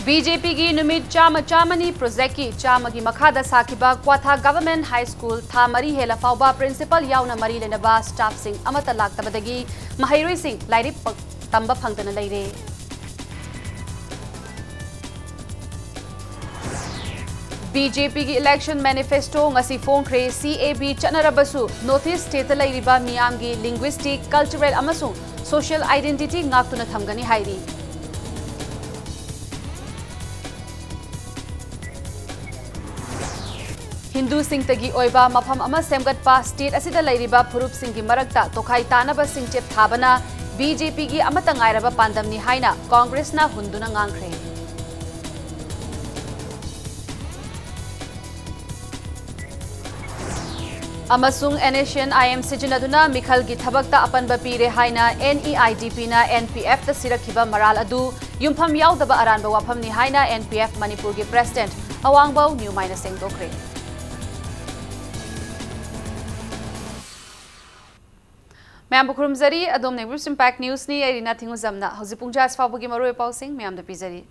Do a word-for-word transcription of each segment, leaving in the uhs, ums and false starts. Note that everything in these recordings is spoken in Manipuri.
ꯕꯤ ꯖꯦ ꯄꯤꯒꯤ ꯅꯨꯃꯤꯠ ꯆꯥꯝꯃ ꯆꯥꯝꯃꯅꯤ ꯄ꯭ꯔꯣꯖꯦꯛꯀꯤ ꯆꯥꯝꯃꯒꯤ ꯃꯈꯥꯗ ꯁꯥꯈꯤꯕ ꯀ꯭ꯋꯥꯊꯥ ꯒꯚꯔꯟꯃꯦꯟꯠ ꯍꯥꯏ ꯁ꯭ꯀꯨꯜ ꯊꯥ ꯃꯔꯤ ꯍꯦꯜꯂ ꯐꯥꯎꯕ ꯄ꯭ꯔꯤꯟꯁꯤꯄꯜ ꯌꯥꯎꯅ ꯃꯔꯤ ꯂꯩꯅꯕ ꯁ꯭ꯇꯥꯐꯁꯤꯡ ꯑꯃꯠꯇ ꯂꯥꯛꯇꯕꯗꯒꯤ ꯃꯍꯩꯔꯣꯏꯁꯤꯡ ꯂꯥꯏꯔꯤꯛ ꯄ-, ꯇꯝꯕ ꯐꯪꯗꯅ ꯂꯩꯔꯦ꯫ ꯕꯤ ꯖꯦ ꯄꯤꯒꯤ election manifesto ꯉꯁꯤ ꯐꯣꯡꯈ꯭ꯔꯦ꯫ ꯁꯤ ꯑꯦ ꯕꯤ ꯆꯠꯅꯔꯕꯁꯨ North East stateꯇ ꯂꯩꯔꯤꯕ ꯃꯤꯌꯥꯝꯒꯤ linguistic, cultural ꯑꯃꯁꯨꯡ social identity ꯉꯥꯛꯇꯨꯅ ꯊꯝꯒꯅꯤ ꯍꯥꯏꯔꯤ꯫ ꯍꯤꯟꯗꯨꯁꯤꯡꯇꯒꯤ ꯑꯣꯏꯕ ꯃꯐꯝ ꯑꯃ ꯁꯦꯝꯒꯠꯄ, state ꯑꯁꯤꯗ ꯂꯩꯔꯤꯕ ꯐꯨꯔꯨꯞꯁꯤꯡꯒꯤ ꯃꯔꯛꯇ ꯇꯣꯈꯥꯏ ꯇꯥꯅꯕ ꯁꯤꯡꯆꯦꯞ ꯊꯥꯕꯅ ꯕꯤ ꯖꯦ ꯄꯤꯒꯤ ꯑꯃꯠꯇ ꯉꯥꯏꯔꯕ ꯄꯥꯟꯗꯝꯅꯤ ꯍꯥꯏꯅ ꯀꯣꯡꯒ꯭ꯔꯦꯁꯅ ꯍꯨꯟꯗꯨꯅ ꯉꯥꯡꯈ꯭ꯔꯦ꯫ ꯑꯃꯁꯨꯡ N S C N I M ꯁꯤꯖꯤꯟꯅꯗꯨꯅ ꯃꯤꯈꯜꯒꯤ ꯊꯕꯛꯇ ꯑꯄꯟꯕ ꯄꯤꯔꯦ ꯍꯥꯏꯅ N E I D Pꯅ N P Fꯇ ꯁꯤꯔꯛꯈꯤꯕ ꯃꯔꯥꯜ ꯑꯗꯨ ꯌꯨꯝꯐꯝ ꯌꯥꯎꯗꯕ ꯑꯔꯥꯟꯕ ꯋꯥꯐꯝꯅꯤ ꯍꯥꯏꯅ N P F ꯃꯅꯤꯄꯨꯔꯒꯤ president ꯑꯋꯥꯡꯕꯧ ꯅ꯭ꯌꯨꯃꯥꯏꯅ ꯁꯦꯡꯗꯣꯛꯈ꯭ꯔꯦ꯫ ꯃꯌꯥꯝꯕꯨ ꯈꯨꯔꯨꯝꯖꯔꯤ꯫ ꯑꯗꯣꯝꯅ News Impact Newsꯅꯤ꯫ ꯑꯩ ꯔꯤꯅꯥ ꯊꯤꯡꯉꯨꯖꯝꯅ ꯍꯧꯖꯤꯛ ꯄꯨꯡ ꯖꯥ ꯑꯁꯤ ꯐꯥꯎꯕꯒꯤ ꯃꯔꯨꯑꯣꯏꯕ ꯄꯥꯎꯁꯤꯡ ꯃꯌꯥꯝꯗ ꯄꯤꯖꯔꯤ꯫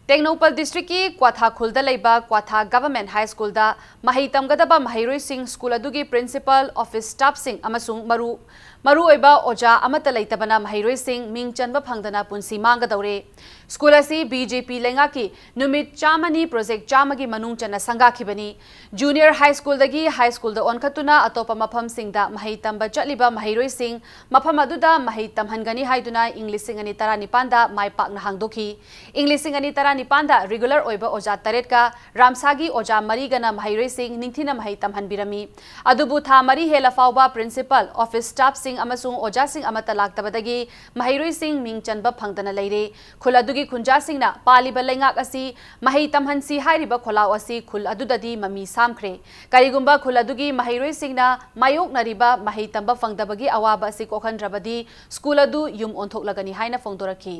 ꯇꯦꯡꯅꯧꯄꯜ districtꯀꯤ ꯀ꯭ꯋꯥꯊꯥ ꯈꯨꯜꯗ ꯂꯩꯕ ꯀ꯭ꯋꯥꯊꯥ Government High Schoolꯗ ꯃꯍꯩ ꯇꯝꯒꯗꯕ ꯃꯍꯩꯔꯣꯏꯁꯤꯡ, school ꯑꯗꯨꯒꯤ principal, office staffꯁꯤꯡ ꯑꯃꯁꯨꯡ ꯃꯔꯨ, ꯃꯔꯨꯑꯣꯏꯕ ꯑꯣꯖꯥ ꯑꯃꯠꯇ ꯂꯩꯇꯕꯅ ꯃꯍꯩꯔꯣꯏꯁꯤꯡ ꯃꯤꯡ ꯆꯟꯕ ꯐꯪꯗꯅ ꯄꯨꯟꯁꯤ ꯃꯥꯡꯒꯗꯧꯔꯦ꯫ School ꯑꯁꯤ B J P ꯂꯩꯉꯥꯛꯀꯤ ꯅꯨꯃꯤꯠ ꯆꯥꯝꯃꯅꯤ project ꯆꯥꯝꯃꯒꯤ ꯃꯅꯨꯡ ꯆꯟꯅ ꯁꯪꯒꯥꯈꯤꯕꯅꯤ꯫ Junior High Schoolꯗꯒꯤ high schoolꯗ ꯑꯣꯟꯈꯠꯇꯨꯅ ꯑꯇꯣꯞꯄ ꯃꯐꯝꯁꯤꯡꯗ ꯃꯍꯩ ꯇꯝꯕ ꯆꯠꯂꯤꯕ ꯃꯍꯩꯔꯣꯏꯁꯤꯡ ꯃꯐꯝ ꯑꯗꯨꯗ ꯃꯍꯩ ꯇꯝꯍꯟꯒꯅꯤ ꯍꯥꯏꯗꯨꯅ ꯏꯪ ꯂꯤꯁꯤꯡ ꯑꯅꯤ ꯇꯔꯥꯅꯤꯄꯥꯟꯗ ꯃꯥꯏ ꯄꯥꯛꯅ ꯍꯥꯡꯗꯣꯛꯈꯤ꯫ ꯏꯪ ꯂꯤꯁꯤꯡ ꯑꯅꯤ ꯇꯔꯥꯅꯤꯄꯥꯟꯗ regular ꯑꯣꯏꯕ ꯑꯣꯖꯥ ꯇꯔꯦꯠꯀ ꯔꯥꯝꯁꯥꯒꯤ ꯑꯣꯖꯥ ꯃꯔꯤꯒꯅ ꯃꯍꯩꯔꯣꯏꯁꯤꯡ ꯅꯤꯡꯊꯤꯅ ꯃꯍꯩ ꯇꯝꯍꯟꯕꯤꯔꯝꯃꯤ꯫ ꯑꯗꯨꯕꯨ ꯊꯥ ꯃꯔꯤ ꯍꯦꯜꯂ ꯐꯥꯎꯕ principal, office staffꯁꯤꯡ ꯑꯃꯁꯨꯡ ꯑꯣꯖꯥꯁꯤꯡ ꯑꯃꯠꯇ ꯂꯥꯛꯇꯕꯗꯒꯤ ꯃꯍꯩꯔꯣꯏꯁꯤꯡ ꯃꯤꯡ ꯆꯟꯕ ꯐꯪꯗꯅ ꯂꯩꯔꯦ꯫ ꯈꯨꯜ ꯑꯗꯨꯒꯤ ꯈꯨꯟꯖꯥꯁꯤꯡꯅ ꯄꯥꯜꯂꯤꯕ ꯂꯩꯉꯥꯛ ꯑꯁꯤ ꯃꯍꯩ ꯇꯝꯍꯟꯁꯤ ꯍꯥꯏꯔꯤꯕ ꯈꯣꯜꯂꯥꯎ ꯑꯁꯤ ꯈꯨꯜ ꯑꯗꯨꯗꯗꯤ ꯃꯃꯤ ꯁꯥꯝꯈ꯭ꯔꯦ꯫ ꯀꯔꯤꯒꯨꯝꯕ ꯈꯨꯜ ꯑꯗꯨꯒꯤ ꯃꯍꯩꯔꯣꯏꯁꯤꯡꯅ ꯃꯥꯌꯣꯛꯅꯔꯤꯕ ꯃꯍꯩ ꯇꯝꯕ ꯐꯪꯗꯕꯒꯤ ꯑꯋꯥꯕ ꯑꯁꯤ ꯀꯣꯛꯍꯟꯗ꯭ꯔꯕꯗꯤ school ꯑꯗꯨ ꯌꯨꯝ ꯑꯣꯟꯊꯣꯛꯂꯒꯅꯤ ꯍꯥꯏꯅ ꯐꯣꯡꯗꯣꯔꯛꯈꯤ꯫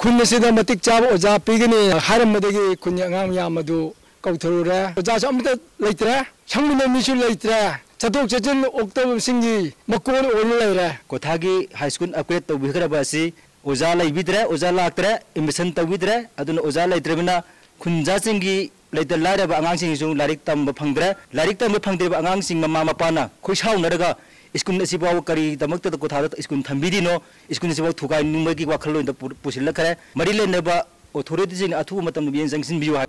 ꯈꯨꯟ ꯑꯁꯤꯗ ꯃꯇꯤꯛ ꯆꯥꯕ ꯑꯣꯖꯥ ꯄꯤꯒꯅꯤ ꯍꯥꯏꯔꯝꯕꯗꯒꯤ ꯈꯨꯟꯒꯤ ꯑꯉꯥꯡ ꯃꯌꯥꯝ ꯑꯗꯨ ꯀꯧꯊꯔꯨꯔꯦ꯫ ꯑꯣꯖꯥꯁꯨ ꯑꯃꯠꯇ ꯂꯩꯇ꯭ꯔꯦ, ꯁꯪꯃꯤꯟꯅ ꯃꯤꯁꯨ ꯂꯩꯇ꯭ꯔꯦ꯫ ꯆꯠꯊꯣꯛ ꯆꯠꯁꯤꯟ ꯑꯣꯛꯇꯕꯁꯤꯡꯒꯤ ꯃꯀꯣꯟ ꯑꯣꯏꯅ ꯂꯩꯔꯦ꯫ ꯀꯣꯊꯥꯒꯤ ꯍꯥꯏ ꯁ꯭ꯀꯨꯜ ꯑꯞꯒ꯭ꯔꯦꯗ ꯇꯧꯕꯤꯈ꯭ꯔꯕ ꯑꯁꯤ ꯑꯣꯖꯥ ꯂꯩꯕꯤꯗ꯭ꯔꯦ, ꯑꯣꯖꯥ ꯂꯥꯛꯇ꯭ꯔꯦ, ꯑꯦꯗꯃꯤꯁꯟ ꯇꯧꯕꯤꯗ꯭ꯔꯦ꯫ ꯑꯗꯨꯅ ꯑꯣꯖꯥ ꯂꯩꯇ꯭ꯔꯕꯅꯤꯅ ꯈꯨꯟꯖꯥꯁꯤꯡꯒꯤ ꯂꯩꯇ ꯂꯥꯏꯔꯕ ꯑꯉꯥꯡꯁꯤꯡꯁꯨ ꯂꯥꯏꯔꯤꯛ ꯇꯝꯕ ꯐꯪꯗ꯭ꯔꯦ꯫ ꯂꯥꯏꯔꯤꯛ ꯇꯝꯕ ꯐꯪꯗ꯭ꯔꯤꯕ ꯑꯉꯥꯡꯁꯤꯡ ꯃꯃꯥ ꯃꯄꯥꯅ ꯈꯣꯏ ꯁꯥꯎꯅꯔꯒ ꯁ꯭ꯀꯨꯜ ꯑꯁꯤꯐꯥꯎꯕ ꯀꯔꯤꯗꯃꯛꯇꯗ ꯀꯣꯊꯥꯗ ꯁ꯭ꯀꯨꯜ ꯊꯝꯕꯤꯔꯤꯅꯣ, ꯁ꯭ꯀꯨꯜ ꯑꯁꯤꯐꯥꯎ ꯊꯨꯒꯥꯏꯅꯤꯡꯕꯒꯤ ꯋꯥꯈꯜꯂꯣꯟꯗ ꯄꯨ-, ꯄꯨꯁꯤꯜꯂꯛꯈ꯭ꯔꯦ꯫ ꯃꯔꯤ ꯂꯩꯅꯕ ꯑꯣꯊꯣꯔꯤꯇꯤꯁꯤꯡꯅ ꯑꯊꯨꯕ ꯃꯇꯝꯗ ꯃꯤꯠꯌꯦꯡ ꯆꯪꯁꯤꯟꯕꯤꯌꯨ ꯍꯥꯏ꯫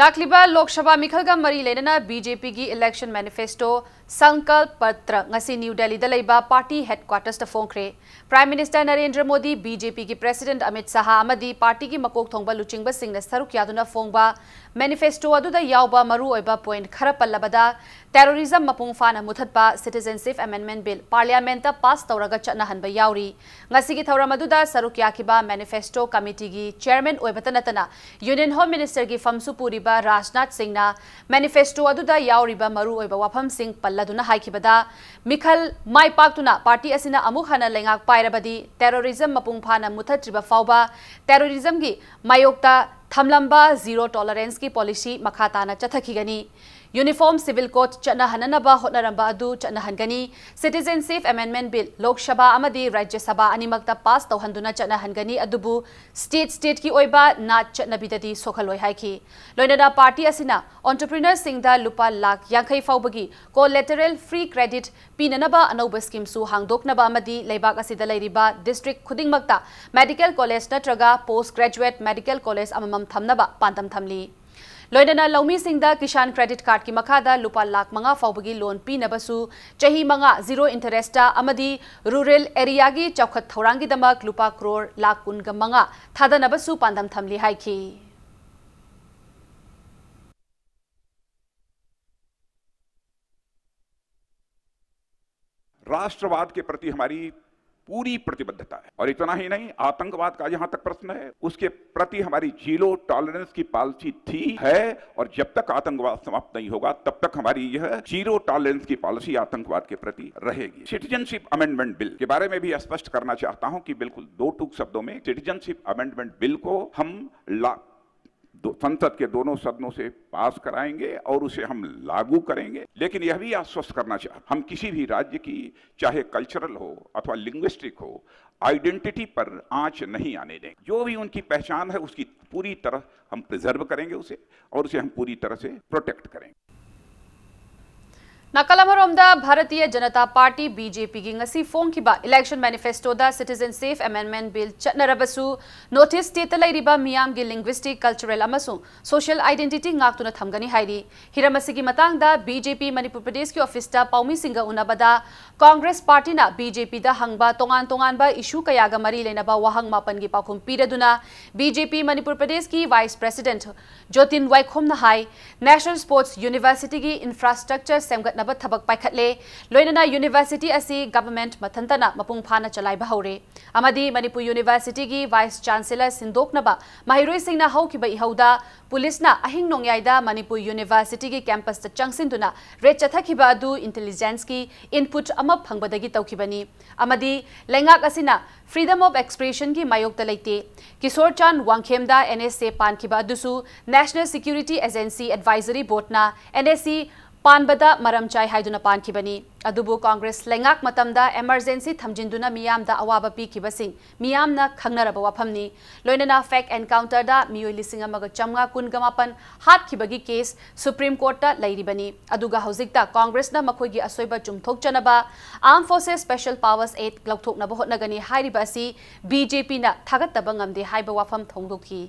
ꯂꯥꯛꯂꯤꯕ ꯂꯣꯛ ꯁꯚꯥ ꯃꯤꯈꯜꯒ ꯃꯔꯤ ꯂꯩꯅꯅ ꯕꯤ ꯖꯦ ꯄꯤꯒꯤ ꯏꯂꯦꯛꯁꯟ ꯃꯦꯅꯤꯐꯦꯁꯇꯣ ꯁꯪꯀꯜꯞ ꯄꯇ꯭ꯔ ꯉꯁꯤ ꯅ꯭ꯌꯨ ꯗꯦꯜꯂꯤꯗ ꯂꯩꯕ ꯄꯥꯔꯇꯤ ꯍꯦꯗꯀ꯭ꯋꯥꯇꯔꯁꯇ ꯐꯣꯡꯈ꯭ꯔꯦ꯫ Prime minister Narendra Modi, B J ꯄꯤꯒꯤ ꯄ꯭ꯔꯦꯁꯤꯗꯦꯟꯠ ꯑꯃꯤꯠ ꯁꯥꯍ ꯑꯃꯗꯤ ꯄꯥꯔꯇꯤꯒꯤ ꯃꯀꯣꯛ ꯊꯣꯡꯕ ꯂꯨꯆꯤꯡꯕꯁꯤꯡꯅ ꯁꯔꯨꯛ ꯌꯥꯗꯨꯅ ꯐꯣꯡꯕ ꯃꯦꯅꯤꯐꯦꯁꯇꯣ ꯑꯗꯨꯗ ꯌꯥꯎꯕ ꯃꯔꯨꯑꯣꯏꯕ ꯄꯣꯏꯟꯠ ꯈꯔ ꯄꯜꯂꯕꯗ, ꯇꯦꯔꯣꯔꯤꯖꯝ ꯃꯄꯨꯡ ꯐꯥꯅ ꯃꯨꯊꯠꯄ, ꯁꯤꯇꯤꯖꯦꯟꯁꯤꯞ ꯑꯦꯃꯦꯟꯗꯃꯦꯟꯠ ꯕꯤꯜ ꯄꯥꯔꯂꯤꯌꯥꯃꯦꯟꯠꯇ ꯄꯥꯁ ꯇꯧꯔꯒ ꯆꯠꯅꯍꯟꯕ ꯌꯥꯎꯔꯤ꯫ ꯉꯁꯤꯒꯤ ꯊꯧꯔꯝ ꯑꯗꯨꯗ ꯁꯔꯨꯛ ꯌꯥꯈꯤꯕ ꯃꯦꯅꯤꯐꯦꯁꯇꯣ ꯀꯃꯤꯇꯤꯒꯤ ꯆꯦꯌꯔꯃꯦꯟ ꯑꯣꯏꯕꯇ ꯅꯠꯇꯅ ꯌꯨꯅꯤꯌꯟ ꯍꯣꯝ ꯃꯤꯅꯤꯁꯇꯔꯒꯤ ꯐꯝꯁꯨ ꯄꯨꯔꯤꯕ ꯔꯥꯖꯅꯥꯊ ꯁꯤꯡꯅ ꯃꯦꯅꯤꯐꯦꯁꯇꯣ ꯑꯗꯨꯗ ꯌꯥꯎꯔꯤꯕ ꯃꯔꯨꯑꯣꯏꯕ ꯋꯥꯐꯝꯁꯤꯡ ꯄꯜꯂꯗꯨꯅ ꯍꯥꯏꯈꯤꯕꯗ, ꯃꯤꯈꯜ ꯃꯥꯏ ꯄꯥꯛꯇꯨꯅ ꯄꯥꯔꯇꯤ ꯑꯁꯤꯅ ꯑꯃꯨꯛ ꯍꯟꯅ ꯂꯩꯉꯥꯛ ꯄꯥꯏꯔꯕꯗꯤ ꯇꯦꯔꯣꯔꯤꯖꯝ ꯃꯄꯨꯡ ꯐꯥꯅ ꯃꯨꯊꯠꯇ꯭ꯔꯤꯕ ꯐꯥꯎꯕ ꯇꯦꯔꯣꯔꯤꯖꯝꯒꯤ ꯃꯥꯌꯣꯛꯇ ꯊꯝꯂꯝꯕ ꯖꯤꯔꯣ ꯇꯣꯂꯔꯦꯟꯁꯀꯤ ꯄꯣꯂꯤꯁꯤ ꯃꯈꯥ ꯇꯥꯅ ꯆꯠꯊꯈꯤꯒꯅꯤ꯫ ꯌꯨꯅꯤꯐꯣꯔꯝ ꯁꯤꯚꯤꯜ ꯀꯣꯗ ꯆꯠꯅꯍꯟꯅꯅꯕ ꯍꯣꯠꯅꯔꯝꯕ ꯑꯗꯨ ꯆꯠꯅꯍꯟꯒꯅꯤ꯫ Citizenship amendment bill Lok Sabha ꯑꯃꯗꯤ ꯔꯥꯖ꯭ꯌ ꯁꯚꯥ ꯑꯅꯤꯃꯛꯇ ꯄꯥꯁ ꯇꯧꯍꯟꯗꯨꯅ ꯆꯠꯅꯍꯟꯒꯅꯤ, ꯑꯗꯨꯕꯨ ꯁ꯭ꯇꯦꯠ ꯁ꯭ꯇꯦꯠꯀꯤ ꯑꯣꯏꯕ ꯅꯥꯠ ꯆꯠꯅꯕꯤꯗꯗꯤ ꯁꯣꯛꯍꯜꯂꯣꯏ ꯍꯥꯏꯈꯤ꯫ ꯂꯣꯏꯅꯅ ꯄꯥꯔꯇꯤ ꯑꯁꯤꯅ ꯑꯣꯟꯇꯔꯄ꯭ꯔꯤꯅꯔꯁꯤꯡꯗ ꯂꯨꯄꯥ ꯂꯥꯈ ꯌꯥꯡꯈꯩ ꯐꯥꯎꯕꯒꯤ ꯀꯣꯂꯦꯇꯔꯦꯜ ꯐ꯭ꯔꯤ ꯀ꯭ꯔꯦꯗꯤꯠ ꯄꯤꯅꯅꯕ ꯑꯅꯧꯕ ꯁ꯭ꯀꯤꯝꯁꯨ ꯍꯥꯡꯗꯣꯛꯅꯕ ꯑꯃꯗꯤ ꯂꯩꯕꯥꯛ ꯑꯁꯤꯗ ꯂꯩꯔꯤꯕ ꯗꯤꯁꯇ꯭ꯔꯤꯛ ꯈꯨꯗꯤꯡꯃꯛꯇ ꯃꯦꯗꯤꯀꯦꯜ ꯀꯣꯂꯦꯖ ꯅꯠꯇ꯭ꯔꯒ ꯄꯣꯁꯠ ꯒ꯭ꯔꯦꯖꯨꯑꯦꯠ ꯃꯦꯗꯤꯀꯦꯜ ꯀꯣꯂꯦꯖ ꯑꯃꯃꯝ ꯊꯝꯅꯕ ꯄꯥꯟꯗꯝ ꯊꯝꯂꯤ꯫ ꯂꯣꯏꯅꯅ ꯂꯧꯃꯤꯁꯤꯡꯗ ꯀꯤꯁꯥꯟ ꯀ꯭ꯔꯦꯗꯤꯠ ꯀꯥꯔꯗꯀꯤ ꯃꯈꯥꯗ ꯂꯨꯄꯥ ꯂꯥꯈ ꯃꯉꯥ ꯐꯥꯎꯕꯒꯤ ꯂꯣꯟ ꯄꯤꯅꯕꯁꯨ ꯆꯍꯤ ꯃꯉꯥ ꯖꯤꯔꯣ ꯏꯟꯇꯔꯦꯁꯇ ꯑꯃꯗꯤ ꯔꯨꯔꯦꯜ ꯑꯦꯔꯤꯌꯥꯒꯤ ꯆꯥꯎꯈꯠ ꯊꯧꯔꯥꯡꯒꯤꯗꯃꯛ ꯂꯨꯄꯥ ꯀ꯭ꯔꯣꯔ ꯂꯥꯈ ꯀꯨꯟꯒ ꯃꯉꯥ ꯊꯥꯗꯅꯕꯁꯨ ꯄꯥꯟꯗꯝ ꯊꯝꯂꯤ ꯍꯥꯏꯈꯤ꯫ राष्ट्रवाद के प्रति हमारी पूरी प्रतिबद्धता है। और इतना ही नहीं, आतंकवाद का जहां तक प्रश्न है, उसके प्रति हमारी जीरो टॉलरेंस की पॉलिसी थी, है और जब तक आतंकवाद समाप्त नहीं होगा, तब तक हमारी यह जीरो टॉलरेंस की पॉलिसी आतंकवाद के प्रति रहेगी। सिटीजनशिप अमेंडमेंट बिल के बारे में भी स्पष्ट करना चाहता हूं कि बिल्कुल दो टूक शब्दों में, सिटीजनशिप अमेंडमेंट बिल को हम ला दो, संसद के दोनों सदनों से पास कराएंगे और उसे हम लागू करेंगे। लेकिन यह भी आश्वस्त करना चाहते, हम किसी भी राज्य की, चाहे कल्चरल हो अथवा लिंग्विस्टिक हो, आइडेंटिटी पर आंच नहीं आने देंगे। जो भी उनकी पहचान है, उसकी पूरी तरह हम प्रिजर्व करेंगे उसे, और उसे हम पूरी तरह से प्रोटेक्ट करेंगे। ꯅꯥꯀꯜ ꯑꯃꯔꯣꯝꯗ, Bharatiya Janata party, B J ꯄꯤꯒꯤ ꯉꯁꯤ ꯐꯣꯡꯈꯤꯕ ꯏꯂꯦꯛꯁꯟ ꯃꯦꯅꯤꯐꯦꯁꯇꯣꯗ ꯁꯤꯇꯤꯖꯦꯟꯁꯤꯞ ꯑꯦꯃꯦꯟꯗꯃꯦꯟꯠ ꯕꯤꯜ ꯆꯠꯅꯔꯕꯁꯨ, ꯅꯣꯔꯊ ꯏꯁ꯭ꯠ ꯁ꯭ꯇꯦꯠꯇ ꯂꯩꯔꯤꯕ ꯃꯤꯌꯥꯝꯒꯤ ꯂꯤꯡꯒ꯭ꯋꯤꯁ꯭ꯇꯤꯛ, ꯀꯜꯆꯔꯦꯜ ꯑꯃꯁꯨꯡ ꯁꯣꯁꯤꯌꯦꯜ ꯑꯥꯏꯗꯦꯟꯇꯤꯇꯤ ꯉꯥꯛꯇꯨꯅ ꯊꯝꯒꯅꯤ ꯍꯥꯏꯔꯤ꯫ ꯍꯤꯔꯝ ꯑꯁꯤꯒꯤ ꯃꯇꯥꯡꯗ ꯕꯤ ꯖꯦ ꯄꯤ ꯃꯅꯤꯄꯨꯔ ꯄ꯭ꯔꯗꯦꯁꯀꯤ ꯑꯣꯐꯤꯁꯇ ꯄꯥꯎꯃꯤꯁꯤꯡꯒ ꯎꯅꯕꯗ ꯀꯣꯡꯒ꯭ꯔꯦꯁ ꯄꯥꯔꯇꯤꯅ ꯕꯤ ꯖꯦ ꯄꯤꯗ ꯍꯪꯕ ꯇꯣꯉꯥꯟ ꯇꯣꯉꯥꯟꯕ ꯏꯁꯨ ꯀꯌꯥꯒ ꯃꯔꯤ ꯂꯩꯅꯕ ꯋꯥꯍꯪ ꯃꯥꯄꯟꯒꯤ ꯄꯥꯎꯈꯨꯝ ꯄꯤꯔꯗꯨꯅ ꯕꯤ ꯖꯦ ꯄꯤ ꯃꯅꯤꯄꯨꯔ ꯄ꯭ꯔꯗꯦꯁꯀꯤ ꯚꯥꯏꯁ ꯄ꯭ꯔꯦꯁꯤꯗꯦꯟꯠ ꯖꯣꯇꯤꯟ ꯋꯥꯏꯈꯣꯝꯅ ꯍꯥꯏ, ꯅꯦꯁꯅꯦꯜ ꯁ꯭ꯄꯣꯔꯠꯁ ꯌꯨꯅꯤꯚꯔꯁꯤꯇꯤꯒꯤ ꯏꯟꯐ꯭ꯔꯥꯁ꯭ꯇ꯭ꯔꯛꯆꯔ ꯁꯦꯝꯒꯠꯅꯕ ꯊꯕꯛ ꯄꯥꯏꯈꯠꯂꯦ꯫ ꯂꯣꯏꯅꯅ ꯌꯨꯅꯤꯚꯔꯁꯤꯇꯤ ꯑꯁꯤ ꯒꯚꯔꯟꯃꯦꯟꯠ ꯃꯊꯟꯇꯅ ꯃꯄꯨꯡ ꯐꯥꯅ ꯆꯂꯥꯏꯕ ꯍꯧꯔꯦ ꯑꯃꯗꯤ ꯃꯅꯤꯄꯨꯔ ꯌꯨꯅꯤꯚꯔꯁꯤꯇꯤꯒꯤ ꯚꯥꯏꯁ ꯆꯥꯟꯁꯦꯂꯔ ꯁꯤꯟꯗꯣꯛꯅꯕ ꯃꯍꯩꯔꯣꯏꯁꯤꯡꯅ ꯍꯧꯈꯤꯕ ꯏꯍꯧꯗ ꯄꯨꯂꯤꯁꯅ ꯑꯍꯤꯡ ꯅꯣꯡꯌꯥꯏꯗ ꯃꯅꯤꯄꯨꯔ ꯌꯨꯅꯤꯚꯔꯁꯤꯇꯤꯒꯤ ꯀꯦꯝꯄꯁꯇ ꯆꯪꯁꯤꯟꯗꯨꯅ ꯔꯦꯗ ꯆꯠꯊꯈꯤꯕ ꯑꯗꯨ ꯏꯟꯇꯦꯂꯤꯖꯦꯟꯁꯀꯤ ꯏꯟꯄꯨꯠ ꯑꯃ ꯐꯪꯕꯗꯒꯤ ꯇꯧꯈꯤꯕꯅꯤ ꯑꯃꯗꯤ ꯂꯩꯉꯥꯛ ꯑꯁꯤꯅ ꯐ꯭ꯔꯤꯗꯝ ꯑꯣꯐ ꯑꯦꯛꯁꯄ꯭ꯔꯦꯁꯟꯒꯤ ꯃꯥꯌꯣꯛꯇ ꯂꯩꯇꯦ꯫ ꯀꯤꯁꯣꯔ ꯆꯥꯟ ꯋꯥꯡꯈꯦꯝꯗ ꯑꯦꯟ ꯑꯦꯁ ꯑꯦ ꯄꯥꯟꯈꯤꯕ ꯑꯗꯨꯁꯨ ꯅꯦꯁꯅꯦꯜ ꯁꯦꯀ꯭ꯌꯨꯔꯤꯇꯤ ꯑꯦꯖꯦꯟꯁꯤ ꯑꯦꯗꯚꯥꯏꯖꯔꯤ ꯕꯣꯔꯗꯅ ꯑꯦꯟ ꯑꯦꯁ ꯑꯦ ꯄꯥꯟꯕꯗ ꯃꯔꯝ ꯆꯥꯏ ꯍꯥꯏꯗꯨꯅ ꯄꯥꯟꯈꯤꯕꯅꯤ꯫ ꯑꯗꯨꯕꯨ ꯀꯣꯡꯒ꯭ꯔꯦꯁ ꯂꯩꯉꯥꯛ ꯃꯇꯝꯗ ꯏꯃꯔꯖꯦꯟꯁꯤ ꯊꯝꯖꯤꯟꯗꯨꯅ ꯃꯤꯌꯥꯝꯗ ꯑꯋꯥꯕ ꯄꯤꯈꯤꯕꯁꯤꯡ ꯃꯤꯌꯥꯝꯅ ꯈꯪꯅꯔꯕ ꯋꯥꯐꯝꯅꯤ꯫ ꯂꯣꯏꯅꯅ ꯐꯦꯛ ꯑꯦꯟꯀꯥꯎꯟꯇꯔꯗ ꯃꯤꯑꯣꯏ ꯂꯤꯁꯤꯡ ꯑꯃꯒ ꯆꯥꯝꯃꯉꯥ ꯀꯨꯟꯒ ꯃꯥꯄꯟ ꯍꯥꯠꯈꯤꯕꯒꯤ ꯀꯦꯁ ꯁꯨꯄ꯭ꯔꯤꯝ ꯀꯣꯔꯠꯇ ꯂꯩꯔꯤꯕꯅꯤ꯫ ꯑꯗꯨꯒ ꯍꯧꯖꯤꯛꯇ ꯀꯣꯡꯒ꯭ꯔꯦꯁꯅ ꯃꯈꯣꯏꯒꯤ ꯑꯁꯣꯏꯕ ꯆꯨꯝꯊꯣꯛꯆꯅꯕ ꯑꯥꯔꯝ ꯐꯣꯔꯁꯦꯁ ꯁ꯭ꯄꯦꯁꯦꯜ ꯄꯥꯋꯔꯁ ꯑꯦꯛ ꯂꯧꯊꯣꯛꯅꯕ ꯍꯣꯠꯅꯒꯅꯤ ꯍꯥꯏꯔꯤꯕ ꯑꯁꯤ ꯕꯤ ꯖꯦ ꯄꯤꯅ ꯊꯥꯒꯠꯇꯕ ꯉꯝꯗꯦ ꯍꯥꯏꯕ ꯋꯥꯐꯝ ꯐꯣꯡꯗꯣꯛꯈꯤ꯫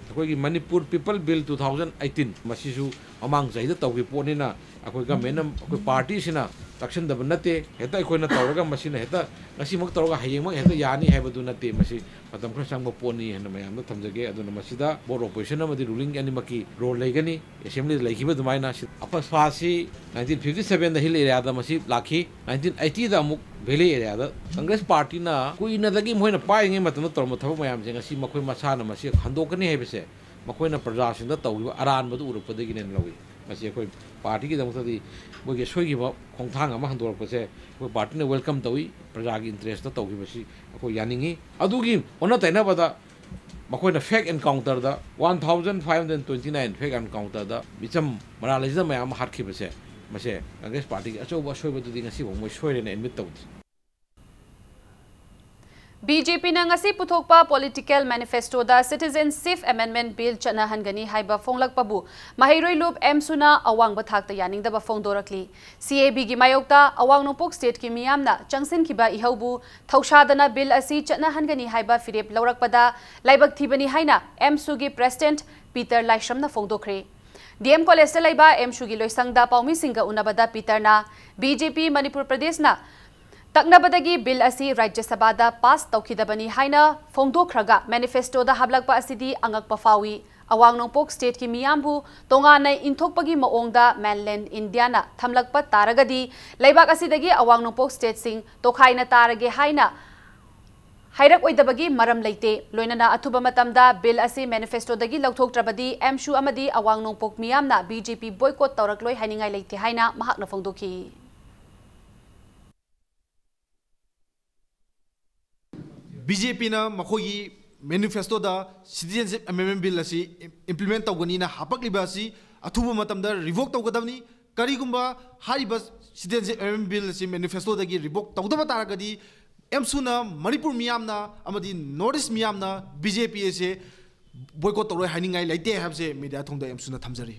ꯑꯩꯈꯣꯏꯒꯤ Manipur people bill two thousand eighteen, ꯃꯁꯤꯁꯨ ꯃꯃꯥꯡ ꯆꯍꯤꯗ ꯇꯧꯈꯤꯕ ꯄꯣꯠꯅꯤꯅ, ꯑꯩꯈꯣꯏ ꯒꯃꯦꯟꯅ, ꯑꯩꯈꯣꯏ ꯄꯥꯔꯇꯤꯁꯤꯅ ꯇꯛꯁꯤꯟꯗꯕ ꯅꯠꯇꯦ꯫ ꯍꯦꯛꯇ ꯑꯩꯈꯣꯏꯅ ꯇꯧꯔꯒ ꯃꯁꯤꯅ ꯍꯦꯛꯇ ꯉꯁꯤꯃꯛ ꯇꯧꯔꯒ ꯍꯌꯦꯡꯃꯛ ꯍꯦꯛꯇ ꯌꯥꯅꯤ ꯍꯥꯏꯕꯗꯨ ꯅꯠꯇꯦ꯫ ꯃꯁꯤ ꯃꯇꯝ ꯈꯔ ꯆꯪꯕ ꯄꯣꯠꯅꯤ ꯍꯥꯏꯅ ꯃꯌꯥꯝꯗ ꯊꯝꯖꯒꯦ꯫ ꯑꯗꯨꯅ ꯃꯁꯤꯗ ꯕꯣꯠ ꯑꯣꯄꯣꯖꯤꯁꯟ ꯑꯃꯗꯤ ꯔꯨꯂꯤꯡ ꯑꯅꯤꯃꯛꯀꯤ ꯔꯣꯜ ꯂꯩꯒꯅꯤ꯫ ꯑꯦꯁꯦꯝꯕ꯭ꯂꯤꯗ ꯂꯩꯈꯤꯕ ꯑꯗꯨꯃꯥꯏꯅ ꯁꯤ ꯑꯐꯁ꯭ꯋꯥꯁꯤ ꯅꯥꯏꯟꯇꯤꯟ ꯐꯤꯐꯇꯤ ꯁꯚꯦꯟꯗ ꯍꯤꯜ ꯑꯦꯔꯤꯌꯥꯗ ꯃꯁꯤ ꯂꯥꯛꯈꯤ꯫ ꯅꯥꯏꯟꯇꯤꯟ ꯑꯩꯠꯇꯤꯗ ꯑꯃꯨꯛ ꯚꯦꯂꯤ ꯑꯦꯔꯤꯌꯥꯗ ꯀꯪꯒ꯭ꯔꯦꯁ ꯄꯥꯔꯇꯤꯅ ꯀꯨꯏꯅꯗꯒꯤ ꯃꯈꯣꯏꯅ ꯄꯥꯏꯔꯤꯉꯩ ꯃꯇꯝꯗ ꯇꯧꯔꯝꯕ ꯊꯕꯛ ꯃꯌꯥꯝꯁꯦ ꯉꯁꯤ ꯃꯈꯣꯏ ꯃꯁꯥꯅ ꯃꯁꯤ ꯍꯟꯗꯣꯛꯀꯅꯤ ꯍꯥꯏꯕꯁꯦ ꯃꯈꯣꯏꯅ ꯄ꯭ꯔꯖꯥꯁꯤꯡꯗ ꯇꯧꯔꯤꯕ ꯑꯔꯥꯟꯕꯗꯨ ꯎꯔꯛꯄꯗꯒꯤꯅꯦꯅ ꯂꯧꯏ꯫ ꯃꯁꯤ ꯑꯩꯈꯣꯏ ꯄꯥꯔꯇꯤꯒꯤꯗꯃꯛꯇꯗꯤ ꯃꯣꯏꯒꯤ ꯁꯣꯏꯈꯤꯕ ꯈꯣꯡꯊꯥꯡ ꯑꯃ ꯍꯟꯗꯣꯔꯛꯄꯁꯦ ꯑꯩꯈꯣꯏ ꯄꯥꯔꯇꯤꯅ ꯋꯦꯜꯀꯝ ꯇꯧꯏ꯫ ꯄ꯭ꯔꯖꯥꯒꯤ ꯏꯟꯇꯔꯦꯁꯇ ꯇꯧꯈꯤꯕꯁꯤ ꯑꯩꯈꯣꯏ ꯌꯥꯅꯤꯡꯏ꯫ ꯑꯗꯨꯒꯤ ꯑꯣꯟꯅ ꯇꯩꯅꯕꯗ ꯃꯈꯣꯏꯅ ꯐꯦꯛ ꯑꯦꯟꯀꯥꯎꯟꯇꯔꯗ one thousand five hundred twenty nine ꯐꯦꯛ ꯑꯦꯟꯀꯥꯎꯟꯇꯔꯗ ꯃꯤꯆꯝ ꯃꯔꯥ ꯂꯩꯖꯗꯕ ꯃꯌꯥꯝ ꯑꯃ ꯍꯥꯠꯈꯤꯕꯁꯦ, ꯃꯁꯦ ꯀꯪꯒ꯭ꯔꯦꯁ ꯄꯥꯔꯇꯤꯒꯤ ꯑꯆꯧꯕ ꯑꯁꯣꯏꯕꯗꯨꯗꯤ ꯉꯁꯤꯐꯥꯎ ꯃꯣꯏ ꯁꯣꯏꯔꯦꯅ ꯑꯦꯗꯃꯤꯠ ꯇꯧꯗ꯭ꯔꯤ꯫ ꯕꯤ ꯖꯦ ꯄꯤꯅ ꯉꯁꯤ ꯄꯨꯊꯣꯛꯄ ꯄꯣꯂꯤꯇꯤꯀꯦꯜ ꯃꯦꯅꯤꯐꯦꯁꯇꯣꯗ ꯁꯤꯇꯤꯖꯦꯟꯁꯤꯞ ꯑꯦꯃꯦꯟꯗꯃꯦꯟꯠ ꯕꯤꯜ ꯆꯠꯅꯍꯟꯒꯅꯤ ꯍꯥꯏꯕ ꯐꯣꯡꯂꯛꯄꯕꯨ ꯃꯍꯩꯔꯣꯏ ꯂꯨꯞ ꯑꯦꯝꯁꯨꯅ ꯑꯋꯥꯡꯕ ꯊꯥꯛꯇ ꯌꯥꯅꯤꯡꯗꯕ ꯐꯣꯡꯗꯣꯔꯛꯂꯤ꯫ ꯁꯤ ꯑꯦ ꯕꯤꯒꯤ ꯃꯥꯌꯣꯛꯇ ꯑꯋꯥꯡ ꯅꯣꯡꯄꯣꯛ ꯁ꯭ꯇꯦꯠꯀꯤ ꯃꯤꯌꯥꯝꯅ ꯆꯪꯁꯤꯟꯈꯤꯕ ꯏꯍꯧꯕꯨ ꯊꯧꯁꯥꯗꯅ ꯕꯤꯜ ꯑꯁꯤ ꯆꯠꯅꯍꯟꯒꯅꯤ ꯍꯥꯏꯕ ꯐꯤꯔꯦꯞ ꯂꯧꯔꯛꯄꯗ ꯂꯥꯏꯕꯛ ꯊꯤꯕꯅꯤ ꯍꯥꯏꯅ ꯑꯦꯝꯁꯨꯒꯤ ꯄ꯭ꯔꯦꯁꯤꯗꯦꯟꯠ ꯄꯤꯇꯔ ꯂꯥꯏꯁ꯭ꯔꯝꯅ ꯐꯣꯡꯗꯣꯛꯈ꯭ꯔꯦ꯫ ꯗꯤ ꯑꯦꯝ ꯀꯣꯂꯦꯖꯇ ꯂꯩꯕ ꯑꯦꯝꯁꯨꯒꯤ ꯂꯣꯏꯁꯪꯗ ꯄꯥꯎꯃꯤꯁꯤꯡꯒ ꯎꯅꯕꯗ ꯄꯤꯇꯔꯅ ꯕꯤ ꯖꯦ ꯄꯤ ꯃꯅꯤꯄꯨꯔ ꯄ꯭ꯔꯗꯦꯁꯅ ꯇꯛꯅꯕꯗꯒꯤ ꯕꯤꯜ ꯑꯁꯤ ꯔꯥꯖ꯭ꯌ ꯁꯚꯥꯗ ꯄꯥꯁ ꯇꯧꯈꯤꯗꯕꯅꯤ ꯍꯥꯏꯅ ꯐꯣꯡꯗꯣꯛꯈ꯭ꯔꯒ ꯃꯦꯅꯤꯐꯦꯁꯇꯣꯗ ꯍꯥꯞꯂꯛꯄ ꯑꯁꯤꯗꯤ ꯑꯉꯛꯄ ꯐꯥꯎꯏ꯫ ꯑꯋꯥꯡ ꯅꯣꯡꯄꯣꯛ ꯁ꯭ꯇꯦꯠꯀꯤ ꯃꯤꯌꯥꯝꯕꯨ ꯇꯣꯉꯥꯟꯅ ꯏꯟꯊꯣꯛꯄꯒꯤ ꯃꯑꯣꯡꯗ ꯃꯦꯟꯂꯦꯟ ꯏꯟꯗꯤꯌꯥꯅ ꯊꯝꯂꯛꯄ ꯇꯥꯔꯒꯗꯤ ꯂꯩꯕꯥꯛ ꯑꯁꯤꯗꯒꯤ ꯑꯋꯥꯡ ꯅꯣꯡꯄꯣꯛ ꯁ꯭ꯇꯦꯠꯁꯤꯡ ꯇꯣꯈꯥꯏꯅ ꯇꯥꯔꯒꯦ ꯍꯥꯏꯅ ꯍꯥꯏꯔꯛꯑꯣꯏꯗꯕꯒꯤ ꯃꯔꯝ ꯂꯩꯇꯦ꯫ ꯂꯣꯏꯅꯅ ꯑꯊꯨꯕ ꯃꯇꯝꯗ ꯕꯤꯜ ꯑꯁꯤ ꯃꯦꯅꯤꯐꯦꯁꯇꯣꯗꯒꯤ ꯂꯧꯊꯣꯛꯇ꯭ꯔꯕꯗꯤ ꯑꯦꯝꯁꯨ ꯑꯃꯗꯤ ꯑꯋꯥꯡ ꯅꯣꯡꯄꯣꯛ ꯃꯤꯌꯥꯝꯅ ꯕꯤ ꯖꯦ ꯄꯤ ꯕꯣꯏꯀꯣꯠ ꯇꯧꯔꯛꯂꯣꯏ ꯍꯥꯏꯅꯤꯡꯉꯥꯏ ꯂꯩꯇꯦ ꯍꯥꯏꯅ ꯃꯍꯥꯛꯅ ꯐꯣꯡꯗꯣꯛꯈꯤ꯫ ꯕꯤ ꯖꯦ ꯄꯤꯅ ꯃꯈꯣꯏꯒꯤ ꯃꯦꯅꯤꯐꯦꯁꯇꯣꯗ ꯁꯤꯇꯤꯖꯦꯟꯁꯤꯞ ꯑꯦꯃꯦꯟꯗꯃꯦꯟꯠ ꯕꯤꯜ ꯑꯁꯤ ꯏꯝꯄ꯭ꯂꯤꯃꯦꯟꯠ ꯇꯧꯒꯅꯤꯅ ꯍꯥꯄꯛꯂꯤꯕ ꯑꯁꯤ ꯑꯊꯨꯕ ꯃꯇꯝꯗ ꯔꯤꯚꯣꯛ ꯇꯧꯒꯗꯕꯅꯤ꯫ ꯀꯔꯤꯒꯨꯝꯕ ꯍꯥꯏꯔꯤꯕ ꯁꯤꯇꯤꯖꯦꯟꯁꯤꯞ ꯑꯦꯃꯦꯟꯗꯃꯦꯟꯠ ꯕꯤꯜ ꯑꯁꯤ ꯃꯦꯅꯤꯐꯦꯁꯇꯣꯗꯒꯤ ꯔꯤꯚꯣꯛ ꯇꯧꯗꯕ ꯇꯥꯔꯒꯗꯤ ꯑꯦꯝꯁꯨꯅ ꯃꯅꯤꯄꯨꯔ ꯃꯤꯌꯥꯝꯅ ꯑꯃꯗꯤ ꯅꯣꯔꯠ ꯏꯁ꯭ꯠ ꯃꯤꯌꯥꯝꯅ ꯕꯤ ꯖꯦ ꯄꯤ ꯑꯁꯦ ꯕꯣꯏꯀꯣꯠ ꯇꯧꯔꯣꯏ ꯍꯥꯏꯅꯤꯡꯉꯥꯏ ꯂꯩꯇꯦ ꯍꯥꯏꯕꯁꯦ ꯃꯤꯗꯤꯌꯥ ꯊꯣꯡꯗ ꯑꯦꯝꯁꯨꯅ ꯊꯝꯖꯔꯤ꯫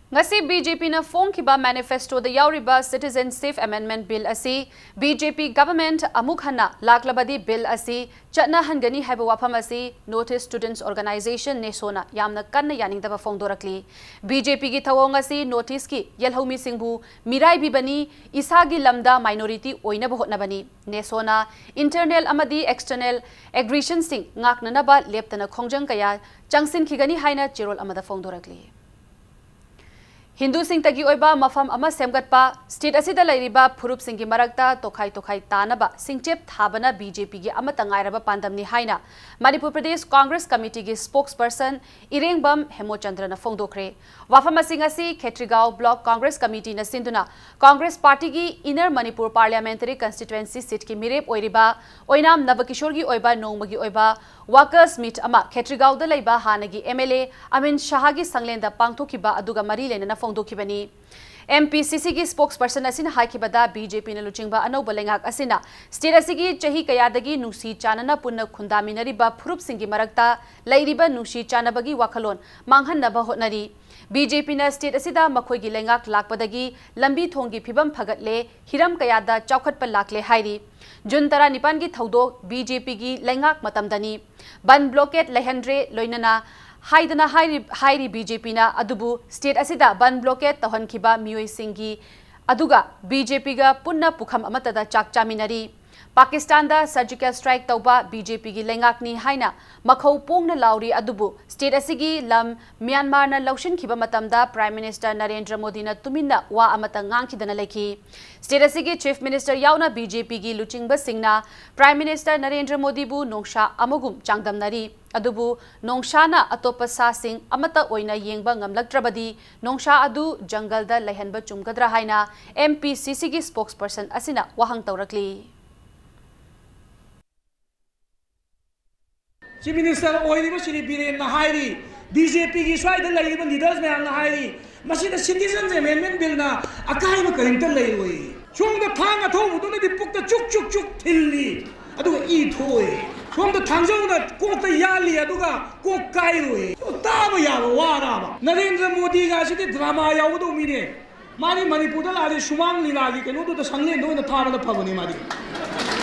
ꯉꯁꯤ ꯕꯤ ꯖꯦ ꯄꯤꯅ ꯐꯣꯡꯈꯤꯕ ꯃꯦꯅꯤꯐꯦꯁꯇꯣꯗ ꯌꯥꯎꯔꯤꯕ ꯁꯤꯇꯤꯖꯦꯟꯁꯤꯞ ꯑꯦꯃꯦꯟꯗꯃꯦꯟꯠ ꯕꯤꯜ ꯑꯁꯤ ꯕꯤ ꯖꯦ ꯄꯤ ꯒꯚꯔꯟꯃꯦꯟꯠ ꯑꯃꯨꯛ ꯍꯟꯅ ꯂꯥꯛꯂꯕꯗꯤ ꯕꯤꯜ ꯑꯁꯤ ꯆꯠꯅꯍꯟꯒꯅꯤ ꯍꯥꯏꯕ ꯋꯥꯐꯝ ꯑꯁꯤ ꯅꯣꯔꯠ ꯏꯁ꯭ꯠ ꯁ꯭ꯇꯨꯗꯦꯟꯠꯁ ꯑꯣꯔꯒꯅꯥꯏꯖꯦꯁꯟ, ꯅꯦꯁꯣꯅ ꯌꯥꯝꯅ ꯀꯟꯅ ꯌꯥꯅꯤꯡꯗꯕ ꯐꯣꯡꯗꯣꯔꯛꯂꯤ꯫ ꯕꯤ ꯖꯦ ꯄꯤꯒꯤ ꯊꯧꯑꯣꯡ ꯑꯁꯤ ꯅꯣꯔꯠ ꯏꯁ꯭ꯠꯀꯤ ꯌꯦꯜꯍꯧꯃꯤꯁꯤꯡꯕꯨ ꯃꯤꯔꯥꯏꯕꯤꯕꯅꯤ, ꯏꯁꯥꯒꯤ ꯂꯝꯗ ꯃꯥꯏꯅꯣꯔꯤꯇꯤ ꯑꯣꯏꯅꯕ ꯍꯣꯠꯅꯕꯅꯤ꯫ ꯅꯦꯁꯣꯅ ꯏꯟꯇꯔꯅꯦꯜ ꯑꯃꯗꯤ ꯑꯦꯛꯁꯇꯔꯅꯦꯜ ꯑꯦꯒ꯭ꯔꯦꯁꯟꯁꯤꯡ ꯉꯥꯛꯅꯅꯕ ꯂꯦꯞꯇꯅ ꯈꯣꯡꯖꯪ ꯀꯌꯥ ꯆꯪꯁꯤꯟꯈꯤꯒꯅꯤ ꯍꯥꯏꯅ ꯆꯦꯔꯣꯜ ꯑꯃꯗ ꯐꯣꯡꯗꯣꯔꯛꯂꯤ꯫ ꯍꯤꯟꯗꯨꯁꯤꯡꯇꯒꯤ ꯑꯣꯏꯕ ꯃꯐꯝ ꯑꯃ ꯁꯦꯝꯒꯠꯄ, ꯁ꯭ꯇꯦꯠ ꯑꯁꯤꯗ ꯂꯩꯔꯤꯕ ꯐꯨꯔꯨꯞꯁꯤꯡꯒꯤ ꯃꯔꯛꯇ ꯇꯣꯈꯥꯏ ꯇꯣꯈꯥꯏ ꯇꯥꯅꯕ ꯁꯤꯡꯆꯦꯞ ꯊꯥꯕꯅ ꯕꯤ ꯖꯦ ꯄꯤꯒꯤ ꯑꯃꯠꯇ ꯉꯥꯏꯔꯕ ꯄꯥꯟꯗꯝꯅꯤ ꯍꯥꯏꯅ ꯃꯅꯤꯄꯨꯔ ꯄ꯭ꯔꯗꯦꯁ ꯀꯣꯡꯒ꯭ꯔꯦꯁ ꯀꯃꯤꯇꯤꯒꯤ ꯁ꯭ꯄꯣꯛꯁꯄꯔꯁꯟ ꯏꯔꯦꯡꯕꯝ ꯍꯦꯃꯣꯆꯟꯗ꯭ꯔꯅ ꯐꯣꯡꯗꯣꯛꯈ꯭ꯔꯦ꯫ ꯋꯥꯐꯝ ꯑꯁꯤꯡ ꯑꯁꯤ ꯈꯦꯇ꯭ꯔꯤꯒꯥꯎ ꯕ꯭ꯂꯣꯛ ꯀꯣꯡꯒ꯭ꯔꯦꯁ ꯀꯃꯤꯇꯤꯅ ꯁꯤꯟꯗꯨꯅ ꯀꯣꯡꯒ꯭ꯔꯦꯁ ꯄꯥꯔꯇꯤꯒꯤ ꯏꯟꯅꯔ ꯃꯅꯤꯄꯨꯔ ꯄꯥꯔꯂꯤꯌꯥꯃꯦꯟꯇꯔꯤ ꯀꯟꯁꯇꯤꯇ꯭ꯋꯦꯟꯁꯤ ꯁꯤꯠꯀꯤ ꯃꯤꯔꯦꯞ ꯑꯣꯏꯔꯤꯕ ꯑꯣꯏꯅꯥꯝ ꯅꯕꯀꯤꯁꯣꯔꯒꯤ ꯑꯣꯏꯕ ꯅꯣꯡꯃꯒꯤ ꯑꯣꯏꯕ ꯋꯥꯀꯔꯁ ꯃꯤꯠ ꯑꯃ ꯈꯦꯇ꯭ꯔꯤꯒꯥꯎꯗ ꯂꯩꯕ ꯍꯥꯟꯅꯒꯤ ꯑꯦꯝ ꯑꯦꯜ ꯑꯦ ꯑꯃꯤꯟ ꯁꯍꯥꯒꯤ ꯁꯪꯂꯦꯟꯗ ꯄꯥꯡꯊꯣꯛꯈꯤꯕ ꯑꯗꯨꯒ ꯃꯔꯤ ꯂꯩꯅꯅ ꯐꯣꯡꯗꯣꯛꯈꯤꯕꯅꯤ꯫ ꯑꯦꯝ ꯄꯤ ꯁꯤ ꯁꯤꯒꯤ ꯁ꯭ꯄꯣꯛꯁꯄꯔꯁꯟ ꯑꯁꯤꯅ ꯍꯥꯏꯈꯤꯕꯗ, ꯕꯤ ꯖꯦ ꯄꯤꯅ ꯂꯨꯆꯤꯡꯕ ꯑꯅꯧꯕ ꯂꯩꯉꯥꯛ ꯑꯁꯤꯅ ꯁ꯭ꯇꯦꯠ ꯑꯁꯤꯒꯤ ꯆꯍꯤ ꯀꯌꯥꯗꯒꯤ ꯅꯨꯡꯁꯤ ꯆꯥꯟꯅꯅ ꯄꯨꯟꯅ ꯈꯨꯟꯗꯥꯃꯤꯟꯅꯔꯤꯕ ꯐꯨꯔꯨꯞꯁꯤꯡꯒꯤ ꯃꯔꯛꯇ ꯂꯩꯔꯤꯕ ꯅꯨꯡꯁꯤ ꯆꯥꯟꯅꯕꯒꯤ ꯋꯥꯈꯜꯂꯣꯟ ꯃꯥꯡꯍꯟꯅꯕ ꯍꯣꯠꯅꯔꯤ꯫ ꯕꯤ ꯖꯦ ꯄꯤꯅ ꯁ꯭ꯇꯦꯠ ꯑꯁꯤꯗ ꯃꯈꯣꯏꯒꯤ ꯂꯩꯉꯥꯛ ꯂꯥꯛꯄꯗꯒꯤ ꯂꯝꯕꯤ ꯊꯣꯡꯒꯤ ꯐꯤꯕꯝ ꯐꯒꯠꯂꯦ, ꯍꯤꯔꯝ ꯀꯌꯥꯗ ꯆꯥꯎꯈꯠꯄ ꯂꯥꯛꯂꯦ ꯍꯥꯏꯔꯤ꯫ ꯖꯨꯟ ꯇꯔꯥꯅꯤꯄꯥꯟꯒꯤ ꯊꯧꯗꯣꯛ ꯕꯤ ꯖꯦ ꯄꯤꯒꯤ ꯂꯩꯉꯥꯛ ꯃꯇꯝꯗꯅꯤ꯫ ꯕꯟ ꯕ꯭ꯂꯣꯀꯦꯠ ꯂꯩꯍꯟꯗ꯭ꯔꯦ ꯂꯣꯏꯅꯅ ꯍꯥꯏꯗꯅ ꯍꯥꯏꯔꯤ, ꯍꯥꯏꯔꯤ ꯕꯤ ꯖꯦ ꯄꯤꯅ꯫ ꯑꯗꯨꯕꯨ ꯁ꯭ꯇꯦꯠ ꯑꯁꯤꯗ ꯕꯟ ꯕ꯭ꯂꯣꯀꯦꯠ ꯇꯧꯍꯟꯈꯤꯕ ꯃꯤꯑꯣꯏꯁꯤꯡꯒꯤ ꯑꯗꯨꯒ ꯕꯤ ꯖꯦ ꯄꯤꯒ ꯄꯨꯟꯅ ꯄꯨꯈꯝ ꯑꯃꯠꯇꯗ ꯆꯥꯛ ꯆꯥꯃꯤꯟꯅꯔꯤ꯫ ꯄꯥꯀꯤꯁꯇꯥꯟꯗ ꯁꯔꯖꯤꯀꯦꯜ ꯁ꯭ꯇ꯭ꯔꯥꯏꯛ ꯇꯧꯕ ꯕꯤ ꯖꯦ ꯄꯤꯒꯤ ꯂꯩꯉꯥꯛꯅꯤ ꯍꯥꯏꯅ ꯃꯈꯧ ꯄꯣꯡꯅ ꯂꯥꯎꯔꯤ꯫ ꯑꯗꯨꯕꯨ ꯁ꯭ꯇꯦꯠ ꯑꯁꯤꯒꯤ ꯂꯝ ꯃ꯭ꯌꯥꯟꯃꯥꯔꯅ ꯂꯧꯁꯤꯟꯈꯤꯕ ꯃꯇꯝꯗ ꯄ꯭ꯔꯥꯏꯝ ꯃꯤꯅꯤꯁꯇꯔ ꯅꯔꯦꯟꯗ꯭ꯔ ꯃꯣꯗꯤꯅ ꯇꯨꯃꯤꯟꯅ ꯋꯥ ꯑꯃꯠꯇ ꯉꯥꯡꯈꯤꯗꯅ ꯂꯩꯈꯤ꯫ ꯁ꯭ꯇꯦꯠ ꯑꯁꯤꯒꯤ ꯆꯤꯐ ꯃꯤꯅꯤꯁꯇꯔ ꯌꯥꯎꯅ ꯕꯤ ꯖꯦ ꯄꯤꯒꯤ ꯂꯨꯆꯤꯡꯕꯁꯤꯡꯅ ꯄ꯭ꯔꯥꯏꯝ ꯃꯤꯅꯤꯁꯇꯔ ꯅꯔꯦꯟꯗ꯭ꯔ ꯃꯣꯗꯤꯕꯨ ꯅꯣꯡꯁꯥ ꯑꯃꯒꯨꯝ ꯆꯥꯡꯗꯝꯅꯔꯤ꯫ ꯑꯗꯨꯕꯨ ꯅꯣꯡꯁꯥꯅ ꯑꯇꯣꯞꯄ ꯁꯥꯁꯤꯡ ꯑꯃꯠꯇ ꯑꯣꯏꯅ ꯌꯦꯡꯕ ꯉꯝꯂꯛꯇ꯭ꯔꯕꯗꯤ ꯅꯣꯡꯁꯥ ꯑꯗꯨ ꯖꯪꯒꯜꯗ ꯂꯩꯍꯟꯕ ꯆꯨꯝꯒꯗ꯭ꯔꯥ ꯍꯥꯏꯅ ꯑꯦꯝ ꯄꯤ ꯁꯤ ꯁꯤꯒꯤ ꯁ꯭ꯄꯣꯛꯁꯄꯔꯁꯟ ꯑꯁꯤꯅ ꯋꯥꯍꯪ ꯇꯧꯔꯛꯂꯤ꯫ ꯆꯤꯐ ꯃꯤꯅꯤꯁꯇꯔ ꯑꯣꯏꯔꯤꯕ ꯁ꯭ꯔꯤ ꯕꯤꯔꯦꯟꯅ ꯍꯥꯏꯔꯤ, ꯕꯤ ꯖꯦ ꯄꯤꯒꯤ ꯁ꯭ꯋꯥꯏꯗ ꯂꯩꯔꯤꯕ ꯂꯤꯗꯔꯁ ꯃꯌꯥꯝꯅ ꯍꯥꯏꯔꯤ, ꯃꯁꯤꯗ ꯁꯤꯇꯤꯖꯟꯁ ꯑꯦꯃꯦꯟꯗꯃꯦꯟ ꯕꯤꯜꯅ ꯑꯀꯥꯏꯕ ꯀꯔꯤꯝꯇ ꯂꯩꯔꯣꯏ꯫ ꯁꯣꯝꯗ ꯊꯥꯡ ꯑꯊꯧꯕꯗꯨꯅꯗꯤ ꯄꯨꯛꯇ ꯆꯨꯛ ꯆꯨꯛ ꯆꯨꯛ ꯊꯤꯜꯂꯤ, ꯑꯗꯨꯒ ꯏ ꯊꯣꯛꯑꯦ꯫ ꯁꯣꯝꯗ ꯊꯥꯡꯖꯧꯅ ꯀꯣꯛꯇ ꯌꯥꯜꯂꯤ, ꯑꯗꯨꯒ ꯀꯣꯛ ꯀꯥꯏꯔꯣꯏ꯫ ꯁꯤꯕꯨ ꯇꯥꯕ ꯌꯥꯕ ꯋꯥꯔꯕ? ꯅꯔꯦꯟꯗ꯭ꯔ ꯃꯣꯗꯤꯒ ꯑꯁꯤꯗꯤ ꯗ꯭ꯔꯃꯥ ꯌꯥꯎꯒꯗꯧꯕ ꯃꯤꯅꯦ꯫ ꯃꯥꯗꯤ ꯃꯅꯤꯄꯨꯔꯗ ꯂꯥꯛꯑꯗꯤ ꯁꯨꯃꯥꯡ ꯂꯤꯂꯥꯒꯤ ꯀꯩꯅꯣꯗꯨꯗ, ꯁꯪꯂꯦꯟꯗ ꯑꯣꯏꯅ ꯊꯥꯕꯅ ꯐꯕꯅꯤ꯫ ꯃꯥꯗꯤ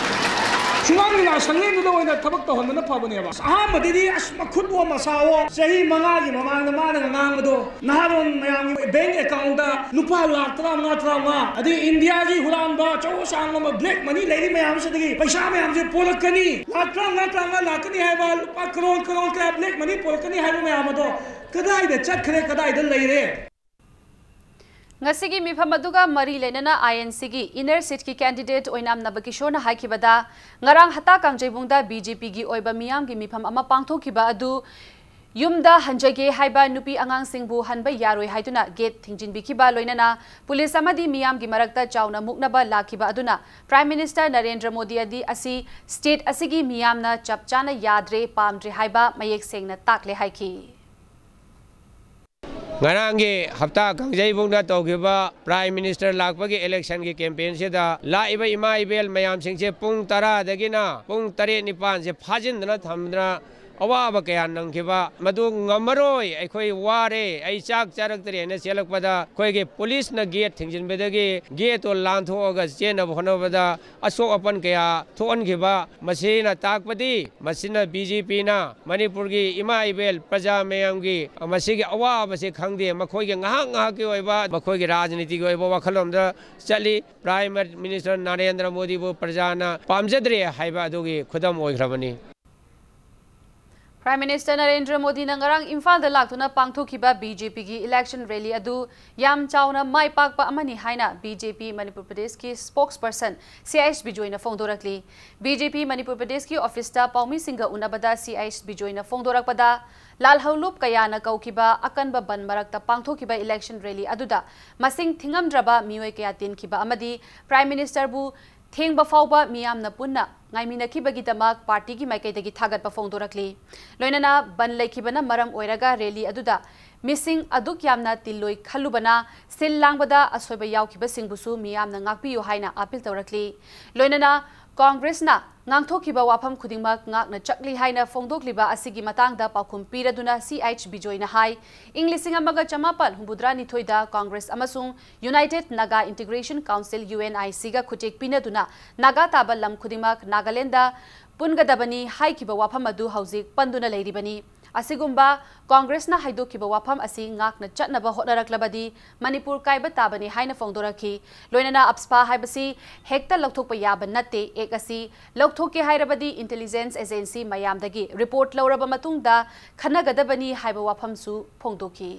ꯁꯨꯃꯥꯡ ꯂꯤꯂꯥ ꯁꯪꯂꯦꯟꯗꯨꯗ ꯑꯣꯏꯅ ꯊꯕꯛ ꯇꯧꯍꯟꯕꯅ ꯐꯕꯅꯦꯕ꯫ ꯑꯍꯥꯟꯕꯗꯗꯤ ꯑꯁ, ꯃꯈꯨꯠꯑꯣ ꯃꯁꯥꯑꯣ, ꯆꯍꯤ ꯃꯉꯥꯒꯤ ꯃꯃꯥꯡꯗ ꯃꯥꯅ ꯉꯥꯡꯕꯗꯣ, ꯅꯍꯥꯔꯣꯟ ꯃꯌꯥꯝꯒꯤ ꯕꯦꯡ ꯑꯦꯀꯥꯎꯟꯗ ꯂꯨꯄꯥ ꯂꯥꯈ ꯇꯔꯥꯃꯉꯥ, ꯇꯔꯥꯃꯉꯥ, ꯑꯗꯩ ꯏꯟꯗꯤꯌꯥꯒꯤ ꯍꯨꯔꯥꯟꯕ ꯑꯆꯧ ꯑꯁꯥꯡ ꯑꯃ, ꯕ꯭ꯂꯦꯛ ꯃꯅꯤ ꯂꯩꯔꯤ ꯃꯌꯥꯝꯁꯤꯗꯒꯤ ꯄꯩꯁꯥ ꯃꯌꯥꯝꯁꯦ ꯄꯣꯔꯛꯀꯅꯤ, ꯂꯥꯈ ꯇꯔꯥꯃꯉꯥ, ꯇꯔꯥꯃꯉꯥ ꯂꯥꯛꯀꯅꯤ ꯍꯥꯏꯕ, ꯂꯨꯄꯥ ꯀꯔꯣꯔ, ꯀꯔꯣꯔ ꯀꯌꯥ ꯕ꯭ꯂꯦꯛ ꯃꯅꯤ ꯄꯣꯔꯛꯀꯅꯤ ꯍꯥꯏꯕ ꯃꯌꯥꯝ ꯑꯗꯣ ꯀꯗꯥꯏꯗ ꯆꯠꯈ꯭ꯔꯦ, ꯀꯗꯥꯏꯗ ꯂꯩꯔꯦ? ꯉꯁꯤꯒꯤ ꯃꯤꯐꯝ ꯑꯗꯨꯒ ꯃꯔꯤ ꯂꯩꯅꯅ ꯑꯥꯏ ꯑꯦꯟ ꯁꯤꯒꯤ ꯏꯟꯅꯔ ꯁꯤꯠꯀꯤ ꯀꯦꯟꯗꯤꯗꯦꯠ ꯑꯣꯏꯅꯥꯝ ꯅꯕꯀꯤꯁꯣꯔꯅ ꯍꯥꯏꯈꯤꯕꯗ, ꯉꯔꯥꯡ ꯍꯞꯇꯥ ꯀꯥꯡꯖꯩꯕꯨꯡꯗ ꯕꯤ ꯖꯦ ꯄꯤꯒꯤ ꯑꯣꯏꯕ ꯃꯤꯌꯥꯝꯒꯤ ꯃꯤꯐꯝ ꯑꯃ ꯄꯥꯡꯊꯣꯛꯈꯤꯕ ꯑꯗꯨ ꯌꯨꯝꯗ ꯍꯟꯖꯒꯦ ꯍꯥꯏꯕ ꯅꯨꯄꯤ ꯑꯉꯥꯡꯁꯤꯡꯕꯨ ꯍꯟꯕ ꯌꯥꯔꯣꯏ ꯍꯥꯏꯗꯨꯅ ꯒꯦꯠ ꯊꯤꯡꯖꯤꯟꯕꯤꯈꯤꯕ, ꯂꯣꯏꯅꯅ ꯄꯨꯂꯤꯁ ꯑꯃꯗꯤ ꯃꯤꯌꯥꯝꯒꯤ ꯃꯔꯛꯇ ꯆꯥꯎꯅ ꯃꯨꯛꯅꯕ ꯂꯥꯛꯈꯤꯕ ꯑꯗꯨꯅ ꯄ꯭ꯔꯥꯏꯝ ꯃꯤꯅꯤꯁꯇꯔ ꯅꯔꯦꯟꯗ꯭ꯔ ꯃꯣꯗꯤ ꯑꯗꯤ ꯑꯁꯤ ꯁ꯭ꯇꯦꯠ ꯑꯁꯤꯒꯤ ꯃꯤꯌꯥꯝꯅ ꯆꯞ ꯆꯥꯅ ꯌꯥꯗ꯭ꯔꯦ, ꯄꯥꯝꯗ꯭ꯔꯦ ꯍꯥꯏꯕ ꯃꯌꯦꯛ ꯁꯦꯡꯅ ꯇꯥꯛꯂꯦ ꯍꯥꯏꯈꯤ꯫ ꯉꯔꯥꯡꯒꯤ ꯍꯞꯇꯥ ꯀꯥꯡꯖꯩꯕꯨꯡꯗ ꯇꯧꯈꯤꯕ ꯄ꯭ꯔꯥꯏꯝ ꯃꯤꯅꯤꯁꯇꯔ ꯂꯥꯛꯄꯒꯤ ꯏꯂꯦꯛꯁꯟꯒꯤ ꯀꯦꯝꯄꯦꯟꯁꯤꯗ ꯂꯥꯛꯏꯕ ꯏꯃꯥ ꯏꯕꯦꯜ ꯃꯌꯥꯝꯁꯤꯡꯁꯦ ꯄꯨꯡ ꯇꯔꯥꯗꯒꯤꯅ ꯄꯨꯡ ꯇꯔꯦꯠ ꯅꯤꯄꯥꯟꯁꯦ ꯐꯥꯖꯤꯟꯗꯅ ꯊꯝꯗꯅ ꯑꯋꯥꯕ ꯀꯌꯥ ꯅꯪꯈꯤꯕ, ꯃꯗꯨ ꯉꯝꯃꯔꯣꯏ, ꯑꯩꯈꯣꯏ ꯋꯥꯔꯦ, ꯑꯩ ꯆꯥꯛ ꯆꯥꯔꯛꯇ꯭ꯔꯦꯅ ꯆꯦꯜꯂꯛꯄꯗ ꯑꯩꯈꯣꯏꯒꯤ ꯄꯨꯂꯤꯁꯅ ꯒꯦꯠ ꯊꯤꯡꯖꯤꯟꯕꯗꯒꯤ ꯒꯦꯠꯇꯣ ꯂꯥꯟꯊꯣꯛꯑꯒ ꯆꯦꯟꯅꯕ ꯍꯣꯠꯅꯕꯗ ꯑꯁꯣꯛ ꯑꯄꯟ ꯀꯌꯥ ꯊꯣꯛꯍꯟꯈꯤꯕ, ꯃꯁꯤꯅ ꯇꯥꯛꯄꯗꯤ ꯃꯁꯤꯅ ꯕꯤ ꯖꯦ ꯄꯤꯅ ꯃꯅꯤꯄꯨꯔꯒꯤ ꯏꯃꯥ ꯏꯕꯦꯜ ꯄ꯭ꯔꯖꯥ ꯃꯌꯥꯝꯒꯤ ꯃꯁꯤꯒꯤ ꯑꯋꯥꯕꯁꯦ ꯈꯪꯗꯦ, ꯃꯈꯣꯏꯒꯤ ꯉꯥꯏꯍꯥꯛ ꯉꯥꯏꯍꯥꯛꯀꯤ ꯑꯣꯏꯕ ꯃꯈꯣꯏꯒꯤ ꯔꯥꯖꯅꯤꯇꯤꯒꯤ ꯑꯣꯏꯕ ꯋꯥꯈꯜꯂꯣꯟꯗ ꯆꯠꯂꯤ꯫ ꯄ꯭ꯔꯥꯏꯝ ꯃꯤꯅꯤꯁꯇꯔ ꯅꯔꯦꯟꯗ꯭ꯔ ꯃꯣꯗꯤꯕꯨ ꯄ꯭ꯔꯖꯥꯅ ꯄꯥꯝꯖꯗ꯭ꯔꯦ ꯍꯥꯏꯕ ꯑꯗꯨꯒꯤ ꯈꯨꯗꯝ ꯑꯣꯏꯈ꯭ꯔꯕꯅꯤ꯫ ꯄ꯭ꯔꯥꯏꯝ ꯃꯤꯅꯤꯁꯇꯔ ꯅꯔꯦꯟꯗ꯭ꯔ ꯃꯣꯗꯤꯅ ꯉꯔꯥꯡ ꯏꯝꯐꯥꯜꯗ ꯂꯥꯛꯇꯨꯅ ꯄꯥꯡꯊꯣꯛꯈꯤꯕ ꯕꯤ ꯖꯦ ꯄꯤꯒꯤ ꯏꯂꯦꯛꯁꯟ ꯔꯦꯂꯤ ꯑꯗꯨ ꯌꯥꯝ ꯆꯥꯎꯅ ꯃꯥꯏ ꯄꯥꯛꯄ ꯑꯃꯅꯤ ꯍꯥꯏꯅ ꯕꯤ ꯖꯦ ꯄꯤ ꯃꯅꯤꯄꯨꯔ ꯄ꯭ꯔꯗꯦꯁꯀꯤ ꯁ꯭ꯄꯣꯛꯁ ꯄꯔꯁꯟ ꯁꯤ ꯑꯩꯆ ꯕꯤꯖꯣꯏꯅ ꯐꯣꯡꯗꯣꯔꯛꯂꯤ꯫ ꯕꯤ ꯖꯦ ꯄꯤ ꯃꯅꯤꯄꯨꯔ ꯄ꯭ꯔꯗꯦꯁꯀꯤ ꯑꯣꯐꯤꯁꯇ ꯄꯥꯎꯃꯤꯁꯤꯡꯒ ꯎꯅꯕꯗ ꯁꯤ ꯑꯩꯆ ꯕꯤꯖꯣꯏꯅ ꯐꯣꯡꯗꯣꯔꯛꯄꯗ, ꯂꯥꯜꯍꯧꯂꯨꯞ ꯀꯌꯥꯅ ꯀꯧꯈꯤꯕ ꯑꯀꯟꯕ ꯕꯟ ꯃꯔꯛꯇ ꯄꯥꯡꯊꯣꯛꯈꯤꯕ ꯏꯂꯦꯛꯁꯟ ꯔꯦꯂꯤ ꯑꯗꯨꯗ ꯃꯁꯤꯡ ꯊꯤꯉꯝꯗ꯭ꯔꯕ ꯃꯤꯑꯣꯏ ꯀꯌꯥ ꯇꯤꯟꯈꯤꯕ ꯑꯃꯗꯤ ꯄ꯭ꯔꯥꯏꯝ ꯃꯤꯅꯤꯁꯇꯔꯕꯨ ꯊꯦꯡꯕ ꯐꯥꯎꯕ ꯃꯤꯌꯥꯝꯅ ꯄꯨꯟꯅ ꯉꯥꯏꯃꯤꯟꯅꯈꯤꯕꯒꯤꯗꯃꯛ ꯄꯥꯔꯇꯤꯒꯤ ꯃꯥꯏꯀꯩꯗꯒꯤ ꯊꯥꯒꯠꯄ ꯐꯣꯡꯗꯣꯔꯛꯂꯤ꯫ ꯂꯣꯏꯅꯅ ꯕꯟ ꯂꯩꯈꯤꯕꯅ ꯃꯔꯝ ꯑꯣꯏꯔꯒ ꯔꯦꯂꯤ ꯑꯗꯨꯗ ꯃꯤꯁꯤꯡ ꯑꯗꯨꯛ ꯌꯥꯝꯅ ꯇꯤꯜꯂꯣꯏ ꯈꯜꯂꯨꯕꯅ ꯁꯤꯜ ꯂꯥꯡꯕꯗ ꯑꯁꯣꯏꯕ ꯌꯥꯎꯈꯤꯕꯁꯤꯡꯕꯨꯁꯨ ꯃꯤꯌꯥꯝꯅ ꯉꯥꯛꯄꯤꯌꯨ ꯍꯥꯏꯅ ꯑꯥꯄꯤꯜ ꯇꯧꯔꯛꯂꯤ꯫ ꯂꯣꯏꯅꯅ ꯀꯣꯡꯒ꯭ꯔꯦꯁꯅ ꯉꯥꯡꯊꯣꯛꯈꯤꯕ ꯋꯥꯐꯝ ꯈꯨꯗꯤꯡꯃꯛ ꯉꯥꯛꯅ ꯆꯠꯂꯤ ꯍꯥꯏꯅ ꯐꯣꯡꯗꯣꯛꯂꯤꯕ ꯑꯁꯤꯒꯤ ꯃꯇꯥꯡꯗ ꯄꯥꯎꯈꯨꯝ ꯄꯤꯔꯗꯨꯅ ꯁꯤ ꯑꯩꯆ ꯕꯤꯖꯣꯏꯅ ꯍꯥꯏ, ꯏꯪ ꯂꯤꯁꯤꯡ ꯑꯃꯒ ꯆꯃꯥꯄꯜ ꯍꯨꯝꯐꯨꯇꯔꯥꯅꯤꯊꯣꯏꯗ ꯀꯣꯡꯒ꯭ꯔꯦꯁ ꯑꯃꯁꯨꯡ united Naga integration council, U N I ꯁꯤꯒ ꯈꯨꯠꯌꯦꯛ ꯄꯤꯅꯗꯨꯅ ꯅꯥꯒꯥ ꯇꯥꯕ ꯂꯝ ꯈꯨꯗꯤꯡꯃꯛ ꯅꯥꯒꯥꯂꯦꯟꯗ ꯄꯨꯟꯒꯗꯕꯅꯤ ꯍꯥꯏꯈꯤꯕ ꯋꯥꯐꯝ ꯑꯗꯨ ꯍꯧꯖꯤꯛ ꯄꯟꯗꯨꯅ ꯂꯩꯔꯤꯕꯅꯤ꯫ ꯑꯁꯤꯒꯨꯝꯕ ꯀꯣꯡꯒ꯭ꯔꯦꯁꯅ ꯍꯥꯏꯗꯣꯛꯈꯤꯕ ꯋꯥꯐꯝ ꯑꯁꯤ ꯉꯥꯛꯅ ꯆꯠꯅꯕ ꯍꯣꯠꯅꯔꯛꯂꯕꯗꯤ ꯃꯅꯤꯄꯨꯔ ꯀꯥꯏꯕ ꯇꯥꯕꯅꯤ ꯍꯥꯏꯅ ꯐꯣꯡꯗꯣꯔꯛꯈꯤ꯫ ꯂꯣꯏꯅꯅ ꯑꯞꯁꯄꯥ ꯍꯥꯏꯕꯁꯤ ꯍꯦꯛꯇ ꯂꯧꯊꯣꯛꯄ ꯌꯥꯕ ꯅꯠꯇꯦ꯫ ꯑꯦꯛ ꯑꯁꯤ ꯂꯧꯊꯣꯛꯀꯦ ꯍꯥꯏꯔꯕꯗꯤ ꯏꯟꯇꯦꯂꯤꯖꯦꯟꯁ ꯑꯦꯖꯦꯟꯁꯤ ꯃꯌꯥꯝꯗꯒꯤ ꯔꯤꯄꯣꯔꯠ ꯂꯧꯔꯕ ꯃꯇꯨꯡꯗ ꯈꯟꯅꯒꯗꯕꯅꯤ ꯍꯥꯏꯕ ꯋꯥꯐꯝꯁꯨ ꯐꯣꯡꯗꯣꯛꯈꯤ꯫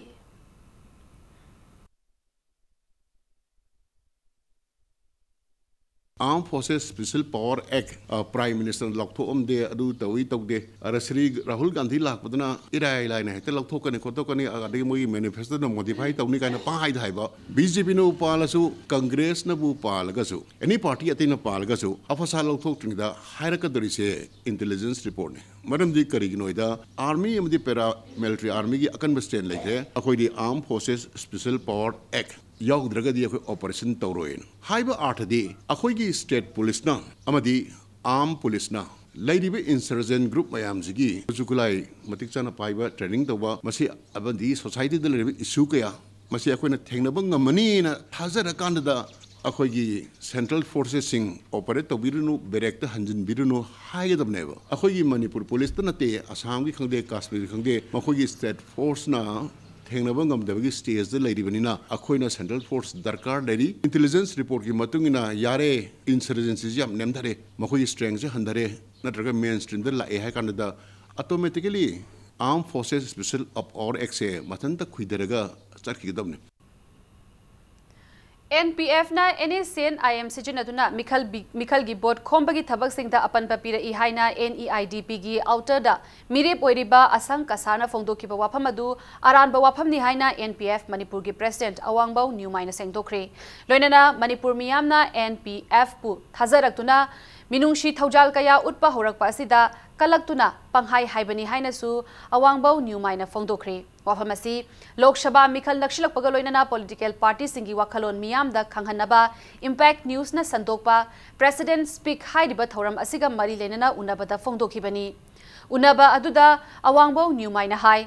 Armed Forces Special Power Act Prime Minister ꯂꯧꯊꯣꯛꯑꯝꯗꯦ, ꯑꯗꯨ ꯇꯧꯏ ꯇꯧꯗꯦ, ꯑꯗ ꯁ꯭ꯔꯤ ꯔꯥꯍꯨꯜ ꯒꯥꯟꯙꯤ ꯂꯥꯛꯄꯗꯅ ꯏꯔꯥꯏ ꯂꯥꯏꯅ ꯍꯦꯛꯇ ꯂꯧꯊꯣꯛꯀꯅꯤ ꯈꯣꯠꯇꯣꯛꯀꯅꯤ, ꯑꯗꯒꯤ ꯃꯣꯏꯒꯤ ꯃꯦꯅꯤꯐꯦꯁꯇꯣꯗ ꯃꯣꯗꯤꯐꯥꯏ ꯇꯧꯅꯤ ꯀꯥꯏꯅ ꯄꯪꯍꯥꯏꯗ ꯍꯥꯏꯕ꯫ ꯕꯤ ꯖꯦ ꯄꯤꯅꯕꯨ ꯄꯥꯜꯂꯁꯨ, ꯀꯪꯒ꯭ꯔꯦꯁꯅꯕꯨ ꯄꯥꯜꯂꯒꯁꯨ, ꯑꯦꯅꯤ ꯄꯥꯔꯇꯤ ꯑꯇꯩꯅ ꯄꯥꯜꯂꯒꯁꯨ, ꯑꯐꯁꯥ ꯂꯧꯊꯣꯛꯇ꯭ꯔꯤꯉꯩꯗ ꯍꯥꯏꯔꯛꯀꯗꯧꯔꯤꯁꯦ ꯏꯟꯇꯦꯂꯤꯖꯦꯟꯁ ꯔꯤꯄꯣꯔꯠꯅꯤ꯫ ꯃꯔꯝꯗꯤ ꯀꯔꯤꯒꯤꯅꯣ ꯍꯥꯏꯗ, ꯑꯥꯔꯃꯤ ꯑꯃꯗꯤ ꯄꯦꯔꯥ ꯃꯤꯂꯤꯇꯔꯤ ꯑꯥꯔꯃꯤꯒꯤ ꯑꯀꯟꯕ ꯁ꯭ꯇꯦꯟ ꯂꯩꯈ꯭ꯔꯦ꯫ ꯑꯩꯈꯣꯏꯗꯤ Armed Forces Special Power Act ꯌꯥꯎꯗ꯭ꯔꯒꯗꯤ ꯑꯩꯈꯣꯏ ꯑꯣꯄꯔꯦꯁꯟ ꯇꯧꯔꯣꯏꯅ ꯍꯥꯏꯕ ꯑꯥꯔꯊꯗꯤ, ꯑꯩꯈꯣꯏꯒꯤ ꯁ꯭ꯇꯦꯠ ꯄꯨꯂꯤꯁꯅ ꯑꯃꯗꯤ ꯑꯥꯔꯝ ꯄꯨꯂꯤꯁꯅ ꯂꯩꯔꯤꯕ ꯏꯟꯁꯔꯖꯦꯟ ꯒ꯭ꯔꯨꯞ ꯃꯌꯥꯝꯁꯤꯒꯤ ꯈꯨꯠꯁꯨ ꯈꯨꯠꯂꯥꯏ ꯃꯇꯤꯛ ꯆꯥꯅ ꯄꯥꯏꯕ, ꯇ꯭ꯔꯦꯅꯤꯡ ꯇꯧꯕ, ꯃꯁꯤ ꯑꯃꯗꯤ ꯁꯣꯁꯥꯏꯇꯤꯗ ꯂꯩꯔꯤꯕ ꯏꯁꯨ ꯀꯌꯥ ꯃꯁꯤ ꯑꯩꯈꯣꯏꯅ ꯊꯦꯡꯅꯕ ꯉꯝꯃꯅꯤꯅ ꯊꯥꯖꯔꯀꯥꯟꯗ, ꯑꯩꯈꯣꯏꯒꯤ ꯁꯦꯟꯇ꯭ꯔꯦꯜ ꯐꯣꯔꯁꯦꯁꯁꯤꯡ ꯑꯣꯄꯔꯦꯠ ꯇꯧꯕꯤꯔꯨꯅꯨ, ꯕꯦꯔꯦꯛꯇ ꯍꯟꯖꯤꯟꯕꯤꯔꯨꯅꯨ ꯍꯥꯏꯒꯗꯕꯅꯦꯕ꯫ ꯑꯩꯈꯣꯏꯒꯤ ꯃꯅꯤꯄꯨꯔ ꯄꯨꯂꯤꯁꯇ ꯅꯠꯇꯦ, ꯑꯁꯥꯝꯒꯤ ꯈꯪꯗꯦ, ꯀꯥꯁꯃꯤꯔꯒꯤ ꯈꯪꯗꯦ, ꯃꯈꯣꯏꯒꯤ ꯁ꯭ꯇꯦꯠ ꯐꯣꯔꯁꯅ ꯊꯦꯡꯅꯕ ꯉꯝꯗꯕꯒꯤ ꯁ꯭ꯇꯦꯖꯇ ꯂꯩꯔꯤꯕꯅꯤꯅ, ꯑꯩꯈꯣꯏꯅ ꯁꯦꯟꯇ꯭ꯔꯦꯜ ꯐꯣꯔꯁ ꯗꯔꯀꯥꯔ ꯂꯩꯔꯤ꯫ ꯏꯟꯇꯦꯂꯤꯖꯦꯟꯁ ꯔꯤꯄꯣꯔꯠꯀꯤ ꯃꯇꯨꯡ ꯏꯟꯅ, ꯌꯥꯔꯦ, ꯏꯟꯁꯔꯖꯦꯟꯁꯤꯁꯤ ꯌꯥꯝ ꯅꯦꯝꯊꯔꯦ, ꯃꯈꯣꯏꯒꯤ ꯁ꯭ꯇ꯭ꯔꯦꯡꯁꯦ ꯍꯟꯊꯔꯦ, ꯅꯠꯇ꯭ꯔꯒ ꯃꯦꯟ ꯁ꯭ꯇ꯭ꯔꯤꯝꯗ ꯂꯥꯛꯑꯦ ꯍꯥꯏ ꯀꯥꯟꯗ, automatically Armed Forces Special Power Actꯁꯦ ꯃꯊꯟꯇ ꯈꯨꯏꯊꯔꯒ ꯆꯠꯈꯤꯒꯗꯕꯅꯤ꯫ ꯑꯦꯟ ꯄꯤ ꯑꯦꯐꯅ N S N I M ꯁꯤꯖꯤꯟꯅꯗꯨꯅ ꯃꯤꯈꯜ ꯕꯤ-, ꯃꯤꯈꯜꯒꯤ ꯚꯣꯠ ꯈꯣꯝꯕꯒꯤ ꯊꯕꯛꯁꯤꯡꯗ ꯑꯄꯟꯕ ꯄꯤꯔꯛꯏ ꯍꯥꯏꯅ ꯑꯦꯟ ꯏ ꯑꯥꯏ ꯗꯤ ꯄꯤꯒꯤ ꯑꯥꯎꯇꯔꯗ ꯃꯤꯔꯦꯞ ꯑꯣꯏꯔꯤꯕ ꯑꯁꯪ ꯀꯁꯥꯔꯅ ꯐꯣꯡꯗꯣꯛꯈꯤꯕ ꯋꯥꯐꯝ ꯑꯗꯨ ꯑꯔꯥꯟꯕ ꯋꯥꯐꯝꯅꯤ ꯍꯥꯏꯅ ꯑꯦꯟ ꯄꯤ ꯑꯦꯐ ꯃꯅꯤꯄꯨꯔꯒꯤ ꯄ꯭ꯔꯦꯁꯤꯗꯦꯟꯠ ꯑꯋꯥꯡꯕꯧ ꯅ꯭ꯌꯨꯃꯥꯏꯅ ꯁꯦꯡꯗꯣꯛꯈ꯭ꯔꯦ꯫ ꯂꯣꯏꯅꯅ ꯃꯅꯤꯄꯨꯔ ꯃꯤꯌꯥꯝꯅ ꯑꯦꯟ ꯄꯤ ꯑꯦꯐꯄꯨ ꯊꯥꯖꯔꯛꯇꯨꯅ ꯃꯤꯅꯨꯡꯁꯤ ꯊꯧꯖꯥꯜ ꯀꯌꯥ ꯎꯠꯄ ꯍꯧꯔꯛꯄ ꯑꯁꯤꯗ ꯀꯜꯂꯛꯇꯨꯅ ꯄꯪꯍꯥꯏ ꯍꯥꯏꯕꯅꯤ ꯍꯥꯏꯅꯁꯨ ꯑꯋꯥꯡꯕꯧ ꯅ꯭ꯌꯨꯃꯥꯏꯅ ꯐꯣꯡꯗꯣꯛꯈ꯭ꯔꯦ꯫ ꯋꯥꯐꯝ ꯑꯁꯤ ꯂꯣꯛ ꯁꯚꯥ ꯃꯤꯈꯜ ꯅꯛꯁꯤꯜꯂꯛꯄꯒ ꯂꯣꯏꯅꯅ ꯄꯣꯂꯤꯇꯤꯀꯦꯜ ꯄꯥꯔꯇꯤꯁꯤꯡꯒꯤ ꯋꯥꯈꯜꯂꯣꯟ ꯃꯤꯌꯥꯝꯗ ꯈꯪꯍꯟꯅꯕ Impact Newsꯅ ꯁꯟꯗꯣꯛꯄ President's Speak ꯍꯥꯏꯔꯤꯕ ꯊꯧꯔꯝ ꯑꯁꯤꯒ ꯃꯔꯤ ꯂꯩꯅꯅ ꯎꯅꯕꯗ ꯐꯣꯡꯗꯣꯛꯈꯤꯕꯅꯤ꯫ ꯎꯅꯕ ꯑꯗꯨꯗ ꯑꯋꯥꯡꯕꯧ ꯅ꯭ꯌꯨꯃꯥꯏꯅ ꯍꯥꯏ,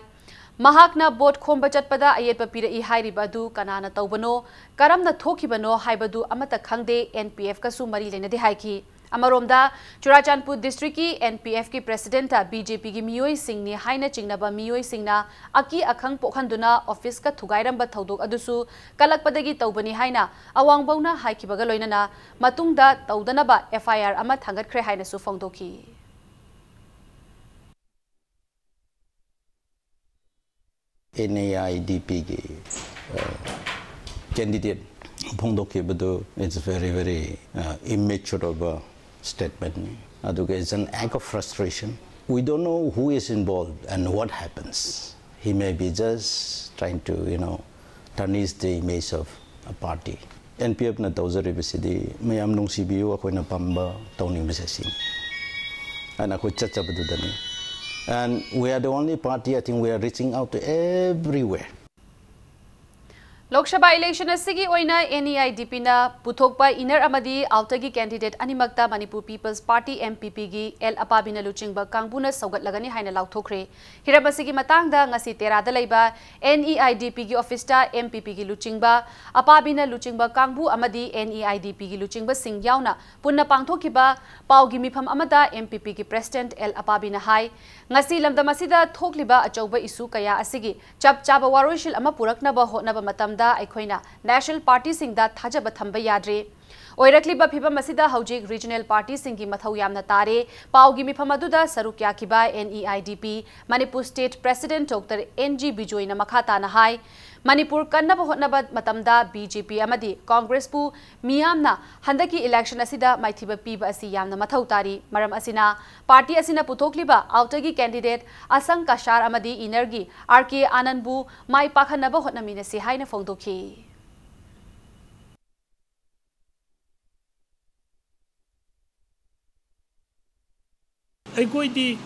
ꯃꯍꯥꯛꯅ ꯚꯣꯠ ꯈꯣꯝꯕ ꯆꯠꯄꯗ ꯑꯌꯦꯠꯄ ꯄꯤꯔꯛꯏ ꯍꯥꯏꯔꯤꯕ ꯑꯗꯨ ꯀꯅꯥꯅ ꯇꯧꯕꯅꯣ, ꯀꯔꯝꯅ ꯊꯣꯛꯈꯤꯕꯅꯣ ꯍꯥꯏꯕꯗꯨ ꯑꯃꯠꯇ ꯈꯪꯗꯦ, ꯑꯦꯟ ꯄꯤ ꯑꯦꯐꯀꯁꯨ ꯃꯔꯤ ꯂꯩꯅꯗꯦ ꯍꯥꯏꯈꯤ꯫ ꯑꯃꯔꯣꯝꯗ, ꯆꯨꯔꯥꯆꯥꯟꯄꯨꯔ ꯗꯤꯁꯇ꯭ꯔꯤꯛꯀꯤ ꯑꯦꯟ ꯄꯤ ꯑꯦꯐꯀꯤ ꯄ꯭ꯔꯦꯁꯤꯗꯦꯟꯠꯇ ꯕꯤ ꯖꯦ ꯄꯤꯒꯤ ꯃꯤꯑꯣꯏꯁꯤꯡꯅꯤ ꯍꯥꯏꯅ ꯆꯤꯡꯅꯕ ꯃꯤꯑꯣꯏꯁꯤꯡꯅ ꯑꯀꯤ ꯑꯈꯪ ꯄꯣꯛꯍꯟꯗꯨꯅ ꯑꯣꯐꯤꯁꯀ ꯊꯨꯒꯥꯏꯔꯝꯕ ꯊꯧꯗꯣꯛ ꯑꯗꯨꯁꯨ ꯀꯜꯂꯛꯄꯗꯒꯤ ꯇꯧꯕꯅꯤ ꯍꯥꯏꯅ ꯑꯋꯥꯡꯕꯧꯅ ꯍꯥꯏꯈꯤꯕꯒ ꯂꯣꯏꯅꯅ ꯃꯇꯨꯡꯗ ꯇꯧꯗꯅꯕ ꯑꯦꯐ ꯑꯥꯏ ꯑꯥꯔ ꯑꯃ ꯊꯥꯡꯒꯠꯈ꯭ꯔꯦ ꯍꯥꯏꯅꯁꯨ ꯐꯣꯡꯗꯣꯛꯈꯤ꯫ ꯑꯦꯟ ꯑꯦ ꯑꯥꯏ ꯗꯤ ꯄꯤꯒꯤ candidate ꯐꯣꯡꯗꯣꯛꯈꯤꯕꯗꯨ, it's very, very, uh, immature ꯑꯣꯏꯕ statement ꯅꯤ꯫ ꯑꯗꯨꯒ it's an act of frustration. We don't know who is involved and what happens. He may be just trying to, you know, tarnish the image of a party. N P F ꯅ ꯇꯧꯖꯔꯤꯕꯁꯤꯗꯤ ꯃꯌꯥꯝ ꯅꯨꯡꯁꯤꯕꯤꯌꯨ, ꯑꯩꯈꯣꯏꯅ ꯄꯥꯝꯕ ꯇꯧꯅꯤꯡꯕꯁꯦ ꯁꯤꯅꯤ꯫ ꯑꯗꯨꯅ ꯑꯩꯈꯣꯏ ꯆꯠꯆꯕꯗꯨꯗꯅꯤ꯫ And we are the only party, I think we are reaching out to everywhere. Lok Sabha election ꯑꯁꯤꯒꯤ ꯑꯣꯏꯅ N E I D P ꯅ ꯄꯨꯊꯣꯛꯄ ꯏꯟꯅꯔ ꯑꯃꯗꯤ ꯑꯥꯎꯇꯔꯒꯤ ꯀꯦꯟꯗꯤꯗꯦꯠ ꯑꯅꯤꯃꯛꯇ Manipur people's party, M P P ꯒꯤ ꯑꯦꯜ ꯑꯄꯥꯕꯤꯅ ꯂꯨꯆꯤꯡꯕ ꯀꯥꯡꯕꯨꯅ ꯁꯧꯒꯠꯂꯒꯅꯤ ꯍꯥꯏꯅ ꯂꯥꯎꯊꯣꯛꯈ꯭ꯔꯦ꯫ ꯍꯤꯔꯝ ꯑꯁꯤꯒꯤ ꯃꯇꯥꯡꯗ ꯉꯁꯤ ꯇꯦꯔꯥꯗ ꯂꯩꯕ N E I D P ꯒꯤ ꯑꯣꯐꯤꯁꯇ M P P ꯒꯤ ꯂꯨꯆꯤꯡꯕ, ꯑꯄꯥꯕꯤꯅ ꯂꯨꯆꯤꯡꯕ ꯀꯥꯡꯕꯨ ꯑꯃꯗꯤ N E I D P ꯒꯤ ꯂꯨꯆꯤꯡꯕꯁꯤꯡ ꯌꯥꯎꯅ ꯄꯨꯟꯅ ꯄꯥꯡꯊꯣꯛꯈꯤꯕ ꯄꯥꯎꯒꯤ ꯃꯤꯐꯝ ꯑꯃꯗ M P P ꯒꯤ ꯄ꯭ꯔꯦꯁꯤꯗꯦꯟꯠ ꯑꯦꯜ ꯑꯄꯥꯕꯤꯅ ꯍꯥꯏ, ꯉꯁꯤ ꯂꯝꯗꯝ ꯑꯁꯤꯗ ꯊꯣꯛꯂꯤꯕ ꯑꯆꯧꯕ ꯏꯁꯨ ꯀꯌꯥ ꯑꯁꯤꯒꯤ ꯆꯞ ꯆꯥꯕ ꯋꯥꯔꯣꯏꯁꯤꯜ ꯑꯃ ꯄꯨꯔꯛꯅꯕ ꯍꯣꯠꯅꯕ ꯃꯇꯝꯗ ꯑꯩꯈꯣꯏꯅ ꯅꯦꯁꯅꯦꯜ ꯄꯥꯔꯇꯤꯁꯤꯡꯗ ꯊꯥꯖꯕ ꯊꯝꯕ ꯌꯥꯗ꯭ꯔꯦ꯫ ꯑꯣꯏꯔꯛꯂꯤꯕ ꯐꯤꯚꯝ ꯑꯁꯤꯗ ꯍꯧꯖꯤꯛ ꯔꯤꯖꯅꯦꯜ ꯄꯥꯔꯇꯤꯁꯤꯡꯒꯤ ꯃꯊꯧ ꯌꯥꯝꯅ ꯇꯥꯔꯦ꯫ ꯄꯥꯎꯒꯤ ꯃꯤꯐꯝ ꯑꯗꯨꯗ ꯁꯔꯨꯛ ꯌꯥꯈꯤꯕ N E I D P Manipur state president doctor N G ꯕꯤꯖꯣꯏꯅ ꯃꯈꯥ ꯇꯥꯅ ꯍꯥꯏ, ꯃꯅꯤꯄꯨꯔ ꯀꯟꯅꯕ ꯍꯣꯠꯅꯕ ꯃꯇꯝꯗ B J P ꯑꯃꯗꯤ ꯀꯣꯡꯒ꯭ꯔꯦꯁꯄꯨ ꯃꯤꯌꯥꯝꯅ ꯍꯟꯗꯛꯀꯤ ꯏꯂꯦꯛꯁꯟ ꯑꯁꯤꯗ ꯃꯥꯏꯊꯤꯕ ꯄꯤꯕ ꯑꯁꯤ ꯌꯥꯝꯅ ꯃꯊꯧ ꯇꯥꯔꯤ꯫ ꯃꯔꯝ ꯑꯁꯤꯅ ꯄꯥꯔꯇꯤ ꯑꯁꯤꯅ ꯄꯨꯊꯣꯛꯂꯤꯕ ꯑꯥꯎꯇꯔꯒꯤ ꯀꯦꯟꯗꯤꯗꯦꯠ ꯑꯁꯪ ꯀꯁꯥꯔ ꯑꯃꯗꯤ ꯏꯟꯅꯔꯒꯤ R K ꯑꯅꯟꯕꯨ ꯃꯥꯏ ꯄꯥꯛꯍꯟꯅꯕ ꯍꯣꯠꯅꯃꯤꯟꯅꯁꯤ ꯍꯥꯏꯅ ꯐꯣꯡꯗꯣꯛꯈꯤ꯫ ꯑꯩꯈꯣꯏꯗꯤ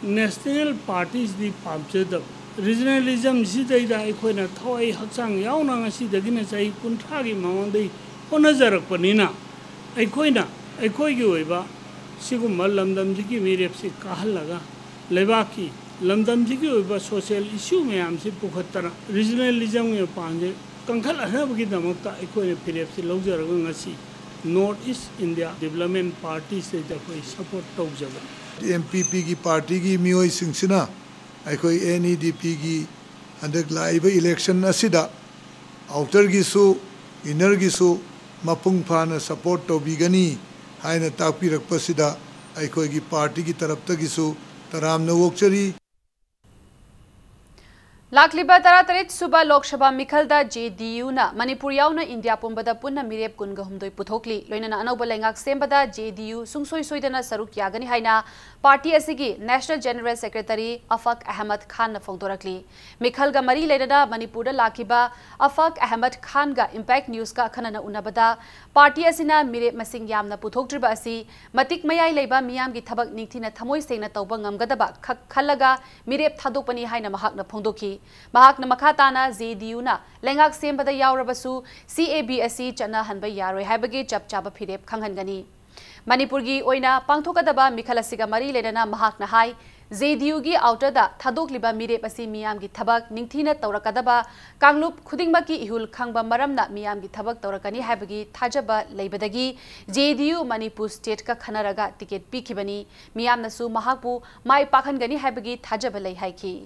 ꯅꯦꯁꯅꯦꯜ ꯄꯥꯔꯇꯤꯁꯤꯗꯤ ꯄꯥꯝꯖꯗꯕ, ꯔꯤꯖꯅꯦꯂꯤꯖꯝꯁꯤꯗꯩꯗ ꯑꯩꯈꯣꯏꯅ ꯊꯋꯥꯏ ꯍꯛꯆꯥꯡ ꯌꯥꯎꯅ ꯉꯁꯤꯗꯒꯤꯅ ꯆꯍꯤ ꯀꯨꯟꯊ꯭ꯔꯥꯒꯤ ꯃꯃꯥꯡꯗꯩ ꯍꯣꯠꯅꯖꯔꯛꯄꯅꯤꯅ, ꯑꯩꯈꯣꯏꯅ ꯑꯩꯈꯣꯏꯒꯤ ꯑꯣꯏꯕ ꯁꯤꯒꯨꯝꯕ ꯂꯝꯗꯝꯁꯤꯒꯤ ꯃꯤꯔꯦꯞꯁꯤ ꯀꯥꯍꯜꯂꯒ, ꯂꯩꯕꯥꯛꯀꯤ ꯂꯝꯗꯝꯁꯤꯒꯤ ꯑꯣꯏꯕ ꯁꯣꯁꯤꯌꯦꯜ ꯏꯁꯨ ꯃꯌꯥꯝꯁꯤ ꯄꯨꯈꯠꯇꯅ, ꯔꯤꯖꯅꯦꯂꯤꯖꯝꯒꯤ ꯃꯄꯥꯟꯁꯦ ꯀꯟꯈꯠꯍꯟꯅꯕꯒꯤꯗꯃꯛꯇ ꯑꯩꯈꯣꯏꯅ ꯐꯤꯔꯦꯞꯁꯤ ꯂꯧꯖꯔꯒ ꯉꯁꯤ ꯅꯣꯔꯠ ꯏꯁ ꯏꯟꯗꯤꯌꯥ ꯗꯤꯕꯂꯞꯃꯦꯟ ꯄꯥꯔꯇꯤꯁꯤꯗ ꯑꯩꯈꯣꯏ ꯁꯄꯣꯔꯠ ꯇꯧꯖꯕꯅꯤ꯫ M P P ꯒꯤ ꯄꯥꯔꯇꯤꯒꯤ ꯃꯤꯑꯣꯏꯁꯤꯡꯁꯤꯅ ꯑꯩꯈꯣꯏ N E D P ꯒꯤ ꯍꯟꯗꯛ ꯂꯥꯛꯏꯕ ꯏꯂꯦꯛꯁꯟ ꯑꯁꯤꯗ ꯑꯥꯎꯇꯔꯒꯤꯁꯨ ꯏꯟꯅꯔꯒꯤꯁꯨ ꯃꯄꯨꯡ ꯐꯥꯅ ꯁꯄꯣꯔꯠ ꯇꯧꯕꯤꯒꯅꯤ ꯍꯥꯏꯅ ꯇꯥꯛꯄꯤꯔꯛꯄꯁꯤꯗ ꯑꯩꯈꯣꯏꯒꯤ ꯄꯥꯔꯇꯤꯒꯤ ꯇꯔꯞꯇꯒꯤꯁꯨ ꯇꯔꯥꯝꯅ ꯑꯣꯛꯆꯔꯤ꯫ ꯂꯥꯛꯂꯤꯕ ꯇꯔꯥꯇꯔꯦꯠ ꯁꯨꯕ ꯂꯣꯛ ꯁꯚꯥ ꯃꯤꯈꯜꯗ ꯖꯦ ꯗꯤ ꯌꯨꯅ ꯃꯅꯤꯄꯨꯔ ꯌꯥꯎꯅ ꯏꯟꯗꯤꯌꯥ ꯄꯨꯝꯕꯗ ꯄꯨꯟꯅ ꯃꯤꯔꯦꯞ ꯀꯨꯟꯒ ꯍꯨꯝꯗꯣꯏ ꯄꯨꯊꯣꯛꯂꯤ꯫ ꯂꯣꯏꯅꯅ ꯑꯅꯧꯕ ꯂꯩꯉꯥꯛ ꯁꯦꯝꯕꯗ ꯖꯦ ꯗꯤ ꯌꯨ ꯁꯨꯡꯁꯣꯏ ꯁꯣꯏꯗꯅ ꯁꯔꯨꯛ ꯌꯥꯒꯅꯤ ꯍꯥꯏꯅ ꯄꯥꯔꯇꯤ ꯑꯁꯤꯒꯤ ꯅꯦꯁꯅꯦꯜ ꯖꯦꯅꯔꯦꯜ ꯁꯦꯀ꯭ꯔꯦꯇꯔꯤ ꯑꯐꯥꯛ ꯑꯍꯃꯗ ꯈꯥꯟꯅ ꯐꯣꯡꯗꯣꯔꯛꯂꯤ꯫ ꯃꯤꯈꯜꯒ ꯃꯔꯤ ꯂꯩꯅꯅ ꯃꯅꯤꯄꯨꯔꯗ ꯂꯥꯛꯈꯤꯕ ꯑꯐꯥꯛ ꯑꯍꯃꯗ ꯈꯥꯟꯒ ꯏꯝꯄꯦꯛ ꯅ꯭ꯌꯨꯁꯀ ꯑꯈꯟꯅꯅ ꯎꯅꯕꯗ, ꯄꯥꯔꯇꯤ ꯑꯁꯤꯅ ꯃꯤꯔꯦꯞ ꯃꯁꯤꯡ ꯌꯥꯝꯅ ꯄꯨꯊꯣꯛꯇ꯭ꯔꯤꯕ ꯑꯁꯤ ꯃꯇꯤꯛ ꯃꯌꯥꯏ ꯂꯩꯕ ꯃꯤꯌꯥꯝꯒꯤ ꯊꯕꯛ ꯅꯤꯡꯊꯤꯅ ꯊꯃꯣꯏ ꯁꯦꯡꯅ ꯇꯧꯕ ꯉꯝꯒꯗꯕ ꯈꯛ ꯈꯜꯂꯒ ꯃꯤꯔꯦꯞ ꯊꯥꯗꯣꯛꯄꯅꯤ ꯍꯥꯏꯅ ꯃꯍꯥꯛꯅ ꯐꯣꯡꯗꯣꯛꯈꯤ꯫ ꯃꯍꯥꯛꯅ ꯃꯈꯥ ꯇꯥꯅ ꯖꯦ ꯗꯤ ꯌꯨꯅ ꯂꯩꯉꯥꯛ ꯁꯦꯝꯕꯗ ꯌꯥꯎꯔꯕꯁꯨ ꯁꯤ ꯑꯦ ꯕꯤ ꯑꯁꯤ ꯆꯠꯅꯍꯟꯕ ꯌꯥꯔꯣꯏ ꯍꯥꯏꯕꯒꯤ ꯆꯞ ꯆꯥꯕ ꯐꯤꯔꯦꯞ ꯈꯪꯍꯟꯒꯅꯤ꯫ ꯃꯅꯤꯄꯨꯔꯒꯤ ꯑꯣꯏꯅ ꯄꯥꯡꯊꯣꯛꯀꯗꯕ ꯃꯤꯈꯜ ꯑꯁꯤꯒ ꯃꯔꯤ ꯂꯩꯅꯅ ꯃꯍꯥꯛꯅ ꯍꯥꯏ, ꯖꯦ ꯗꯤ ꯌꯨꯒꯤ ꯑꯥꯎꯇꯔꯗ ꯊꯥꯗꯣꯛꯂꯤꯕ ꯃꯤꯔꯦꯞ ꯑꯁꯤ ꯃꯤꯌꯥꯝꯒꯤ ꯊꯕꯛ ꯅꯤꯡꯊꯤꯅ ꯇꯧꯔꯛꯀꯗꯕ ꯀꯥꯡꯂꯨꯞ ꯈꯨꯗꯤꯡꯃꯛꯀꯤ ꯏꯍꯨꯜ ꯈꯪꯕ ꯃꯔꯝꯅ ꯃꯤꯌꯥꯝꯒꯤ ꯊꯕꯛ ꯇꯧꯔꯛꯀꯅꯤ ꯍꯥꯏꯕꯒꯤ ꯊꯥꯖꯕ ꯂꯩꯕꯗꯒꯤ ꯖꯦ ꯗꯤ ꯌꯨ ꯃꯅꯤꯄꯨꯔ ꯁ꯭ꯇꯦꯠꯀ ꯈꯟꯅꯔꯒ ꯇꯤꯀꯦꯠ ꯄꯤꯈꯤꯕꯅꯤ꯫ ꯃꯤꯌꯥꯝꯅꯁꯨ ꯃꯍꯥꯛꯄꯨ ꯃꯥꯏ ꯄꯥꯛꯍꯟꯒꯅꯤ ꯍꯥꯏꯕꯒꯤ ꯊꯥꯖꯕ ꯂꯩ ꯍꯥꯏꯈꯤ꯫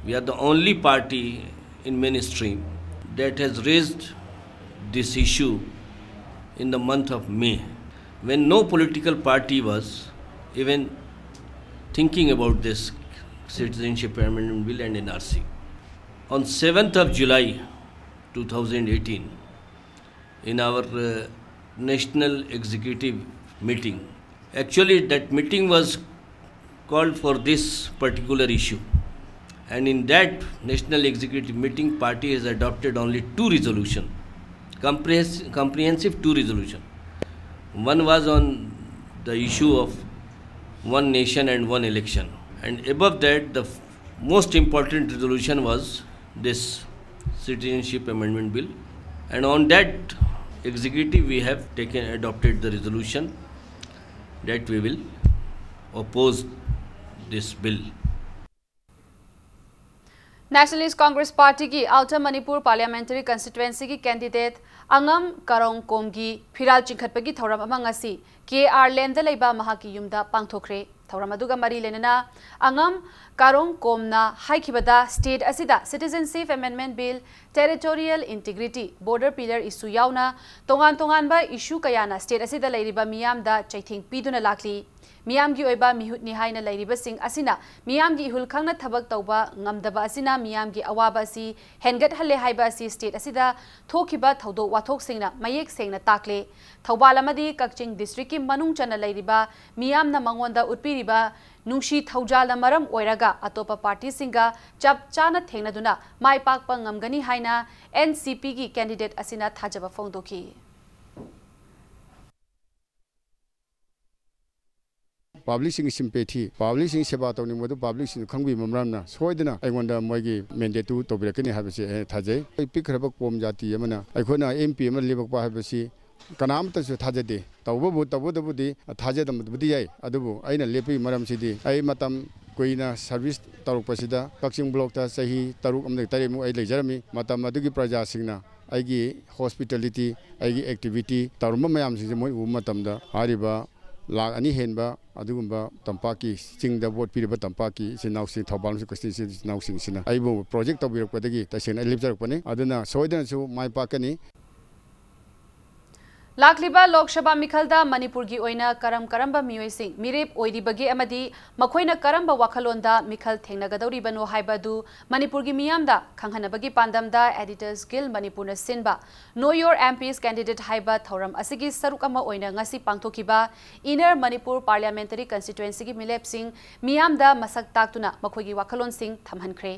We are the only party in mainstream that has raised this issue in the month of May, when no political party was even thinking about this Citizenship Amendment Bill and N R C. On seventh of July two thousand eighteen, in our uh, national executive meeting, actually, that meeting was called for this particular issue. And in that national executive meeting, party has adopted only two resolution, comprehens-, comprehensive two resolution. One was on the issue of one nation and one election. And above that, the f-, most important resolution was this Citizenship Amendment Bill. And on that executive, we have taken, adopted the resolution that we will oppose this bill. Nationalist Congress Party ꯒꯤ Outer Manipur Parliamentary Constituency ꯒꯤ candidate ꯑꯉꯝ ꯀꯥꯔꯣꯡꯀꯣꯝꯒꯤ ꯐꯤꯔꯥꯜ ꯆꯤꯡꯈꯠꯄꯒꯤ ꯊꯧꯔꯝ ꯑꯃ ꯉꯁꯤ ꯀꯦ ꯑꯥꯔ ꯂꯦꯟꯗ ꯂꯩꯕ ꯃꯍꯥꯛꯀꯤ ꯌꯨꯝꯗ ꯄꯥꯡꯊꯣꯛꯈ꯭ꯔꯦ꯫ ꯊꯧꯔꯝ ꯑꯗꯨꯒ ꯃꯔꯤ ꯂꯩꯅꯅ ꯑꯉꯝ ꯀꯥꯔꯣꯡꯀꯣꯝꯅ ꯍꯥꯏꯈꯤꯕꯗ, state ꯑꯁꯤꯗ Citizenship Amendment Bill, territorial integrity, border pillar issue ꯌꯥꯎꯅ ꯇꯣꯉꯥꯟ ꯇꯣꯉꯥꯟꯕ issue ꯀꯌꯥꯅ state ꯑꯁꯤꯗ ꯂꯩꯔꯤꯕ ꯃꯤꯌꯥꯝꯗ ꯆꯩꯊꯦꯡ ꯄꯤꯗꯨꯅ ꯂꯥꯛꯂꯤ꯫ ꯃꯤꯌꯥꯝꯒꯤ ꯑꯣꯏꯕ ꯃꯤꯍꯨꯠꯅꯤ ꯍꯥꯏꯅ ꯂꯩꯔꯤꯕꯁꯤꯡ ꯑꯁꯤꯅ ꯃꯤꯌꯥꯝꯒꯤ ꯏꯍꯨꯜ ꯈꯪꯅ ꯊꯕꯛ ꯇꯧꯕ ꯉꯝꯗꯕ ꯑꯁꯤꯅ ꯃꯤꯌꯥꯝꯒꯤ ꯑꯋꯥꯕ ꯑꯁꯤ ꯍꯦꯟꯒꯠꯍꯜꯂꯦ ꯍꯥꯏꯕ ꯑꯁꯤ state ꯑꯁꯤꯗ ꯊꯣꯛꯈꯤꯕ ꯊꯧꯗꯣꯛ ꯋꯥꯊꯣꯛꯁꯤꯡꯅ ꯃꯌꯦꯛ ꯁꯦꯡꯅ ꯇꯥꯛꯂꯦ꯫ ꯊꯧꯕꯥꯜ ꯑꯃꯗꯤ ꯀꯛꯆꯤꯡ districtꯀꯤ ꯃꯅꯨꯡ ꯆꯟꯅ ꯂꯩꯔꯤꯕ ꯃꯤꯌꯥꯝꯅ ꯃꯉꯣꯟꯗ ꯎꯠꯄꯤꯔꯤꯕ ꯅꯨꯡꯁꯤ ꯊꯧꯖꯥꯜꯅ ꯃꯔꯝ ꯑꯣꯏꯔꯒ ꯑꯇꯣꯞꯄ partyꯁꯤꯡꯒ ꯆꯞ ꯆꯥꯅ ꯊꯦꯡꯅꯗꯨꯅ ꯃꯥꯏ ꯄꯥꯛꯄ ꯉꯝꯒꯅꯤ ꯍꯥꯏꯅ NCPꯒꯤ candidate ꯑꯁꯤꯅ ꯊꯥꯖꯕ ꯐꯣꯡꯗꯣꯛꯈꯤ꯫ Publicꯁꯤꯡꯒꯤ sympathy, publicꯁꯤꯡꯒꯤ ꯁꯦꯕꯥ ꯇꯧꯅꯤꯡꯕꯗꯨ publicꯁꯤꯡꯅ ꯈꯪꯕꯤꯕ ꯃꯔꯝꯅ ꯁꯣꯏꯗꯅ ꯑꯩꯉꯣꯟꯗ ꯃꯣꯏꯒꯤ mandateꯇꯨ ꯇꯧꯕꯤꯔꯛꯀꯅꯤ ꯍꯥꯏꯕꯁꯤ ꯑꯩ ꯊꯥꯖꯩ꯫ ꯑꯩ ꯄꯤꯛꯈ꯭ꯔꯕ ꯀꯣꯝ ꯖꯥꯇꯤ ꯑꯃꯅ ꯑꯩꯈꯣꯏꯅ MP ꯑꯃ ꯂꯦꯞꯄꯛꯄ ꯍꯥꯏꯕꯁꯤ ꯀꯅꯥꯃꯠꯇꯁꯨ ꯊꯥꯖꯗꯦ꯫ ꯇꯧꯕꯕꯨ, ꯇꯧꯕꯗꯕꯨꯗꯤ ꯊꯥꯖꯗꯕꯕꯨꯗꯤ ꯌꯥꯏ, ꯑꯗꯨꯕꯨ ꯑꯩꯅ ꯂꯦꯞꯄꯒꯤ ꯃꯔꯝꯁꯤꯗꯤ ꯑꯩ ꯃꯇꯝ ꯀꯨꯏꯅ service ꯇꯧꯔꯛꯄꯁꯤꯗ ꯀꯛꯆꯤꯡ blockꯇ ꯆꯍꯤ ꯇꯔꯨꯛ ꯑꯃꯗꯒꯤ ꯇꯔꯦꯠꯃꯨꯛ ꯑꯩ ꯂꯩꯖꯔꯝꯃꯤ꯫ ꯃꯇꯝ ꯑꯗꯨꯒꯤ ꯄ꯭ꯔꯖꯥꯁꯤꯡꯅ ꯑꯩꯒꯤ hospitality, ꯑꯩꯒꯤ activity ꯇꯧꯔꯝꯕ ꯃꯌꯥꯝꯁꯤꯡꯁꯦ ꯃꯣꯏ ꯎꯕ ꯃꯇꯝꯗ ꯍꯥꯏꯔꯤꯕ ꯂꯥꯈ ꯑꯅꯤ ꯍꯦꯟꯕ ꯑꯗꯨꯒꯨꯝꯕ ꯇꯝꯄꯥꯛꯀꯤ, ꯆꯤꯡꯗ vote ꯄꯤꯔꯤꯕ ꯇꯝꯄꯥꯛꯀꯤ ꯏꯆꯤꯟ ꯏꯅꯥꯎꯁꯤꯡ, ꯊꯧꯕꯥꯜ constituency ꯏꯆꯤꯟ ꯏꯅꯥꯎꯁꯤꯡꯁꯤꯅ ꯑꯩꯕꯨ project ꯇꯧꯕꯤꯔꯛꯄꯗꯒꯤ ꯇꯁꯦꯡꯅ ꯑꯩ ꯂꯦꯞꯆꯔꯛꯄꯅꯤ꯫ ꯑꯗꯨꯅ ꯁꯣꯏꯗꯅꯁꯨ ꯃꯥꯏ ꯄꯥꯛꯀꯅꯤ꯫ ꯂꯥꯛꯂꯤꯕ ꯂꯣꯛ ꯁꯚꯥ ꯃꯤꯈꯜꯗ ꯃꯅꯤꯄꯨꯔꯒꯤ ꯑꯣꯏꯅ ꯀꯔꯝ ꯀꯔꯝꯕ ꯃꯤꯑꯣꯏꯁꯤꯡ ꯃꯤꯔꯦꯞ ꯑꯣꯏꯔꯤꯕꯒꯦ ꯑꯃꯗꯤ ꯃꯈꯣꯏꯅ ꯀꯔꯝꯕ ꯋꯥꯈꯜꯂꯣꯟꯗ ꯃꯤꯈꯜ ꯊꯦꯡꯅꯒꯗꯧꯔꯤꯕꯅꯣ ꯍꯥꯏꯕ ꯑꯗꯨ ꯃꯅꯤꯄꯨꯔꯒꯤ ꯃꯤꯌꯥꯝꯗ ꯈꯪꯍꯟꯅꯕꯒꯤ ꯄꯥꯟꯗꯝꯗ Editors Guild ꯃꯅꯤꯄꯨꯔꯅ ꯁꯤꯟꯕ Know Your MP's Candidate ꯍꯥꯏꯕ ꯊꯧꯔꯝ ꯑꯁꯤꯒꯤ ꯁꯔꯨꯛ ꯑꯃ ꯑꯣꯏꯅ ꯉꯁꯤ ꯄꯥꯡꯊꯣꯛꯈꯤꯕ Inner Manipur Parliamentary Constituencyꯒꯤ ꯃꯤꯔꯦꯞꯁꯤꯡ ꯃꯤꯌꯥꯝꯗ ꯃꯁꯛ ꯇꯥꯛꯇꯨꯅ ꯃꯈꯣꯏꯒꯤ ꯋꯥꯈꯜꯂꯣꯟꯁꯤꯡ ꯊꯝꯍꯟꯈ꯭ꯔꯦ꯫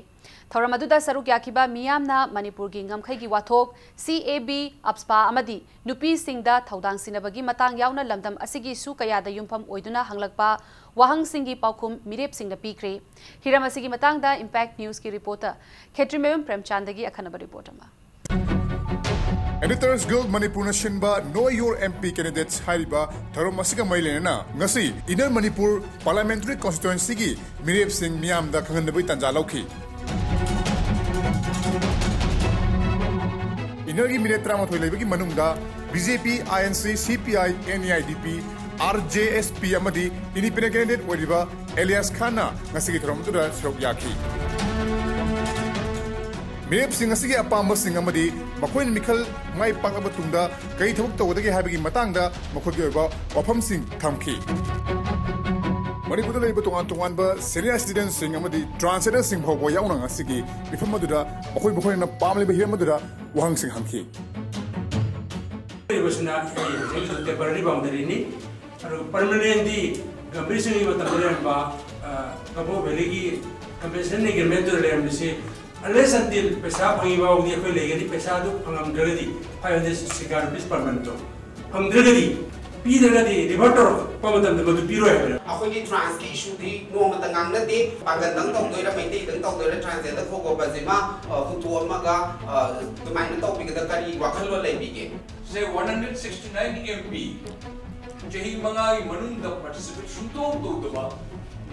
ꯊꯧꯔꯝ ꯑꯗꯨꯗ ꯁꯔꯨꯛ ꯌꯥꯈꯤꯕ ꯃꯤꯌꯥꯝꯅ ꯃꯅꯤꯄꯨꯔꯒꯤ ꯉꯝꯈꯩꯒꯤ ꯋꯥꯊꯣꯛ, CAB, AFSPA ꯑꯃꯗꯤ ꯅꯨꯄꯤꯁꯤꯡꯗ ꯊꯧꯗꯥꯡ ꯁꯤꯟꯅꯕꯒꯤ ꯃꯇꯥꯡ ꯌꯥꯎꯅ ꯂꯝꯗꯝ ꯑꯁꯤꯒꯤ issue ꯀꯌꯥꯗ ꯌꯨꯝꯐꯝ ꯑꯣꯏꯗꯨꯅ ꯍꯪꯂꯛꯄ ꯋꯥꯍꯪꯁꯤꯡꯒꯤ ꯄꯥꯎꯈꯨꯝ ꯃꯤꯔꯦꯞꯁꯤꯡꯅ ꯄꯤꯈ꯭ꯔꯦ꯫ ꯍꯤꯔꯝ ꯑꯁꯤꯒꯤ ꯃꯇꯥꯡꯗ Impact Newsꯀꯤ reporter ꯈꯦꯇ꯭ꯔꯤꯃꯌꯨꯝ ꯄ꯭ꯔꯦꯝꯆꯥꯟꯗꯒꯤ ꯑꯈꯟꯅꯕ report ꯑꯃ꯫ Editors Guild ꯃꯅꯤꯄꯨꯔꯅ ꯁꯤꯟꯕ Know Your MP Candidates ꯍꯥꯏꯔꯤꯕ ꯊꯧꯔꯝ ꯑꯁꯤꯒ ꯃꯔꯤ ꯂꯩꯅꯅ ꯉꯁꯤ Inner Manipur Parliamentary Constituencyꯒꯤ ꯃꯤꯔꯦꯞꯁꯤꯡ ꯃꯤꯌꯥꯝꯗ ꯈꯪꯍꯟꯅꯕꯒꯤ ꯇꯥꯟꯖꯥ ꯂꯧꯈꯤ꯫ Innerꯒꯤ ꯃꯤꯔꯦꯞ ꯇꯔꯥꯃꯥꯊꯣꯏ ꯂꯩꯕꯒꯤ ꯃꯅꯨꯡꯗ BJP, INC, CPI, NEIDP, RJSP ꯑꯃꯗꯤ independent candidate ꯑꯣꯏꯔꯤꯕ ꯑꯦꯂꯤꯌꯥꯁ ꯈꯥꯟꯅ ꯉꯁꯤꯒꯤ ꯊꯧꯔꯝ ꯑꯗꯨꯗ ꯁꯔꯨꯛ ꯌꯥꯈꯤ꯫ ꯃꯤꯔꯦꯞꯁꯤꯡ ꯑꯁꯤꯒꯤ ꯑꯄꯥꯝꯕꯁꯤꯡ ꯑꯃꯗꯤ ꯃꯈꯣꯏꯅ ꯃꯤꯈꯜ ꯃꯥꯏ ꯄꯥꯛꯂꯕ ꯇꯨꯡꯗ ꯀꯔꯤ ꯊꯕꯛ ꯇꯧꯒꯗꯒꯦ ꯍꯥꯏꯕꯒꯤ ꯃꯇꯥꯡꯗ ꯃꯈꯣꯏꯒꯤ ꯑꯣꯏꯕ ꯋꯥꯐꯝꯁꯤꯡ ꯊꯝꯈꯤ꯫ ꯃꯅꯤꯄꯨꯔꯗ ꯂꯩꯔꯤꯕ ꯇꯣꯉꯥꯟ ꯇꯣꯉꯥꯟꯕ senior citizenꯁꯤꯡ ꯑꯃꯗꯤ transgenderꯁꯤꯡ ꯐꯥꯎꯕ ꯌꯥꯎꯅ ꯉꯁꯤꯒꯤ ꯃꯤꯐꯝ ꯑꯗꯨꯗ ꯃꯈꯣꯏ ꯃꯈꯣꯏꯅ ꯄꯥꯝꯂꯤꯕ ꯍꯤꯔꯝ ꯑꯗꯨꯗ ꯋꯥꯍꯪꯁꯤꯡ ꯍꯪꯈꯤ꯫ ꯂꯩꯔꯤꯕꯁꯤꯅ ꯑꯩꯈꯣꯏꯒꯤ ꯍꯧꯖꯤꯛ ꯍꯧꯖꯤꯛ temporary boundaryꯅꯤ꯫ ꯑꯗꯨꯒ permanentꯗꯤ ꯒꯝꯚꯤꯔ ꯁꯤꯡꯒꯤ ꯃꯇꯝꯗ ꯂꯩꯔꯝꯕ, ꯑ, ꯀꯕꯣ ꯚꯦꯂꯤꯒꯤ compensation agreementꯇꯨꯗ ꯂꯩꯔꯝꯃꯤꯁꯤ, unless until ꯄꯩꯁꯥ ꯐꯪꯉꯤ ꯐꯥꯎꯕꯗꯤ ꯑꯩꯈꯣꯏ ꯂꯩꯒꯅꯤ꯫ ꯄꯩꯁꯥꯗꯨ ꯐꯪꯉꯝꯗ꯭ꯔꯒꯗꯤ five hundred sixty rupees per monthꯇꯣ ꯐꯪꯗ꯭ꯔꯒꯗꯤ, ꯄꯤꯗ꯭ꯔꯒꯗꯤ revert ꯇꯧꯔꯛꯄ ꯃꯇꯝꯗ ꯃꯗꯨ ꯄꯤꯔꯣꯏ ꯍꯥꯏꯕꯅꯦꯕ꯫ ꯑꯩꯈꯣꯏꯒꯤ transꯀꯤ issueꯗꯤ ꯅꯣꯡꯃꯇ ꯉꯥꯡꯅꯗꯦ꯫ ꯄꯥꯡꯒꯜꯗꯪ ꯇꯧꯗꯣꯏꯔꯥ, ꯃꯩꯇꯩꯗꯪ ꯇꯧꯗꯣꯏꯔꯥ, transgenderꯗ ꯈꯣꯒꯣꯕꯁꯤꯃ, ꯑ, ꯍꯨꯟꯗꯣꯛꯑꯝꯃꯒ, ꯑ, ꯑꯗꯨꯃꯥꯏꯅ ꯇꯧꯕꯤꯒꯗ ꯀꯔꯤ ꯋꯥꯈꯜꯂꯣꯟ ꯂꯩꯕꯤꯒꯦ? ꯁꯦ, one hundred sixty nine MP ꯆꯍꯤ ꯃꯉꯥꯒꯤ ꯃꯅꯨꯡꯗ participate ꯁꯨꯡꯇꯧ ꯇꯧꯗꯕ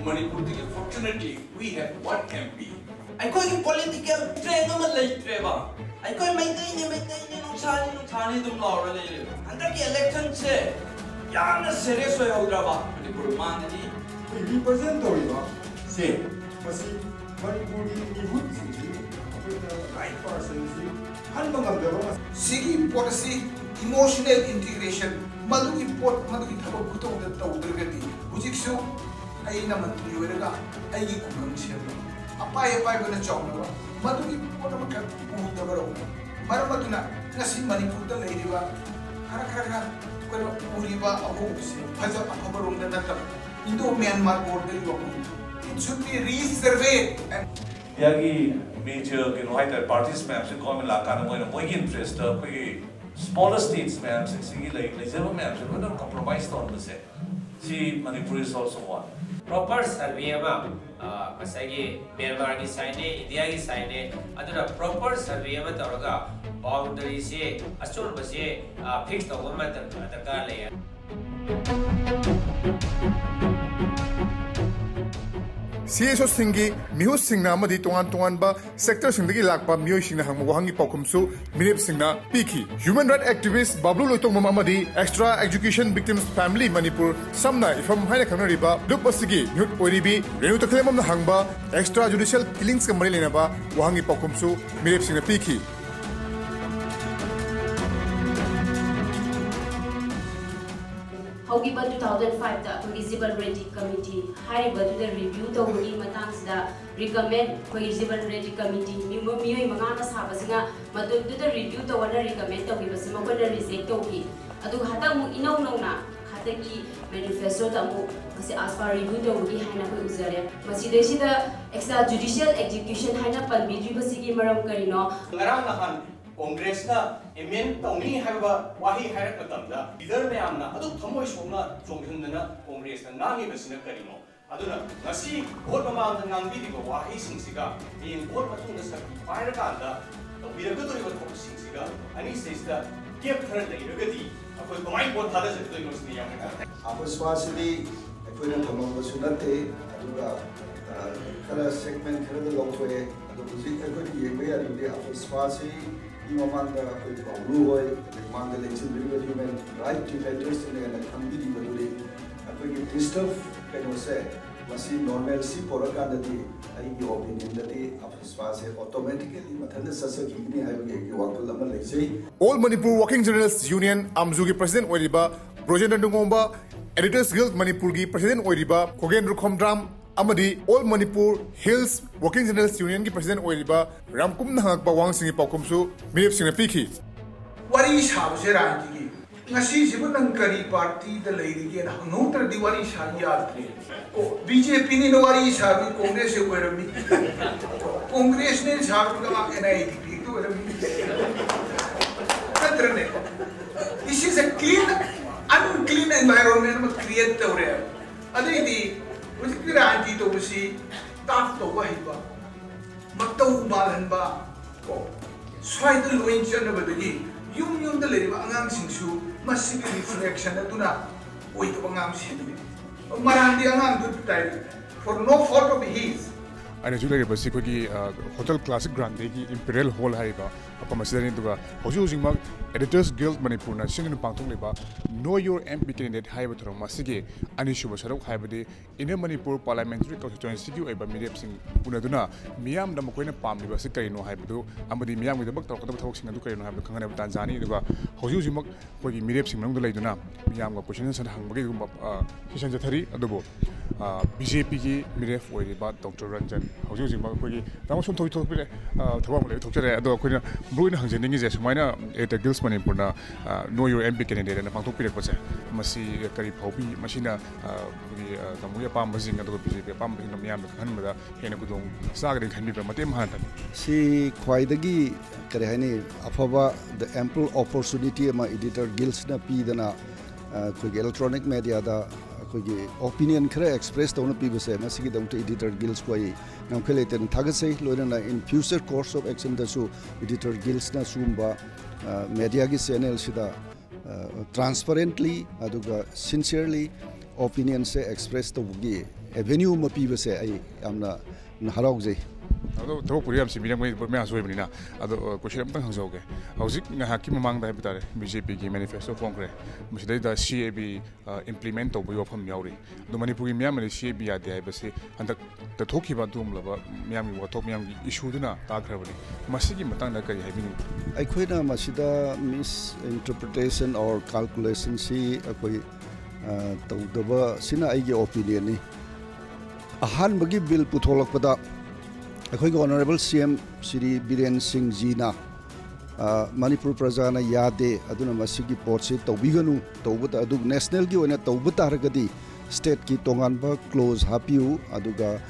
ꯃꯅꯤꯄꯨꯔꯗꯒꯤ, fortunately we have one MP꯫ ꯑꯩꯈꯣꯏꯒꯤ political strength ꯑꯃ ꯂꯩꯇ꯭ꯔꯦꯕ꯫ ꯑꯩꯈꯣꯏ ꯃꯩꯇꯩꯅꯤ, ꯃꯩꯇꯩꯅꯤ, ꯅꯨꯡꯁꯥꯅꯤ, ꯅꯨꯡꯁꯥꯅꯤ ꯑꯗꯨꯝ ꯂꯥꯎꯔ ꯂꯩꯔꯦꯕ꯫ ꯍꯟꯗꯛꯀꯤ electionꯁꯦ ꯌꯥꯝꯅ serious ꯑꯣꯏꯍꯧꯗ꯭ꯔꯕ ꯃꯅꯤꯄꯨꯔ ꯃꯥꯡꯉꯅꯤ꯫ ꯑꯩꯈꯣꯏ represent ꯇꯧꯔꯤꯕ ꯁꯦ, ꯃꯁꯤ ꯃꯅꯤꯄꯨꯔꯒꯤ ꯃꯤꯍꯨꯠꯁꯤꯡꯁꯤ, ꯑꯩꯈꯣꯏꯅ right personꯁꯤ ꯈꯟꯕ ꯉꯝꯗꯕ ꯑꯃ꯫ ꯁꯤꯒꯤ ꯄꯣꯠ ꯑꯁꯤ emotional integration, ꯃꯗꯨꯒꯤ ꯄꯣꯠ, ꯃꯗꯨꯒꯤ ꯊꯕꯛ ꯈꯨꯇꯧꯗ ꯇꯧꯗ꯭ꯔꯒꯗꯤ, ꯍꯧꯖꯤꯛꯁꯨ ꯑꯩꯅ ꯃꯟꯇ꯭ꯔꯤ ꯑꯣꯏꯔꯒ ꯑꯩꯒꯤ ꯈꯨꯡꯒꯪ ꯁꯦꯝꯕ, ꯑꯄꯥꯏ ꯑꯄꯥꯏꯕꯅ ꯆꯥꯎꯅꯕ, ꯃꯗꯨꯒꯤ ꯄꯣꯠ ꯑꯃꯈꯛ ꯎꯗꯕꯔꯣꯝꯗ꯫ ꯃꯔꯝ ꯑꯗꯨꯅ ꯉꯁꯤ ꯃꯅꯤꯄꯨꯔꯗ ꯂꯩꯔꯤꯕ ꯈꯔ ꯈꯔ ꯈꯔ ꯑꯩꯈꯣꯏꯅ ꯎꯔꯤꯕ ꯑꯍꯣꯡꯕꯁꯦ ꯐꯖ ꯑꯐꯕꯔꯣꯝꯗ ꯅꯠꯇꯕ, Indo Myanmar borderꯒꯤ ꯋꯥꯐꯝ꯫ It should be resurveyed and ꯏꯟꯗꯤꯌꯥꯒꯤ major ꯀꯩꯅꯣ ꯍꯥꯏꯇꯥꯔꯦ, parties ꯃꯌꯥꯝꯁꯦ government ꯂꯥꯛꯀꯥꯟꯗ ꯃꯣꯏꯅ ꯃꯣꯏꯒꯤ interestꯇ ꯑꯩꯈꯣꯏꯒꯤ smaller states ꯃꯌꯥꯝꯁꯦ, ꯁꯤꯒꯤ ꯂꯩ-, ꯂꯩꯖꯕ ꯃꯌꯥꯝꯁꯦ ꯂꯣꯏꯅ compromise ꯇꯧꯍꯟꯕꯁꯦ, ꯁꯤ Manipur is also one꯫ Proper survey ꯑꯃ, ꯑ, ꯉꯁꯥꯏꯒꯤ ꯃ꯭ꯌꯥꯟꯃꯥꯔꯒꯤ sideꯅꯦ, ꯏꯟꯗꯤꯌꯥꯒꯤ sideꯅꯦ, ꯑꯗꯨꯅ proper survey ꯑꯃ ꯇꯧꯔꯒ boundaryꯁꯦ, ꯑꯆꯨꯝꯕꯁꯦ, ꯑ, fix ꯇꯧꯕ ꯑꯃ ꯗꯔꯀꯥꯔ ꯂꯩ꯫ CSOꯁꯤꯡꯒꯤ ꯃꯤꯍꯨꯠꯁꯤꯡꯅ ꯑꯃꯗꯤ ꯇꯣꯉꯥꯟ ꯇꯣꯉꯥꯟꯕ sectorꯁꯤꯡꯗꯒꯤ ꯂꯥꯛꯄ ꯃꯤꯑꯣꯏꯁꯤꯡꯅ ꯍꯪꯕ ꯋꯥꯍꯪꯒꯤ ꯄꯥꯎꯈꯨꯝꯁꯨ ꯃꯤꯔꯦꯞꯁꯤꯡꯅ ꯄꯤꯈꯤ꯫ Human rights activist ꯕꯥꯕ꯭ꯂꯨ ꯂꯣꯏꯇꯣꯡꯕꯝ ꯑꯃꯗꯤ Extra Education Victims Family Manipur, ꯁꯝꯅ IFAM ꯍꯥꯏꯅ ꯈꯪꯅꯔꯤꯕ ꯂꯨꯞ ꯑꯁꯤꯒꯤ ꯃꯤꯍꯨꯠ ꯑꯣꯏꯔꯤꯕꯤ ꯔꯦꯅꯨ ꯇꯈꯦꯜꯂꯦꯝꯕꯝꯅ ꯍꯪꯕ extra judicial killingsꯀ ꯃꯔꯤ ꯂꯩꯅꯕ ꯋꯥꯍꯪꯒꯤ ꯄꯥꯎꯈꯨꯝꯁꯨ ꯃꯤꯔꯦꯞꯁꯤꯡꯅ ꯄꯤꯈꯤ꯫ ꯍꯧꯈꯤꯕ two thousand five ꯇ ꯑꯩꯈꯣꯏꯒꯤ ꯖꯤꯕꯟ ꯔꯦꯗꯤ ꯀꯃꯤꯇꯤ ꯍꯥꯏꯔꯤꯕꯗꯨꯗ ꯔꯤꯚ꯭ꯌꯨ ꯇꯧꯕꯒꯤ ꯃꯇꯥꯡꯁꯤꯗ ꯔꯤꯀꯃꯦꯟ ꯑꯩꯈꯣꯏꯒꯤ ꯖꯤꯕꯟ ꯔꯦꯗꯤ ꯀꯃꯤꯇꯤ ꯃꯤꯑꯣꯏ ꯃꯉꯥꯅ ꯁꯥꯕꯁꯤꯅ ꯃꯗꯨꯗꯨꯗ ꯔꯤꯚ꯭ꯌꯨ ꯇꯧꯑꯣꯅ ꯔꯤꯀꯃꯦꯟ ꯇꯧꯈꯤꯕꯁꯤ ꯃꯈꯣꯏꯅ ꯔꯤꯖꯦꯛ ꯇꯧꯈꯤ꯫ ꯑꯗꯨꯒ ꯍꯟꯗꯛ ꯑꯃꯨꯛ ꯏꯅꯧ ꯅꯧꯅ ꯍꯟꯗꯛꯀꯤ ꯃꯦꯅꯤꯐꯦꯁꯇꯣꯗ ꯑꯃꯨꯛ ꯉꯁꯤ ꯑꯥꯁꯄꯥ ꯔꯤꯚ꯭ꯌꯨ ꯇꯧꯕꯒꯤ ꯍꯥꯏꯅ ꯑꯩꯈꯣꯏ ꯎꯖꯔꯦ꯫ ꯃꯁꯤꯗꯩꯁꯤꯗ ꯑꯦꯛꯁꯇ꯭ꯔꯥ ꯖꯨꯗꯤꯁꯤꯌꯦꯜ ꯑꯦꯛꯖꯤꯀ꯭ꯌꯨꯁꯟ ꯍꯥꯏꯅ ꯄꯟꯕꯤꯗ꯭ꯔꯤꯕꯁꯤꯒꯤ ꯃꯔꯝ ꯀꯔꯤꯅꯣ? ꯉꯔꯥꯡ ꯅꯍꯥꯟ ꯀꯣꯡꯒ꯭ꯔꯦꯁꯅ ꯑꯦꯃꯦꯟ ꯇꯧꯅꯤ ꯍꯥꯏꯕ ꯋꯥꯍꯩ ꯍꯥꯏꯔꯛꯄ ꯃꯇꯝꯗ ꯂꯤꯗꯔ ꯃꯌꯥꯝꯅ ꯑꯗꯨꯛ ꯊꯃꯣꯏ ꯁꯣꯛꯅ ꯆꯣꯡꯁꯤꯟꯗꯅ ꯀꯣꯡꯒ꯭ꯔꯦꯁꯇ ꯉꯥꯡꯉꯤꯕꯁꯤꯅ ꯀꯔꯤꯅꯣ? ꯑꯗꯨꯅ ꯉꯁꯤ ꯚꯣꯠ ꯃꯃꯥꯡꯗ ꯉꯥꯡꯕꯤꯔꯤꯕ ꯋꯥꯍꯩꯁꯤꯡꯁꯤꯒ ꯍꯌꯦꯡ ꯚꯣꯠ ꯃꯇꯨꯡꯗ ꯁꯛꯇꯤ ꯄꯥꯏꯔꯀꯥꯟꯗ ꯇꯧꯕꯤꯔꯛꯀꯗꯧꯔꯤꯕ ꯊꯕꯛꯁꯤꯡꯁꯤꯒ ꯑꯅꯤꯁꯤꯗꯩꯁꯤꯗ ꯒꯦꯞ ꯈꯔ ꯂꯩꯔꯒꯗꯤ ꯑꯩꯈꯣꯏ ꯀꯃꯥꯏꯅ ꯚꯣꯠ ꯊꯥꯗꯖꯒꯗꯣꯏꯅꯣ ꯁꯤꯅꯤ ꯌꯥꯝ ꯍꯥꯏꯇꯥꯔꯦ꯫ ꯑꯐꯁ꯭ꯋꯥꯁꯤꯗꯤ ꯑꯩꯈꯣꯏꯅ ꯊꯝꯃꯝꯕꯁꯨ ꯅꯠꯇꯦ, ꯑꯗꯨꯒ ꯑ, ꯈꯔ ꯁꯦꯒꯃꯦꯟ ꯈꯔꯗ ꯂꯧꯊꯣꯛꯑꯦ꯫ ꯑꯗꯣ ꯍꯧꯖꯤꯛ ꯑꯩꯈꯣꯏꯅ ꯌꯦꯡꯕ ꯌꯥꯔꯤꯕꯗꯤ ꯑꯐꯁ꯭ꯋꯥꯁꯤ ꯃꯤ ꯃꯃꯥꯡꯗ ꯑꯩꯈꯣꯏ ꯄꯥꯎꯂꯨ ꯍꯣꯏ, ꯑꯗꯩ ꯃꯃꯥꯡꯗ ꯂꯦꯡꯁꯤꯟꯕꯤꯔꯤꯕ ꯍ꯭ꯌꯨꯃꯦꯟ ꯔꯥꯏꯠ ꯗꯤꯐꯦꯟꯗꯔꯁꯤꯡꯅ ꯍꯦꯟꯅ ꯈꯪꯕꯤꯔꯤꯕꯗꯨꯗꯤ ꯑꯩꯈꯣꯏꯒꯤ ꯗꯤꯁꯇꯔꯕ ꯀꯩꯅꯣꯁꯦ ꯃꯁꯤ ꯅꯣꯔꯃꯦꯜꯁꯤ ꯄꯣꯔꯛꯀꯥꯟꯗꯗꯤ ꯑꯩꯒꯤ ꯑꯣꯄꯤꯅꯤꯌꯟꯗꯗꯤ ꯑꯐꯁ꯭ꯋꯥꯁꯦ ꯑꯣꯇꯣꯃꯦꯇꯤꯀꯦꯂꯤ ꯃꯊꯟꯇ ꯆꯠꯆꯈꯤꯒꯅꯤ ꯍꯥꯏꯕꯒꯤ ꯑꯩꯒꯤ ꯋꯥꯈꯜ ꯑꯃ ꯂꯩꯖꯩ꯫ All Manipur Working Journalists Union, ꯑꯝꯖꯨꯒꯤ ꯄ꯭ꯔꯁꯤꯗꯦꯟ ꯑꯣꯏꯔꯤꯕ ꯕ꯭ꯔꯣꯖꯦꯟꯗ꯭ꯔ ꯅꯨꯡꯉꯣꯝꯕ, Editors Guild ꯃꯅꯤꯄꯨꯔꯒꯤ ꯄ꯭ꯔꯁꯤꯗꯦꯟ ꯑꯣꯏꯔꯤꯕ ꯈꯣꯒꯦꯟꯗ꯭ꯔ ꯈꯣꯝꯗ꯭ꯔꯥꯝ, ꯑꯃꯗꯤ All Manipur Hills Working Journalists Unionꯒꯤ ꯄ꯭ꯔꯁꯤꯗꯦꯟ ꯑꯣꯏꯔꯤꯕ ꯔꯥꯝꯀꯨꯝꯅ ꯍꯪꯉꯛꯄ ꯋꯥꯍꯪꯁꯤꯡꯒꯤ ꯄꯥꯎꯈꯨꯝꯁꯨ ꯃꯤꯔꯦꯞꯁꯤꯡꯅ ꯄꯤꯈꯤ꯫ ꯋꯥꯔꯤ ꯁꯥꯕꯁꯦ ꯔꯥꯖꯅꯤꯇꯤꯒꯤ, ꯉꯁꯤꯁꯤꯕꯨ ꯅꯪ ꯀꯔꯤ ꯄꯥꯔꯇꯤꯗ ꯂꯩꯔꯤꯒꯦꯅ ꯍꯪꯍꯧꯗ꯭ꯔꯗꯤ ꯋꯥꯔꯤ ꯁꯥꯕ ꯌꯥꯗ꯭ꯔꯦ꯫ ꯀꯣ, ꯕꯤ ꯖꯦ ꯄꯤꯅꯤꯅ ꯋꯥꯔꯤ ꯁꯥꯕꯗꯤ ꯀꯣꯡꯒ꯭ꯔꯦꯁꯁꯦ ꯑꯣꯏꯔꯝꯃꯤ, ꯀꯣꯡꯒ꯭ꯔꯦꯁꯅꯦꯅ ꯁꯥꯕꯗꯤ and I D P act ꯑꯣꯏꯔꯝꯃꯤ꯫ ꯅꯠꯇ꯭ꯔꯅꯦ? This is a clean, unclean environment ꯑꯃ ꯀ꯭ꯔꯤꯌꯦꯠ ꯇꯧꯔꯦ꯫ ꯑꯗꯩꯗꯤ ꯍꯧꯖꯤꯛꯀꯤ ꯔꯥꯖꯅꯤꯇꯤ ꯇꯧꯕꯁꯤ ꯇꯥꯐ ꯇꯧꯕ ꯍꯩꯕ, ꯃꯇꯧ ꯃꯥꯜꯍꯟꯕ, ꯀꯣ, ꯁ꯭ꯋꯥꯏꯗ ꯂꯣꯏ ꯆꯠꯅꯕꯗꯒꯤ ꯌꯨꯝ ꯌꯨꯝꯗ ꯂꯩꯔꯤꯕ ꯑꯉꯥꯡꯁꯤꯡꯁꯨ ꯃꯁꯤꯒꯤ ꯔꯤꯐ꯭ꯂꯦꯛꯁꯟ ꯑꯗꯨꯅ ꯑꯣꯏꯗꯕ ꯑꯉꯥꯡ ꯁꯦꯝꯃꯤ꯫ ꯃꯔꯥꯟꯗꯤ ꯑꯉꯥꯡꯗꯨ ꯇꯥꯏ, for no fault of his, ꯑꯩꯅ ꯍꯧꯖꯤꯛ ꯂꯩꯔꯤꯕꯁꯤ ꯑꯩꯈꯣꯏꯒꯤ ꯍꯣꯇꯦꯜ ꯀ꯭ꯂꯥꯁꯤꯛ ꯒ꯭ꯔꯥꯟꯗꯦꯒꯤ ꯏꯝꯄꯤꯔꯤꯌꯦꯜ ꯍꯣꯜ ꯍꯥꯏꯔꯤꯕ ꯃꯐꯝ ꯑꯁꯤꯗꯅꯤ꯫ ꯑꯗꯨꯒ ꯍꯧꯖꯤꯛ ꯍꯧꯖꯤꯛꯃꯛ Editors Guild ꯃꯅꯤꯄꯨꯔꯅ ꯁꯤꯟꯗꯨꯅ ꯄꯥꯡꯊꯣꯛꯂꯤꯕ Know Your M P Candidate ꯍꯥꯏꯕ ꯊꯧꯔꯝ ꯑꯁꯤꯒꯤ ꯑꯅꯤꯁꯨꯕ ꯁꯔꯨꯛ, ꯍꯥꯏꯕꯗꯤ Inner Manipur Parliamentary Constituencyꯒꯤ ꯑꯣꯏꯕ ꯃꯤꯔꯦꯞꯁꯤꯡ ꯎꯅꯗꯨꯅ ꯃꯤꯌꯥꯝꯅ ꯃꯈꯣꯏꯅ ꯄꯥꯝꯂꯤꯕ ꯑꯁꯤ ꯀꯔꯤꯅꯣ ꯍꯥꯏꯕꯗꯨ ꯑꯃꯗꯤ ꯃꯤꯌꯥꯝꯒꯤꯗꯃꯛ ꯇꯧꯔꯛꯀꯗꯕ ꯊꯕꯛꯁꯤꯡ ꯑꯗꯨ ꯀꯔꯤꯅꯣ ꯍꯥꯏꯕꯗꯨ ꯈꯪꯍꯟꯅꯕ ꯇꯥꯟꯖꯥꯅꯤ꯫ ꯑꯗꯨꯒ ꯍꯧꯖꯤꯛ ꯍꯧꯖꯤꯛꯃꯛ ꯑꯩꯈꯣꯏꯒꯤ ꯃꯤꯔꯦꯞꯁꯤꯡ ꯃꯅꯨꯡꯗ ꯂꯩꯗꯨꯅ ꯃꯤꯌꯥꯝꯒ question answer ꯍꯪꯕꯒꯤ ꯑꯗꯨꯒꯨꯝꯕ, ꯑ, session ꯆꯠꯊꯔꯤ꯫ ꯑꯗꯨꯕꯨ, ꯑ, BJPꯒꯤ ꯃꯤꯔꯦꯞ ꯑꯣꯏꯔꯤꯕ Doctor ꯔꯟꯖꯟ ꯍꯧꯖꯤꯛ ꯍꯧꯖꯤꯛꯃꯛ ꯑꯩꯈꯣꯏꯒꯤ ꯇꯥꯃꯣ ꯁꯨꯝ ꯊꯣꯛ-, ꯊꯣꯛꯄꯤꯔꯦ, ꯑ, ꯊꯕꯛ ꯑꯃ ꯂꯩꯕ ꯊꯣꯛꯆꯔꯦ꯫ ꯑꯗꯣ ꯑꯩꯈꯣꯏꯅ ꯃꯔꯨ ꯑꯣꯏꯅ ꯍꯪꯖꯅꯤꯡꯉꯤꯁꯦ, ꯁꯨꯃꯥꯏꯅ Editors Guild ꯃꯅꯤꯄꯨꯔꯅ, ꯑ, Know Your M P Candidate ꯑꯅ ꯄꯥꯡꯊꯣꯛꯄꯤꯔꯛꯄꯁꯦ, ꯃꯁꯤ ꯀꯔꯤ ꯐꯥꯎꯕꯤ? ꯃꯁꯤꯅ, ꯑ, ꯑꯩꯈꯣꯏꯒꯤ, ꯑ, ꯇꯥꯃꯣꯒꯤ ꯑꯄꯥꯝꯕꯁꯤꯡ ꯑꯗꯨꯒ BJP ꯑꯄꯥꯝꯕꯁꯤꯡꯗꯣ ꯃꯤꯌꯥꯝꯗ ꯈꯪꯍꯟꯕꯗ ꯍꯦꯟꯅ ꯈꯨꯗꯣꯡ ꯆꯥꯒꯅꯤ ꯈꯟꯕꯤꯕ꯭ꯔꯥ? ꯃꯇꯦꯛ ꯑꯃ ꯍꯥꯟꯅ ꯊꯝꯕꯤꯌꯨ꯫ ꯁꯤ ꯈ꯭ꯋꯥꯏꯗꯒꯤ, ꯀꯔꯤ ꯍꯥꯏꯅꯤ, ꯑꯐꯕ, the ample opportunity ꯑꯃ Editors Guildꯅ ꯄꯤꯗꯅ, ꯑ, ꯑꯩꯈꯣꯏꯒꯤ electronic mediaꯗ ꯑꯩꯈꯣꯏꯒꯤ opinion ꯈꯔ express ꯇꯧꯅ ꯄꯤꯕꯁꯦ, ꯃꯁꯤꯒꯤꯗꯃꯛꯇ Editors Guildꯕꯨ ꯑꯩ ꯉꯝꯈꯩ ꯂꯩꯇꯅ ꯊꯥꯒꯠꯆꯩ꯫ ꯂꯣꯏꯅꯅ in future course of actionꯗꯁꯨ Editors Guildꯅ ꯁꯤꯒꯨꯝꯕ, ꯑ, mediaꯒꯤ channelꯁꯤꯗ, ꯑ, transparently ꯑꯗꯨꯒ sincerely opinionꯁꯦ express ꯇꯧꯕꯒꯤ avenue ꯑꯃ ꯄꯤꯕꯁꯦ ꯑꯩ ꯌꯥꯝꯅ ꯍꯔꯥꯎꯖꯩ꯫ ꯑꯗꯣ ꯊꯕꯛꯄꯨꯗꯤ ꯌꯥꯝ ꯆꯤꯟꯕꯤꯔꯝꯒꯅꯤ, ꯃꯌꯥꯝꯁꯨ ꯑꯣꯏꯕꯅꯤꯅ꯫ ꯑꯗꯣ, ꯑ, question ꯑꯝꯇꯪ ꯍꯪꯖꯍꯧꯒꯦ꯫ ꯍꯧꯖꯤꯛ ꯉꯥꯏꯍꯥꯛꯀꯤ ꯃꯃꯥꯡꯗ ꯍꯥꯏꯕ ꯇꯥꯔꯦ, BJPꯒꯤ manifesto ꯐꯣꯡꯈ꯭ꯔꯦ꯫ ꯃꯁꯤꯗꯩꯗ CAB, ꯑ, implement ꯇꯧꯕꯒꯤ ꯋꯥꯐꯝ ꯌꯥꯎꯔꯤ꯫ ꯑꯗꯣ ꯃꯅꯤꯄꯨꯔꯒꯤ ꯃꯤꯌꯥꯝꯅꯗꯤ CAB ꯌꯥꯗꯦ ꯍꯥꯏꯕꯁꯤ ꯍꯟꯗꯛꯇ ꯊꯣꯛꯈꯤꯕ ꯑꯗꯨꯒꯨꯝꯂꯕ ꯃꯤꯌꯥꯝꯒꯤ ꯋꯥꯊꯣꯛ, ꯃꯤꯌꯥꯝꯒꯤ issueꯗꯨꯅ ꯇꯥꯈ꯭ꯔꯕꯅꯤ꯫ ꯃꯁꯤꯒꯤ ꯃꯇꯥꯡꯗ ꯀꯔꯤ ꯍꯥꯏꯕꯤꯅꯤꯡꯕ? ꯑꯩꯈꯣꯏꯅ ꯃꯁꯤꯗ misinterpretation or calculationꯁꯤ ꯑꯩꯈꯣꯏ, ꯑ, ꯇꯧꯗꯕꯁꯤꯅ ꯑꯩꯒꯤ opinionꯅꯤ꯫ ꯑꯍꯥꯟꯕꯒꯤ bill ꯄꯨꯊꯣꯛꯂꯛꯄꯗ ꯑꯩꯈꯣꯏꯒꯤ Honourable CM ꯁ꯭ꯔꯤ ꯕꯤꯔꯦꯟ ꯁꯤꯡꯖꯤꯅ, ꯑ, ꯃꯅꯤꯄꯨꯔ ꯄ꯭ꯔꯖꯥꯅ ꯌꯥꯗꯦ, ꯑꯗꯨꯅ ꯃꯁꯤꯒꯤ ꯄꯣꯠꯁꯤ ꯇꯧꯕꯤꯒꯅꯨ, ꯇꯧꯕꯗ ꯑꯗꯨ nationalꯒꯤ ꯑꯣꯏꯅ ꯇꯧꯕ ꯇꯥꯔꯒꯗꯤ stateꯀꯤ ꯇꯣꯉꯥꯟꯕ clause ꯍꯥꯞꯄꯤꯌꯨ, ꯑꯗꯨꯒ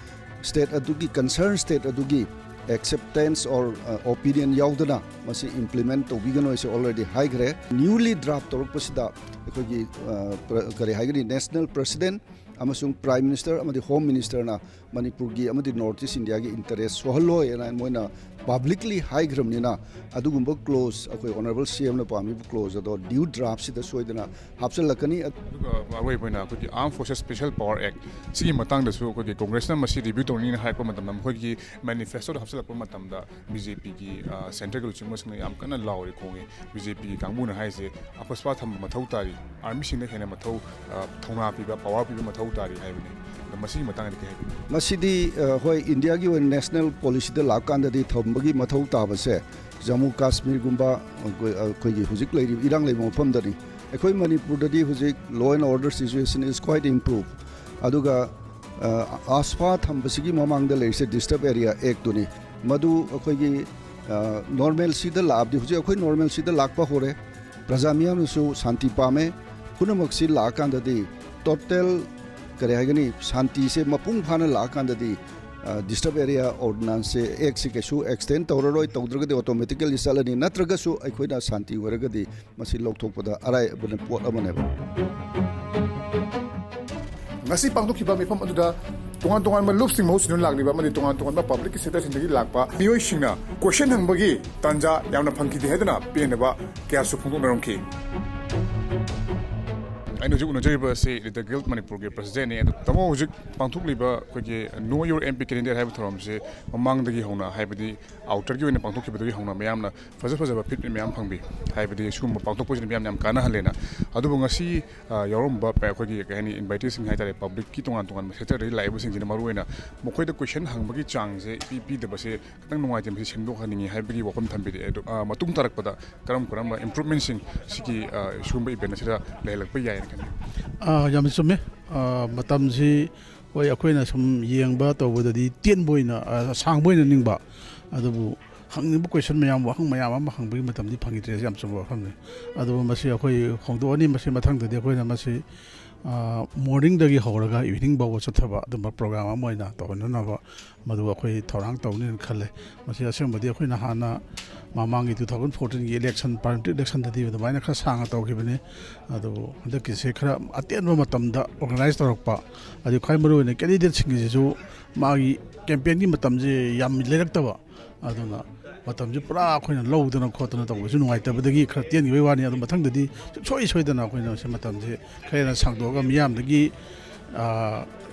state ꯑꯗꯨꯒꯤ, concern state ꯑꯗꯨꯒꯤ acceptance or, ꯑ, opinion ꯌꯥꯎꯗꯅ ꯃꯁꯤ implement ꯇꯧꯕꯤꯒꯅꯨ ꯍꯥꯏꯁꯦ already ꯍꯥꯏꯈ꯭ꯔꯦ꯫ Newly draft ꯇꯧꯔꯛꯄꯁꯤꯗ ꯑꯩꯈꯣꯏꯒꯤ, ꯑ, ꯄ꯭ꯔ-, ꯀꯔꯤ ꯍꯥꯏꯒꯅꯤ, national president ꯑꯃꯁꯨꯡ Prime Minister ꯑꯃꯗꯤ Home Ministerꯅ ꯃꯅꯤꯄꯨꯔꯒꯤ ꯑꯃꯗꯤ North East Indiaꯒꯤ interest ꯁꯣꯛꯍꯜꯂꯣꯏ ꯍꯥꯏꯅ ꯃꯣꯏꯅ ꯄꯕ꯭ꯂꯤꯛꯂꯤ ꯍꯥꯏꯈ꯭ꯔꯕꯅꯤꯅ, ꯑꯗꯨꯒꯨꯝꯕ ꯀ꯭ꯂꯣꯖ, ꯑꯩꯈꯣꯏ ꯑꯣꯅꯔꯦꯕꯜ ꯁꯤ ꯑꯦꯝꯅ ꯄꯥꯝꯃꯤꯕ ꯀ꯭ꯂꯣꯖ ꯑꯗꯣ ꯗ꯭ꯌꯨ ꯗ꯭ꯔꯥꯐꯁꯤꯗ ꯁꯣꯏꯗꯅ ꯍꯥꯞꯆꯤꯜꯂꯛꯀꯅꯤ꯫ ꯑꯗꯨꯒ ꯑꯔꯣꯏꯕ ꯑꯣꯏꯅ ꯑꯩꯈꯣꯏꯒꯤ Armed Forces Special Power Act ꯁꯤꯒꯤ ꯃꯇꯥꯡꯗꯁꯨ ꯑꯩꯈꯣꯏꯒꯤ ꯀꯣꯡꯒ꯭ꯔꯦꯁꯅ ꯃꯁꯤ ꯔꯤꯚ꯭ꯌꯨ ꯇꯧꯅꯤꯅ ꯍꯥꯏꯔꯛꯄ ꯃꯇꯝꯗ, ꯃꯈꯣꯏꯒꯤ ꯃꯦꯅꯤꯐꯦꯁꯇꯣꯗ ꯍꯥꯞꯆꯤꯜꯂꯛꯄ ꯃꯇꯝꯗ ꯕꯤ ꯖꯦ ꯄꯤꯒꯤ ꯁꯦꯟꯇ꯭ꯔꯦꯜꯒꯤ ꯂꯨꯆꯤꯡꯕꯁꯤꯡꯅ ꯌꯥꯝ ꯀꯟꯅ ꯂꯥꯎꯔꯤ ꯈꯣꯡꯉꯤ꯫ ꯕꯤ ꯖꯦ ꯄꯤꯒꯤ ꯀꯥꯡꯕꯨꯅ ꯍꯥꯏꯔꯤꯁꯦ ꯑꯐꯁꯄꯥ ꯊꯝꯕ ꯃꯊꯧ ꯇꯥꯔꯤ, ꯑꯥꯔꯃꯤꯁꯤꯡꯗ ꯍꯦꯟꯅ ꯃꯊꯧ, ꯑ, ꯊꯧꯅꯥ ꯄꯤꯕ, ꯄꯋꯥꯔ ꯄꯤꯕ ꯃꯊꯧ ꯇꯥꯔꯤ ꯍꯥꯏꯕꯅꯤ꯫ ꯑꯗꯣ ꯃꯁꯤꯒꯤ ꯃꯇꯥꯡꯗꯗꯤ ꯀꯩ ꯍꯥꯏꯕꯤꯅꯤꯡꯉꯤ? ꯃꯁꯤꯗꯤ, ꯑ, ꯍꯣꯏ, ꯏꯟꯗꯤꯌꯥꯒꯤ ꯑꯣꯏꯅ ꯅꯦꯁꯅꯦꯜ ꯄꯣꯂꯤꯁꯤꯗ ꯂꯥꯛꯀꯥꯟꯗꯗꯤ ꯊꯝꯕꯒꯤ ꯃꯊꯧ ꯇꯥꯕꯁꯦ ꯖꯝꯃꯨ ꯀꯥꯁꯃꯤꯔꯒꯨꯝꯕ, ꯑꯩꯈꯣꯏ, ꯑꯩꯈꯣꯏꯒꯤ ꯍꯧꯖꯤꯛ ꯂꯩꯔꯤꯕ ꯏꯔꯥꯡ ꯂꯩꯕ ꯃꯐꯝꯗꯗꯤ꯫ ꯑꯩꯈꯣꯏ ꯃꯅꯤꯄꯨꯔꯗꯗꯤ ꯍꯧꯖꯤꯛ law and order situation is quite improve꯫ ꯑꯗꯨꯒ, ꯑ, ꯑꯐꯁꯄꯥ ꯊꯝꯕꯁꯤꯒꯤ ꯃꯃꯥꯡꯗ ꯂꯩꯔꯤꯁꯦ Disturb Area Actꯇꯨꯅꯤ꯫ ꯃꯗꯨ ꯑꯩꯈꯣꯏꯒꯤ, ꯑ, normalcyꯗ ꯂꯥꯛꯑꯕꯗꯤ, ꯍꯧꯖꯤꯛ ꯑꯩꯈꯣꯏ normalcyꯗ ꯂꯥꯛꯄ ꯍꯧꯔꯦ꯫ ꯄ꯭ꯔꯖꯥ ꯃꯤꯌꯥꯝꯅꯁꯨ ꯁꯥꯟꯇꯤ ꯄꯥꯝꯃꯦ꯫ ꯄꯨꯝꯅꯃꯛꯁꯤ ꯂꯥꯛꯑꯀꯥꯟꯗꯗꯤ, total, ꯀꯔꯤ ꯍꯥꯏꯒꯅꯤ, ꯁꯥꯟꯇꯤꯁꯦ ꯃꯄꯨꯡ ꯐꯥꯅ ꯂꯥꯛꯑꯀꯥꯟꯗꯗꯤ, ꯑ, Disturb Area Ordinanceꯁꯦ, Actꯁꯦ ꯀꯩꯁꯨ extend ꯇꯧꯔꯔꯣꯏ, ꯇꯧꯗ꯭ꯔꯒꯗꯤ automatically ꯆꯠꯂꯅꯤ꯫ ꯅꯠꯇ꯭ꯔꯒꯁꯨ ꯑꯩꯈꯣꯏꯅ ꯁꯥꯟꯇꯤ ꯑꯣꯏꯔꯒꯗꯤ ꯃꯁꯤ ꯂꯧꯊꯣꯛꯄꯗ ꯑꯔꯥꯏꯕ ꯄꯣꯠ ꯑꯃꯅꯦꯕ꯫ ꯉꯁꯤ ꯄꯥꯡꯊꯣꯛꯈꯤꯕ ꯃꯤꯐꯝ ꯑꯗꯨꯗ ꯇꯣꯉꯥꯟ ꯇꯣꯉꯥꯟꯕ ꯂꯨꯞꯁꯤꯡ ꯃꯍꯨꯠ ꯁꯤꯟꯗꯨꯅ ꯂꯥꯛꯂꯤꯕ ꯑꯃꯗꯤ ꯇꯣꯉꯥꯟ ꯇꯣꯉꯥꯟꯕ ꯄꯕ꯭ꯂꯤꯛꯀꯤ ꯁꯦꯛꯇꯔꯁꯤꯡꯗꯒꯤ ꯂꯥꯛꯄ ꯃꯤꯑꯣꯏꯁꯤꯡꯅ ꯀꯣꯏꯁꯟ ꯍꯪꯕꯒꯤ ꯇꯥꯟꯖꯥ ꯌꯥꯝꯅ ꯐꯪꯈꯤꯗꯦ ꯍꯥꯏꯗꯨꯅ ꯄꯦꯟꯗꯕ ꯀꯌꯥꯁꯨ ꯐꯣꯡꯗꯣꯛꯅꯔꯝꯈꯤ꯫ ꯑꯩꯅ ꯍꯧꯖꯤꯛ ꯎꯅꯖꯔꯤꯕ ꯑꯁꯤ Little Gilt ꯃꯅꯤꯄꯨꯔꯒꯤ ꯄ꯭ꯔꯁꯤꯗꯦꯟꯅꯤ꯫ ꯑꯗꯨ ꯇꯥꯃꯣ, ꯍꯧꯖꯤꯛ ꯄꯥꯡꯊꯣꯛꯂꯤꯕ ꯑꯩꯈꯣꯏꯒꯤ Know Your M P Candidate ꯍꯥꯏꯕ ꯊꯧꯔꯝꯁꯤ ꯃꯃꯥꯡꯗꯒꯤ ꯍꯧꯅ, ꯍꯥꯏꯕꯗꯤ ꯑꯥꯎꯇꯔꯒꯤ ꯑꯣꯏꯅ ꯄꯥꯡꯊꯣꯛꯈꯤꯕꯗꯒꯤ ꯍꯧꯅ ꯃꯌꯥꯝꯅ ꯐꯖ ꯐꯖꯕ ꯐꯤꯗꯕꯦꯛ ꯃꯌꯥꯝ ꯐꯪꯕꯤ, ꯍꯥꯏꯕꯗꯤ ꯁꯤꯒꯨꯝꯕ ꯄꯥꯡꯊꯣꯛꯄꯁꯤꯅ ꯃꯌꯥꯝꯅ ꯌꯥꯝ ꯀꯥꯟꯅꯍꯜꯂꯦꯅ꯫ ꯑꯗꯨꯕꯨ ꯉꯁꯤ, ꯑ, ꯌꯥꯎꯔꯝꯕ ꯄ-, ꯑꯩꯈꯣꯏꯒꯤ, ꯀꯩ ꯍꯥꯏꯅꯤ, ꯏꯟꯚꯥꯏꯇꯤꯁꯤꯡ ꯍꯥꯏ ꯇꯥꯔꯦ, ꯄꯕ꯭ꯂꯤꯛꯀꯤ ꯇꯣꯉꯥꯟ ꯇꯣꯉꯥꯟꯕ ꯁꯦꯛꯇꯔꯗꯒꯤ ꯂꯥꯛꯏꯕꯁꯤꯡꯁꯤꯅ ꯃꯔꯨꯑꯣꯏꯅ ꯃꯈꯣꯏꯗ ꯀꯣꯏꯁꯟ ꯍꯪꯕꯒꯤ ꯆꯥꯡꯁꯦ ꯏꯄꯤ ꯄꯤꯗꯕꯁꯦ ꯈꯤꯇꯪ ꯅꯨꯡꯉꯥꯏꯇꯦ꯫ ꯃꯁꯤ ꯁꯦꯝꯗꯣꯛꯍꯟꯅꯤꯡꯉꯤ ꯍꯥꯏꯕꯒꯤ ꯋꯥꯐꯝ ꯊꯝꯕꯤꯔꯛꯑꯦ꯫ ꯑꯗꯣ, ꯑ, ꯃꯇꯨꯡ ꯇꯥꯔꯛꯄꯗ ꯀꯔꯝ ꯀꯔꯝꯕ ꯏꯝꯄ꯭ꯔꯨꯚꯃꯦꯟꯁꯤꯡ ꯁꯤꯒꯤ, ꯑ, ꯁꯤꯒꯨꯝꯕ ꯏꯚꯦꯟ ꯑꯁꯤꯗ ꯂꯩꯍꯜꯂꯛꯄ ꯌꯥꯏꯅ ꯈꯟꯕꯤ? ꯑꯥ, ꯌꯥꯝꯅ ꯆꯨꯝꯃꯦ꯫ ꯑꯥ, ꯃꯇꯝꯁꯤ, ꯍꯣꯏ, ꯑꯩꯈꯣꯏꯅ ꯁꯨꯝ ꯌꯦꯡꯕ ꯇꯧꯕꯗꯗꯤ ꯇꯦꯟꯕ ꯑꯣꯏꯅ, ꯑꯥ, ꯁꯥꯡꯕ ꯑꯣꯏꯅ ꯅꯤꯡꯕ, ꯑꯗꯨꯕꯨ ꯍꯪꯅꯤꯡꯕ ꯀꯣꯏꯁꯟ ꯃꯌꯥꯝ, ꯋꯥꯍꯪ ꯃꯌꯥꯝ ꯑꯃ ꯍꯪꯕꯒꯤ ꯃꯇꯝꯗꯤ ꯐꯪꯈꯤꯗ꯭ꯔꯦ꯫ ꯌꯥꯝ ꯆꯨꯝꯕ ꯋꯥꯐꯝꯅꯤ꯫ ꯑꯗꯨꯕꯨ ꯃꯁꯤ ꯑꯩꯈꯣꯏ ꯍꯣꯡꯗꯣꯛꯑꯅꯤ꯫ ꯃꯁꯤ ꯃꯊꯪꯗꯗꯤ ꯑꯩꯈꯣꯏꯅ ꯃꯁꯤ, ꯑꯥ, ꯃꯣꯔꯅꯤꯡꯗꯒꯤ ꯍꯧꯔꯒ ꯏꯚꯤꯅꯤꯡ ꯐꯥꯎꯕ ꯆꯠꯊꯕ ꯑꯗꯨꯝꯕ ꯄ꯭ꯔꯣꯒ꯭ꯔꯥꯝ ꯑꯃ ꯑꯣꯏꯅ ꯇꯧꯍꯟꯅꯅꯕ ꯃꯗꯨ ꯑꯩꯈꯣꯏ ꯊꯧꯔꯥꯡ ꯇꯧꯅꯤꯅ ꯈꯜꯂꯦ꯫ ꯃꯁꯤ ꯑꯁꯦꯡꯕꯗꯤ ꯑꯩꯈꯣꯏꯅ ꯍꯥꯟꯅ ꯃꯃꯥꯡꯒꯤ two thousand fourteenꯒꯤ election, parliamentary electionꯗꯗꯤ ꯑꯗꯨꯃꯥꯏꯅ ꯈꯔ ꯁꯥꯡꯅ ꯇꯧꯈꯤꯕꯅꯤ꯫ ꯑꯗꯨꯕꯨ ꯍꯟꯗꯛꯀꯤꯁꯦ ꯈꯔ ꯑꯇꯦꯟꯕ ꯃꯇꯝꯗ organize ꯇꯧꯔꯛꯄ, ꯑꯗꯨ ꯈ꯭ꯋꯥꯏ ꯃꯔꯨꯑꯣꯏꯅ candidateꯁꯤꯡꯒꯤꯁꯤꯁꯨ ꯃꯥꯒꯤ campaignꯒꯤ ꯃꯇꯝꯁꯦ ꯌꯥꯝ ꯂꯩꯔꯛꯇꯕ, ꯑꯗꯨꯅ ꯃꯇꯝꯁꯦ ꯄꯨꯔꯥ ꯑꯩꯈꯣꯏꯅ ꯂꯧꯗꯅ ꯈꯣꯠꯇꯅ ꯇꯧꯕꯁꯨ ꯅꯨꯡꯉꯥꯏꯇꯕꯗꯒꯤ ꯈꯔ ꯇꯦꯟꯈꯤꯕꯒꯤ ꯋꯥꯅꯤ꯫ ꯑꯗꯨ ꯃꯊꯪꯗꯗꯤ ꯁꯨꯡꯁꯣꯏ ꯁꯣꯏꯗꯅ ꯑꯩꯈꯣꯏꯅ ꯁꯤ ꯃꯇꯝꯁꯦ ꯈꯔ ꯍꯦꯟꯅ ꯁꯥꯡꯗꯣꯛꯑꯒ ꯃꯤꯌꯥꯝꯗꯒꯤ, ꯑ,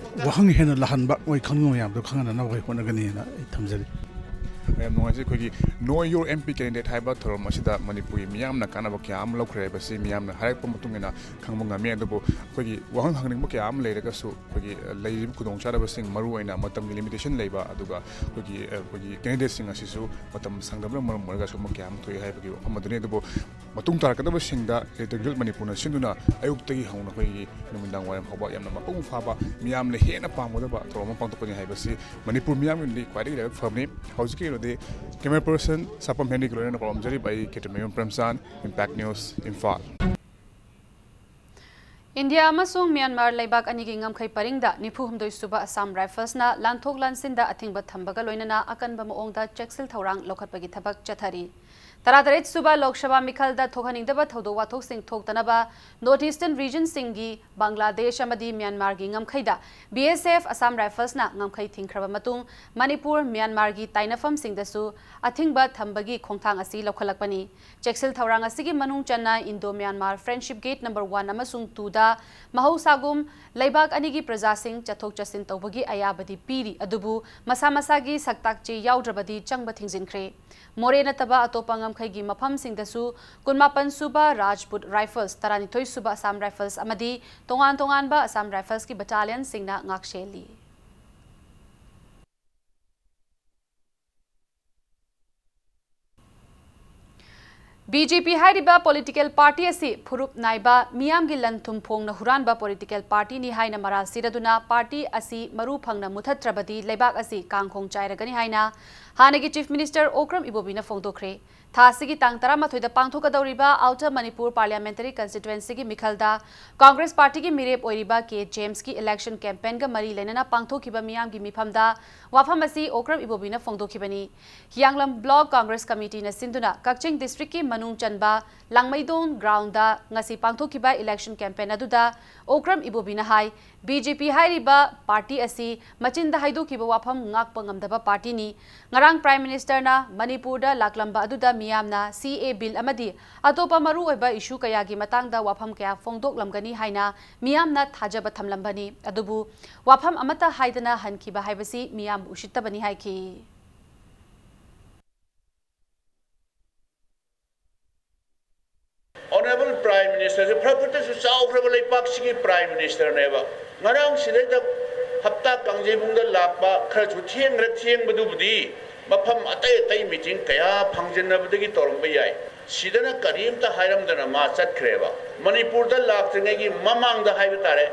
ꯋꯥꯍꯪ ꯍꯦꯟꯅ ꯂꯥꯛꯍꯟꯕ, ꯃꯣꯏ ꯈꯪꯅꯤꯡꯕ ꯃꯌꯥꯝꯗꯣ ꯈꯪꯍꯟꯅꯅꯕ ꯑꯩꯈꯣꯏ ꯍꯣꯠꯅꯒꯅꯤꯅ ꯑꯩ ꯊꯝꯖꯔꯤ꯫ ꯌꯥꯝ ꯅꯨꯡꯉꯥꯏꯖꯩ꯫ ꯑꯩꯈꯣꯏꯒꯤ Know Your M P Candidate ꯍꯥꯏꯕ ꯊꯧꯔꯝ ꯑꯁꯤꯗ ꯃꯅꯤꯄꯨꯔꯒꯤ ꯃꯤꯌꯥꯝꯅ ꯀꯥꯟꯅꯕ ꯀꯌꯥ ꯑꯃ ꯂꯧꯈ꯭ꯔꯦ ꯍꯥꯏꯕꯁꯤ ꯃꯤꯌꯥꯝꯅ ꯍꯥꯏꯔꯛꯄ ꯃꯇꯨꯡ ꯏꯟꯅ ꯈꯪꯕ ꯉꯝꯃꯤ꯫ ꯑꯗꯨꯕꯨ ꯑꯩꯈꯣꯏꯒꯤ ꯋꯥꯍꯪ ꯍꯪꯅꯤꯡꯕ ꯀꯌꯥ ꯑꯃ ꯂꯩꯔꯒꯁꯨ ꯑꯩꯈꯣꯏꯒꯤ, ꯑ, ꯂꯩꯔꯤꯕ ꯈꯨꯗꯣꯡꯆꯥꯗꯕꯁꯤꯡ, ꯃꯔꯨꯑꯣꯏꯅ ꯃꯇꯝꯒꯤ limitation ꯂꯩꯕ, ꯑꯗꯨꯒ ꯑꯩꯈꯣꯏꯒꯤ, ꯑ, ꯑꯩꯈꯣꯏꯒꯤ candidateꯁꯤꯡ ꯑꯁꯤꯁꯨ ꯃꯇꯝ ꯁꯪꯗꯕꯅ ꯃꯔꯝ ꯑꯣꯏꯔꯒ ꯑꯁꯨꯝꯕ ꯀꯌꯥ ꯑꯃ ꯊꯣꯛꯏ ꯍꯥꯏꯕꯒꯤ ꯋꯥꯐꯝ ꯑꯗꯨꯅꯤ꯫ ꯑꯗꯨꯕꯨ ꯃꯇꯨꯡ ꯇꯥꯔꯛꯀꯗꯕꯁꯤꯡꯗ Electoral Guild ꯃꯅꯤꯄꯨꯔꯅ ꯁꯤꯟꯗꯨꯅ ꯑꯌꯨꯛꯇꯒꯤ ꯍꯧꯅ ꯑꯩꯈꯣꯏꯒꯤ ꯅꯨꯃꯤꯗꯥꯡ ꯋꯥꯏꯔꯝ ꯐꯥꯎꯕ ꯌꯥꯝꯅ ꯃꯄꯨꯡ ꯐꯥꯕ ꯃꯤꯌꯥꯝꯅ ꯍꯦꯟꯅ ꯄꯥꯝꯒꯗꯕ ꯊꯧꯔꯝ ꯑꯃ ꯄꯥꯡꯊꯣꯛꯀꯅꯤ ꯍꯥꯏꯕꯁꯤ ꯃꯅꯤꯄꯨꯔ ꯃꯤꯌꯥꯝꯒꯤ ꯑꯣꯏꯅꯗꯤ ꯈ꯭ꯋꯥꯏꯗꯒꯤ ꯂꯥꯏꯕꯛ ꯐꯕꯅꯤ꯫ ꯍꯧꯖꯤꯛꯀꯤ ꯑꯣꯏꯅꯗꯤ camera person ꯁꯥꯄꯝ ꯍꯦꯅꯔꯤꯒ ꯂꯣꯏꯅꯅ ꯄꯥꯎꯂꯝꯖꯔꯤꯕ ꯑꯩ ꯀꯦꯇ꯭ꯔꯤꯃꯌꯨꯝ ꯄ꯭ꯔꯦꯝꯆꯥꯟ, Impact News, ꯏꯝꯐꯥꯜ꯫ ꯏꯟꯗꯤꯌꯥ ꯑꯃꯁꯨꯡ ꯃ꯭ꯌꯥꯟꯃꯥꯔ ꯂꯩꯕꯥꯛ ꯑꯅꯤꯒꯤ ꯉꯝꯈꯩ ꯄꯔꯤꯡꯗ ꯅꯤꯐꯨ ꯍꯨꯝꯗꯣꯏ ꯁꯨꯕ ꯑꯁꯥꯝ ꯔꯥꯏꯐꯜꯁꯅ ꯂꯥꯟꯊꯣꯛ ꯂꯥꯟꯁꯤꯟꯗ ꯑꯊꯤꯡꯕ ꯊꯝꯕꯒ ꯂꯣꯏꯅꯅ ꯑꯀꯟꯕ ꯃꯑꯣꯡꯗ ꯆꯦꯛꯁꯤꯜ ꯊꯧꯔꯥꯡ ꯂꯧꯈꯠꯄꯒꯤ ꯊꯕꯛ ꯆꯠꯊꯔꯤ꯫ ꯇꯔꯥꯇꯔꯦꯠ ꯁꯨꯕ ꯂꯣꯛ ꯁꯚꯥ ꯃꯤꯈꯜꯗ ꯊꯣꯛꯍꯟꯅꯤꯡꯗꯕ ꯊꯧꯗꯣꯛ ꯋꯥꯊꯣꯛꯁꯤꯡ ꯊꯣꯛꯇꯅꯕ North Eastern regionꯁꯤꯡꯒꯤ ꯕꯪꯒ꯭ꯂꯥꯗꯦꯁ ꯑꯃꯗꯤ ꯃ꯭ꯌꯥꯟꯃꯥꯔꯒꯤ ꯉꯝꯈꯩꯗ B S F ꯑꯁꯥꯝ ꯔꯥꯏꯐꯜꯁꯅ ꯉꯝꯈꯩ ꯊꯤꯡꯈ꯭ꯔꯕ ꯃꯇꯨꯡ ꯃꯅꯤꯄꯨꯔ ꯃ꯭ꯌꯥꯟꯃꯥꯔꯒꯤ ꯇꯥꯏꯅꯐꯝꯁꯤꯡꯗꯁꯨ ꯑꯊꯤꯡꯕ ꯊꯝꯕꯒꯤ ꯈꯣꯡꯊꯥꯡ ꯑꯁꯤ ꯂꯧꯈꯠꯂꯛꯄꯅꯤ꯫ ꯆꯦꯛꯁꯤꯜ ꯊꯧꯔꯥꯡ ꯑꯁꯤꯒꯤ ꯃꯅꯨꯡ ꯆꯟꯅ Indo Myanmar Friendship Gate number one ꯑꯃꯁꯨꯡ twoꯗ ꯃꯍꯧꯁꯥꯒꯨꯝ ꯂꯩꯕꯥꯛ ꯑꯅꯤꯒꯤ ꯄ꯭ꯔꯖꯥꯁꯤꯡ ꯆꯠꯊꯣꯛ ꯆꯠꯁꯤꯟ ꯇꯧꯕꯒꯤ ꯑꯌꯥꯕꯗꯤ ꯄꯤꯔꯤ, ꯑꯗꯨꯕꯨ ꯃꯁꯥ ꯃꯁꯥꯒꯤ ꯁꯛꯇꯥꯛ ꯆꯦ ꯌꯥꯎꯗ꯭ꯔꯕꯗꯤ ꯆꯪꯕ ꯊꯤꯡꯖꯤꯟꯈ꯭ꯔꯦ꯫ ꯃꯣꯔꯦ ꯅꯠꯇꯕ ꯑꯇꯣꯞꯄ ꯉꯝꯈꯩꯒꯤ ꯃꯐꯝꯁꯤꯡꯗꯁꯨ ꯀꯨꯟꯃꯥꯄꯟ ꯁꯨꯕ ꯔꯥꯖꯄꯨꯠ ꯔꯥꯏꯐꯜꯁ, ꯇꯔꯥꯅꯤꯊꯣꯏ ꯁꯨꯕ ꯑꯁꯥꯝ ꯔꯥꯏꯐꯜꯁ ꯑꯃꯗꯤ ꯇꯣꯉꯥꯟ ꯇꯣꯉꯥꯟꯕ ꯑꯁꯥꯝ ꯔꯥꯏꯐꯜꯁꯀꯤ ꯕꯠꯇꯥꯂꯤꯌꯟꯁꯤꯡꯅ ꯉꯥꯛꯁꯦꯜꯂꯤ꯫ B J P ꯍꯥꯏꯔꯤꯕ political party ꯑꯁꯤ ꯐꯨꯔꯨꯞ ꯅꯥꯏꯕ, ꯃꯤꯌꯥꯝꯒꯤ ꯂꯟ ꯊꯨꯝ ꯐꯣꯡꯅ ꯍꯨꯔꯥꯟꯕ political partyꯅꯤ ꯍꯥꯏꯅ ꯃꯔꯥꯜ ꯁꯤꯔꯗꯨꯅ party ꯑꯁꯤ ꯃꯔꯨ ꯐꯪꯅ ꯃꯨꯊꯠꯇ꯭ꯔꯕꯗꯤ ꯂꯩꯕꯥꯛ ꯑꯁꯤ ꯀꯥꯡꯈꯣꯡ ꯆꯥꯏꯔꯒꯅꯤ ꯍꯥꯏꯅ ꯍꯥꯟꯅꯒꯤ Chief Minister ꯑꯣꯀ꯭ꯔꯝ ꯏꯕꯣꯕꯤꯅ ꯐꯣꯡꯗꯣꯛꯈ꯭ꯔꯦ꯫ ꯊꯥ ꯑꯁꯤꯒꯤ ꯇꯥꯡ ꯇꯔꯥꯃꯥꯊꯣꯏꯗ ꯄꯥꯡꯊꯣꯛꯀꯗꯧꯔꯤꯕ Outer Manipur Parliamentary Constituencyꯒꯤ ꯃꯤꯈꯜꯗ Congress partyꯒꯤ ꯃꯤꯔꯦꯞ ꯑꯣꯏꯔꯤꯕ K Jamesꯀꯤ election campaignꯒ ꯃꯔꯤ ꯂꯩꯅꯅ ꯄꯥꯡꯊꯣꯛꯈꯤꯕ ꯃꯤꯌꯥꯝꯒꯤ ꯃꯤꯐꯝꯗ ꯋꯥꯐꯝ ꯑꯁꯤ ꯑꯣꯀ꯭ꯔꯝ ꯏꯕꯣꯕꯤꯅ ꯐꯣꯡꯗꯣꯛꯈꯤꯕꯅꯤ꯫ ꯍꯤꯌꯥꯡꯂꯝ Block Congress Committeeꯅ ꯁꯤꯟꯗꯨꯅ ꯀꯛꯆꯤꯡ districtꯀꯤ ꯃꯅꯨꯡ ꯆꯟꯕ ꯂꯥꯡꯃꯩꯗꯣꯡ groundꯗ ꯉꯁꯤ ꯄꯥꯡꯊꯣꯛꯈꯤꯕ election campaign ꯑꯗꯨꯗ ꯑꯣꯀ꯭ꯔꯝ ꯏꯕꯣꯕꯤꯅ ꯍꯥꯏ, B J P ꯍꯥꯏꯔꯤꯕ party ꯑꯁꯤ ꯃꯆꯤꯟꯗ ꯍꯥꯏꯗꯣꯛꯈꯤꯕ ꯋꯥꯐꯝ ꯉꯥꯛꯄ ꯉꯝꯗꯕ partyꯅꯤ꯫ ꯉꯔꯥꯡ Prime Ministerꯅ ꯃꯅꯤꯄꯨꯔꯗ ꯂꯥꯛꯂꯝꯕ ꯑꯗꯨꯗ ꯃꯤꯌꯥꯝꯅ C A Bill ꯑꯃꯗꯤ ꯑꯇꯣꯞꯄ ꯃꯔꯨꯑꯣꯏꯕ issue ꯀꯌꯥꯒꯤ ꯃꯇꯥꯡꯗ ꯋꯥꯐꯝ ꯀꯌꯥ ꯐꯣꯡꯗꯣꯛꯂꯝꯒꯅꯤ ꯍꯥꯏꯅ ꯃꯤꯌꯥꯝꯅ ꯊꯥꯖꯕ ꯊꯝꯂꯝꯕꯅꯤ꯫ ꯑꯗꯨꯕꯨ ꯋꯥꯐꯝ ꯑꯃꯠꯇ ꯍꯥꯏꯗꯅ ꯍꯟꯈꯤꯕ ꯍꯥꯏꯕꯁꯤ ꯃꯤꯌꯥꯝꯕꯨ ꯎꯁꯤꯠꯇꯕꯅꯤ ꯍꯥꯏꯈꯤ꯫ Honourable Prime Ministerꯁꯦ ꯐꯔꯛ ꯐꯔꯛꯇꯁꯨ ꯆꯥꯎꯈ꯭ꯔꯕ ꯂꯩꯄꯥꯛꯁꯤꯒꯤ Prime Ministerꯅꯦꯕ꯫ ꯉꯔꯥꯡ ꯁꯤꯗꯩꯗ ꯍꯞꯇꯥ ꯀꯥꯡꯖꯩꯕꯨꯡꯗ ꯂꯥꯛꯄ ꯈꯔꯁꯨ ꯊꯦꯡꯈ꯭ꯔꯦ, ꯊꯦꯡꯕꯗꯨꯕꯨꯗꯤ ꯃꯐꯝ ꯑꯇꯩ ꯑꯇꯩ meeting ꯀꯌꯥ ꯐꯪꯖꯟꯅꯕꯗꯒꯤ ꯇꯧꯔꯝꯕ ꯌꯥꯏ꯫ ꯁꯤꯗꯅ ꯀꯔꯤꯝꯇ ꯍꯥꯏꯔꯝꯗꯅ ꯃꯥ ꯆꯠꯈ꯭ꯔꯦꯕ꯫ ꯃꯅꯤꯄꯨꯔꯗ ꯂꯥꯛꯇ꯭ꯔꯤꯉꯩꯒꯤ ꯃꯃꯥꯡꯗ ꯍꯥꯏꯕ ꯇꯥꯔꯦ,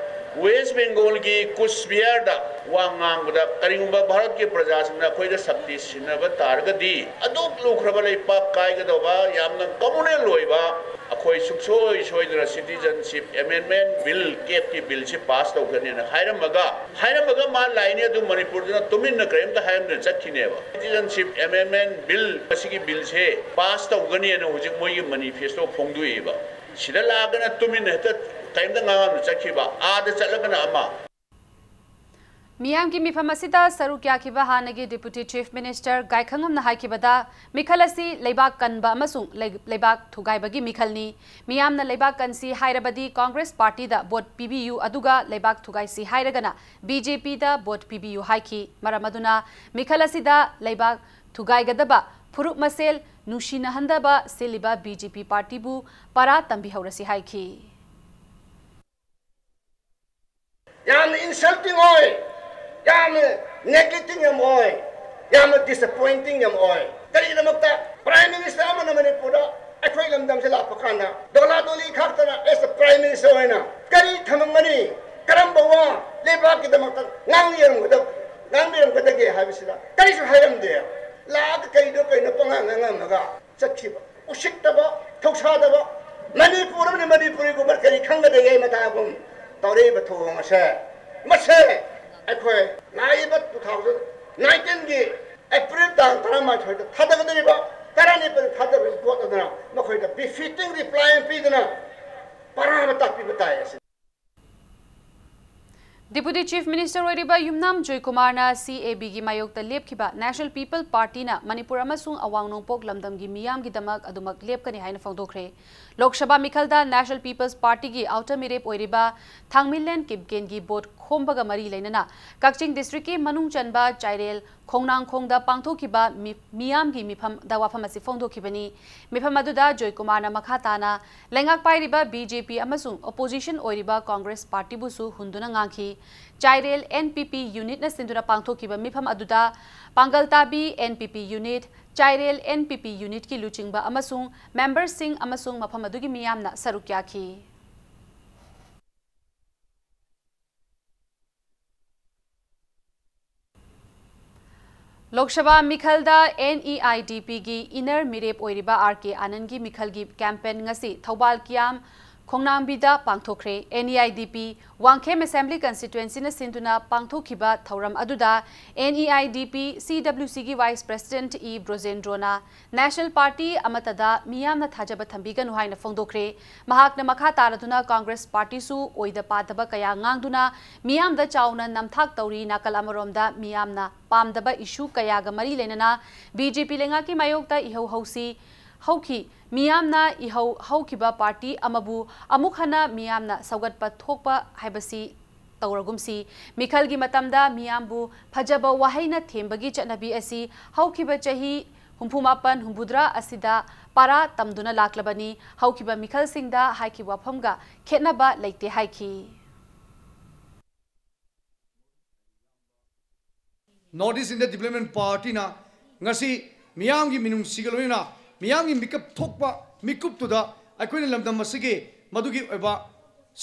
West Bengalꯒꯤ ꯀꯨꯁꯕꯤꯍꯥꯔꯗ ꯋꯥ ꯉꯥꯡꯕꯗ ꯀꯔꯤꯒꯨꯝꯕ ꯚꯥꯔꯠꯀꯤ ꯄ꯭ꯔꯖꯥꯁꯤꯡꯅ ꯑꯩꯈꯣꯏꯗ ꯁꯛꯇꯤ ꯁꯤꯟꯅꯕ ꯇꯥꯔꯒꯗꯤ ꯑꯗꯨꯛ ꯂꯨꯈ꯭ꯔꯕ ꯂꯩꯄꯥꯛ ꯀꯥꯏꯒꯗꯧꯕ ꯌꯥꯝꯅ communal ꯑꯣꯏꯕ ꯑꯩꯈꯣꯏ ꯁꯨꯡꯁꯣꯏ ꯁꯣꯏꯗꯅ Citizenship Amendment Bill, ꯀꯦꯞꯀꯤ billꯁꯤ pass ꯇꯧꯒꯅꯤꯅ ꯍꯥꯏꯔꯝꯃꯒ, ꯍꯥꯏꯔꯝꯃꯒ ꯃꯥ ꯂꯥꯛꯏꯅꯦ, ꯑꯗꯨ ꯃꯅꯤꯄꯨꯔꯗꯨꯅ ꯇꯨꯃꯤꯟꯅ ꯀꯔꯤꯝꯇ ꯍꯥꯏꯔꯝꯗꯅ ꯆꯠꯈꯤꯅꯦꯕ꯫ Citizenship Amendment Bill, ꯃꯁꯤꯒꯤ billꯁꯦ pass ꯇꯧꯒꯅꯤꯅ ꯍꯧꯖꯤꯛ ꯃꯣꯏꯒꯤ manifesto ꯐꯣꯡꯗꯣꯛꯏꯕ꯫ ꯁꯤꯗ ꯂꯥꯛꯑꯒꯅ ꯇꯨꯃꯤꯟꯅ ꯍꯦꯛꯇ ꯀꯔꯤꯝꯇ ꯉꯥꯡꯉꯝꯗꯅ ꯆꯠꯈꯤꯕ, ꯑꯥꯗ ꯆꯠꯂꯒꯅ ꯑꯃ꯫ ꯃꯤꯌꯥꯝꯒꯤ ꯃꯤꯐꯝ ꯑꯁꯤꯗ ꯁꯔꯨꯛ ꯌꯥꯈꯤꯕ ꯍꯥꯟꯅꯒꯤ Deputy Chief Minister ꯒꯥꯏꯈꯪꯉꯝꯅ ꯍꯥꯏꯈꯤꯕꯗ, ꯃꯤꯈꯜ ꯑꯁꯤ ꯂꯩꯕꯥꯛ ꯀꯟꯕ ꯑꯃꯁꯨꯡ ꯂꯩ-, ꯂꯩꯕꯥꯛ ꯊꯨꯒꯥꯏꯕꯒꯤ ꯃꯤꯈꯜꯅꯤ꯫ ꯃꯤꯌꯥꯝꯅ ꯂꯩꯕꯥꯛ ꯀꯟꯁꯤ ꯍꯥꯏꯔꯕꯗꯤ Congress partyꯗ vote ꯄꯤꯕꯤꯌꯨ, ꯑꯗꯨꯒ ꯂꯩꯕꯥꯛ ꯊꯨꯒꯥꯏꯁꯤ ꯍꯥꯏꯔꯒꯅ BJPꯗ vote ꯄꯤꯕꯤꯌꯨ ꯍꯥꯏꯈꯤ꯫ ꯃꯔꯝ ꯑꯗꯨꯅ ꯃꯤꯈꯜ ꯑꯁꯤꯗ ꯂꯩꯕꯥꯛ ꯊꯨꯒꯥꯏꯒꯗꯕ ꯐꯨꯔꯨꯞ ꯃꯁꯦꯜ ꯅꯨꯡꯁꯤꯅꯍꯟꯗꯕ ꯁꯤꯜꯂꯤꯕ BJP partyꯕꯨ ꯄꯔꯥ ꯇꯝꯕꯤꯍꯧꯔꯁꯤ ꯍꯥꯏꯈꯤ꯫ ꯌꯥꯝꯅ insulting ꯑꯣꯏ, ꯌꯥꯝꯅ neglecting ꯌꯥꯝ ꯑꯣꯏ, ꯌꯥꯝꯅ disappointing ꯌꯥꯝ ꯑꯣꯏ꯫ ꯀꯔꯤꯒꯤꯗꯃꯛꯇ Prime Minister ꯑꯃꯅ ꯃꯅꯤꯄꯨꯔꯗ ꯑꯩꯈꯣꯏ ꯂꯝꯗꯝꯁꯦ ꯂꯥꯛꯄ ꯀꯥꯟꯗ Dola ꯗꯣꯂꯤ ꯈꯥꯛꯇꯅ as a Prime Minister ꯑꯣꯏꯅ ꯀꯔꯤ ꯊꯝꯃꯝꯒꯅꯤ? ꯀꯔꯝꯕ ꯋꯥ ꯂꯩꯕꯥꯛꯀꯤꯗꯃꯛꯇ ꯉꯥꯡꯕꯤꯔꯝꯒꯗ-, ꯉꯥꯡꯕꯤꯔꯝꯒꯗꯒꯦ ꯍꯥꯏꯕꯁꯤꯗ ꯀꯔꯤꯁꯨ ꯍꯥꯏꯔꯝꯗꯦ꯫ ꯂꯥꯛꯑꯒ ꯀꯩꯅꯣ ꯀꯩꯅꯣ ꯄꯉꯥꯡ ꯉꯥꯡꯉꯝꯃꯒ ꯆꯠꯈꯤꯕ꯫ ꯎꯁꯤꯠꯇꯕ, ꯊꯧꯁꯥꯗꯕ, ꯃꯅꯤꯄꯨꯔ ꯑꯃꯅ ꯃꯅꯤꯄꯨꯔꯤꯒꯨꯝꯕ ꯀꯔꯤ ꯈꯪꯒꯗꯒꯦ ꯃꯇꯥꯒꯨꯝ ꯇꯧꯔꯛꯏꯕ ꯊꯧꯑꯣꯡ ꯑꯁꯦ, ꯃꯁꯦ ꯑꯩꯈꯣꯏ ꯂꯥꯛꯏꯕ two thousand nineteenꯒꯤ April ꯇꯥꯡ ꯇꯔꯥꯃꯥꯊꯣꯏꯗ ꯊꯥꯗꯒꯗꯧꯔꯤꯕ, ꯇꯔꯥꯅꯤꯄꯥꯟꯗ ꯊꯥꯗꯕꯒꯤ ꯄꯣꯠ ꯑꯗꯨꯅ ꯃꯈꯣꯏꯗ befitting reply ꯑꯃ ꯄꯤꯗꯨꯅ ꯄꯔꯥ ꯑꯃ ꯇꯥꯛꯄꯤꯕ ꯇꯥꯏ ꯑꯁꯤ꯫ Deputy Chief Minister ꯑꯣꯏꯔꯤꯕ ꯌꯨꯝꯅꯥꯝ ꯖꯣꯏꯀꯨꯃꯥꯔꯅ C A B ꯒꯤ ꯃꯥꯌꯣꯛꯇ ꯂꯦꯞꯈꯤꯕ National People Party ꯅ ꯃꯅꯤꯄꯨꯔ ꯑꯃꯁꯨꯡ ꯑꯋꯥꯡ ꯅꯣꯡꯄꯣꯛ ꯂꯝꯗꯝꯒꯤ ꯃꯤꯌꯥꯝꯒꯤꯗꯃꯛ ꯑꯗꯨꯃꯛ ꯂꯦꯞꯀꯅꯤ ꯍꯥꯏꯅ ꯐꯣꯡꯗꯣꯛꯈ꯭ꯔꯦ꯫ Lok Sabha ꯃꯤꯈꯜꯗ National People's Party ꯒꯤ outer ꯃꯤꯔꯦꯞ ꯑꯣꯏꯔꯤꯕ ꯊꯥꯡꯃꯤꯜꯂꯦꯟ ꯀꯤꯞꯒꯦꯟꯒꯤ ꯚꯣꯠ ꯈꯣꯝꯕꯒ ꯃꯔꯤ ꯂꯩꯅꯅ ꯀꯛꯆꯤꯡ district ꯀꯤ ꯃꯅꯨꯡ ꯆꯟꯕ ꯆꯥꯏꯔꯦꯜ ꯈꯣꯡꯅꯥꯡꯈꯣꯡꯗ ꯄꯥꯡꯊꯣꯛꯈꯤꯕ ꯃꯤ-, ꯃꯤꯌꯥꯝꯒꯤ ꯃꯤꯐꯝꯗ ꯋꯥꯐꯝ ꯑꯁꯤ ꯐꯣꯡꯗꯣꯛꯈꯤꯕꯅꯤ꯫ ꯃꯤꯐꯝ ꯑꯗꯨꯗ ꯖꯣꯏꯀꯨꯃꯥꯔꯅ ꯃꯈꯥ ꯇꯥꯅ ꯂꯩꯉꯥꯛ ꯄꯥꯏꯔꯤꯕ B J P ꯑꯃꯁꯨꯡ opposition ꯑꯣꯏꯔꯤꯕ Congress Party ꯕꯨꯁꯨ ꯍꯨꯟꯗꯨꯅ ꯉꯥꯡꯈꯤ꯫ ꯆꯥꯏꯔꯦꯜ N P P unit ꯅ ꯁꯤꯟꯗꯨꯅ ꯄꯥꯡꯊꯣꯛꯈꯤꯕ ꯃꯤꯐꯝ ꯑꯗꯨꯗ ꯄꯥꯡꯒꯜ ꯇꯥꯕꯤ N P P unit, ꯆꯥꯏꯔꯦꯜ N P P unit ꯀꯤ ꯂꯨꯆꯤꯡꯕ ꯑꯃꯁꯨꯡ member ꯁꯤꯡ ꯑꯃꯁꯨꯡ ꯃꯐꯝ ꯑꯗꯨꯒꯤ ꯃꯤꯌꯥꯝꯅ ꯁꯔꯨꯛ ꯌꯥꯈꯤ꯫ Lok Sabha ꯃꯤꯈꯜꯗ N E I D P ꯒꯤ inner ꯃꯤꯔꯦꯞ ꯑꯣꯏꯔꯤꯕ R K ꯑꯥꯅꯟꯒꯤ ꯃꯤꯈꯜꯒꯤ campaign ꯉꯁꯤ Thoubal ꯀꯤꯌꯥꯝ ꯈꯣꯡꯅꯥꯡꯕꯤꯗ ꯄꯥꯡꯊꯣꯛꯈ꯭ꯔꯦ꯫ N E I D P Wangkhem Assembly Constituency ꯅ ꯁꯤꯟꯗꯨꯅ ꯄꯥꯡꯊꯣꯛꯈꯤꯕ ꯊꯧꯔꯝ ꯑꯗꯨꯗ N E I D P C W C ꯒꯤ Vice President E ꯕ꯭ꯔꯣꯖꯦꯟꯗ꯭ꯔꯣꯅ National Party ꯑꯃꯠꯇꯗ ꯃꯤꯌꯥꯝꯅ ꯊꯥꯖꯕ ꯊꯝꯕꯤꯒꯅꯨ ꯍꯥꯏꯅ ꯐꯣꯡꯗꯣꯛꯈ꯭ꯔꯦ꯫ ꯃꯍꯥꯛꯅ ꯃꯈꯥ ꯇꯥꯔꯗꯨꯅ Congress Party ꯁꯨ ꯑꯣꯏꯗ ꯄꯥꯗꯕ ꯀꯌꯥ ꯉꯥꯡꯗꯨꯅ ꯃꯤꯌꯥꯝꯗ ꯆꯥꯎꯅ ꯅꯝꯊꯥꯛ ꯇꯧꯔꯤ꯫ ꯅꯥꯀꯜ ꯑꯃꯔꯣꯝꯗ ꯃꯤꯌꯥꯝꯅ ꯄꯥꯝꯗꯕ issue ꯀꯌꯥꯒ ꯃꯔꯤ ꯂꯩꯅꯅ B J P ꯂꯩꯉꯥꯛꯀꯤ ꯃꯥꯌꯣꯛꯇ ꯏꯍꯧ ꯍꯧꯁꯤ ꯍꯧꯈꯤ꯫ ꯃꯤꯌꯥꯝꯅ ꯏꯍꯧ ꯍꯧꯈꯤꯕ party ꯑꯃꯕꯨ ꯑꯃꯨꯛ ꯍꯟꯅ ꯃꯤꯌꯥꯝꯅ ꯁꯧꯒꯠꯄ ꯊꯣꯛꯄ ꯍꯥꯏꯕꯁꯤ ꯇꯧꯔꯒꯨꯝꯁꯤ꯫ ꯃꯤꯈꯜꯒꯤ ꯃꯇꯝꯗ ꯃꯤꯌꯥꯝꯕꯨ ꯐꯖꯕ ꯋꯥꯍꯩꯅ ꯊꯦꯝꯕꯒꯤ ꯆꯠꯅꯕꯤ ꯑꯁꯤ ꯍꯧꯈꯤꯕ ꯆꯍꯤ ꯍꯨꯝꯐꯨ ꯃꯥꯄꯟ, ꯍꯨꯝꯐꯨꯇꯔꯥ ꯑꯁꯤꯗ ꯄꯥꯔꯥ ꯇꯝꯗꯨꯅ ꯂꯥꯛꯂꯕꯅꯤ꯫ ꯍꯧꯈꯤꯕ ꯃꯤꯈꯜꯁꯤꯡꯗ ꯍꯥꯏꯈꯤꯕ ꯋꯥꯐꯝꯒ ꯈꯦꯠꯅꯕ ꯂꯩꯇꯦ ꯍꯥꯏꯈꯤ꯫ North East India Development Party ꯅ ꯉꯁꯤ ꯃꯤꯌꯥꯝꯒꯤ ꯃꯤꯅꯨꯡꯁꯤꯒ ꯂꯣꯏꯅꯅ ꯃꯤꯌꯥꯝꯒꯤ ꯃꯤꯀꯞ ꯊꯣꯛꯄ ꯃꯤꯀꯨꯞꯇꯨꯗ ꯑꯩꯈꯣꯏꯅ ꯂꯝꯗꯝ ꯑꯁꯤꯒꯤ ꯃꯗꯨꯒꯤ ꯑꯣꯏꯕ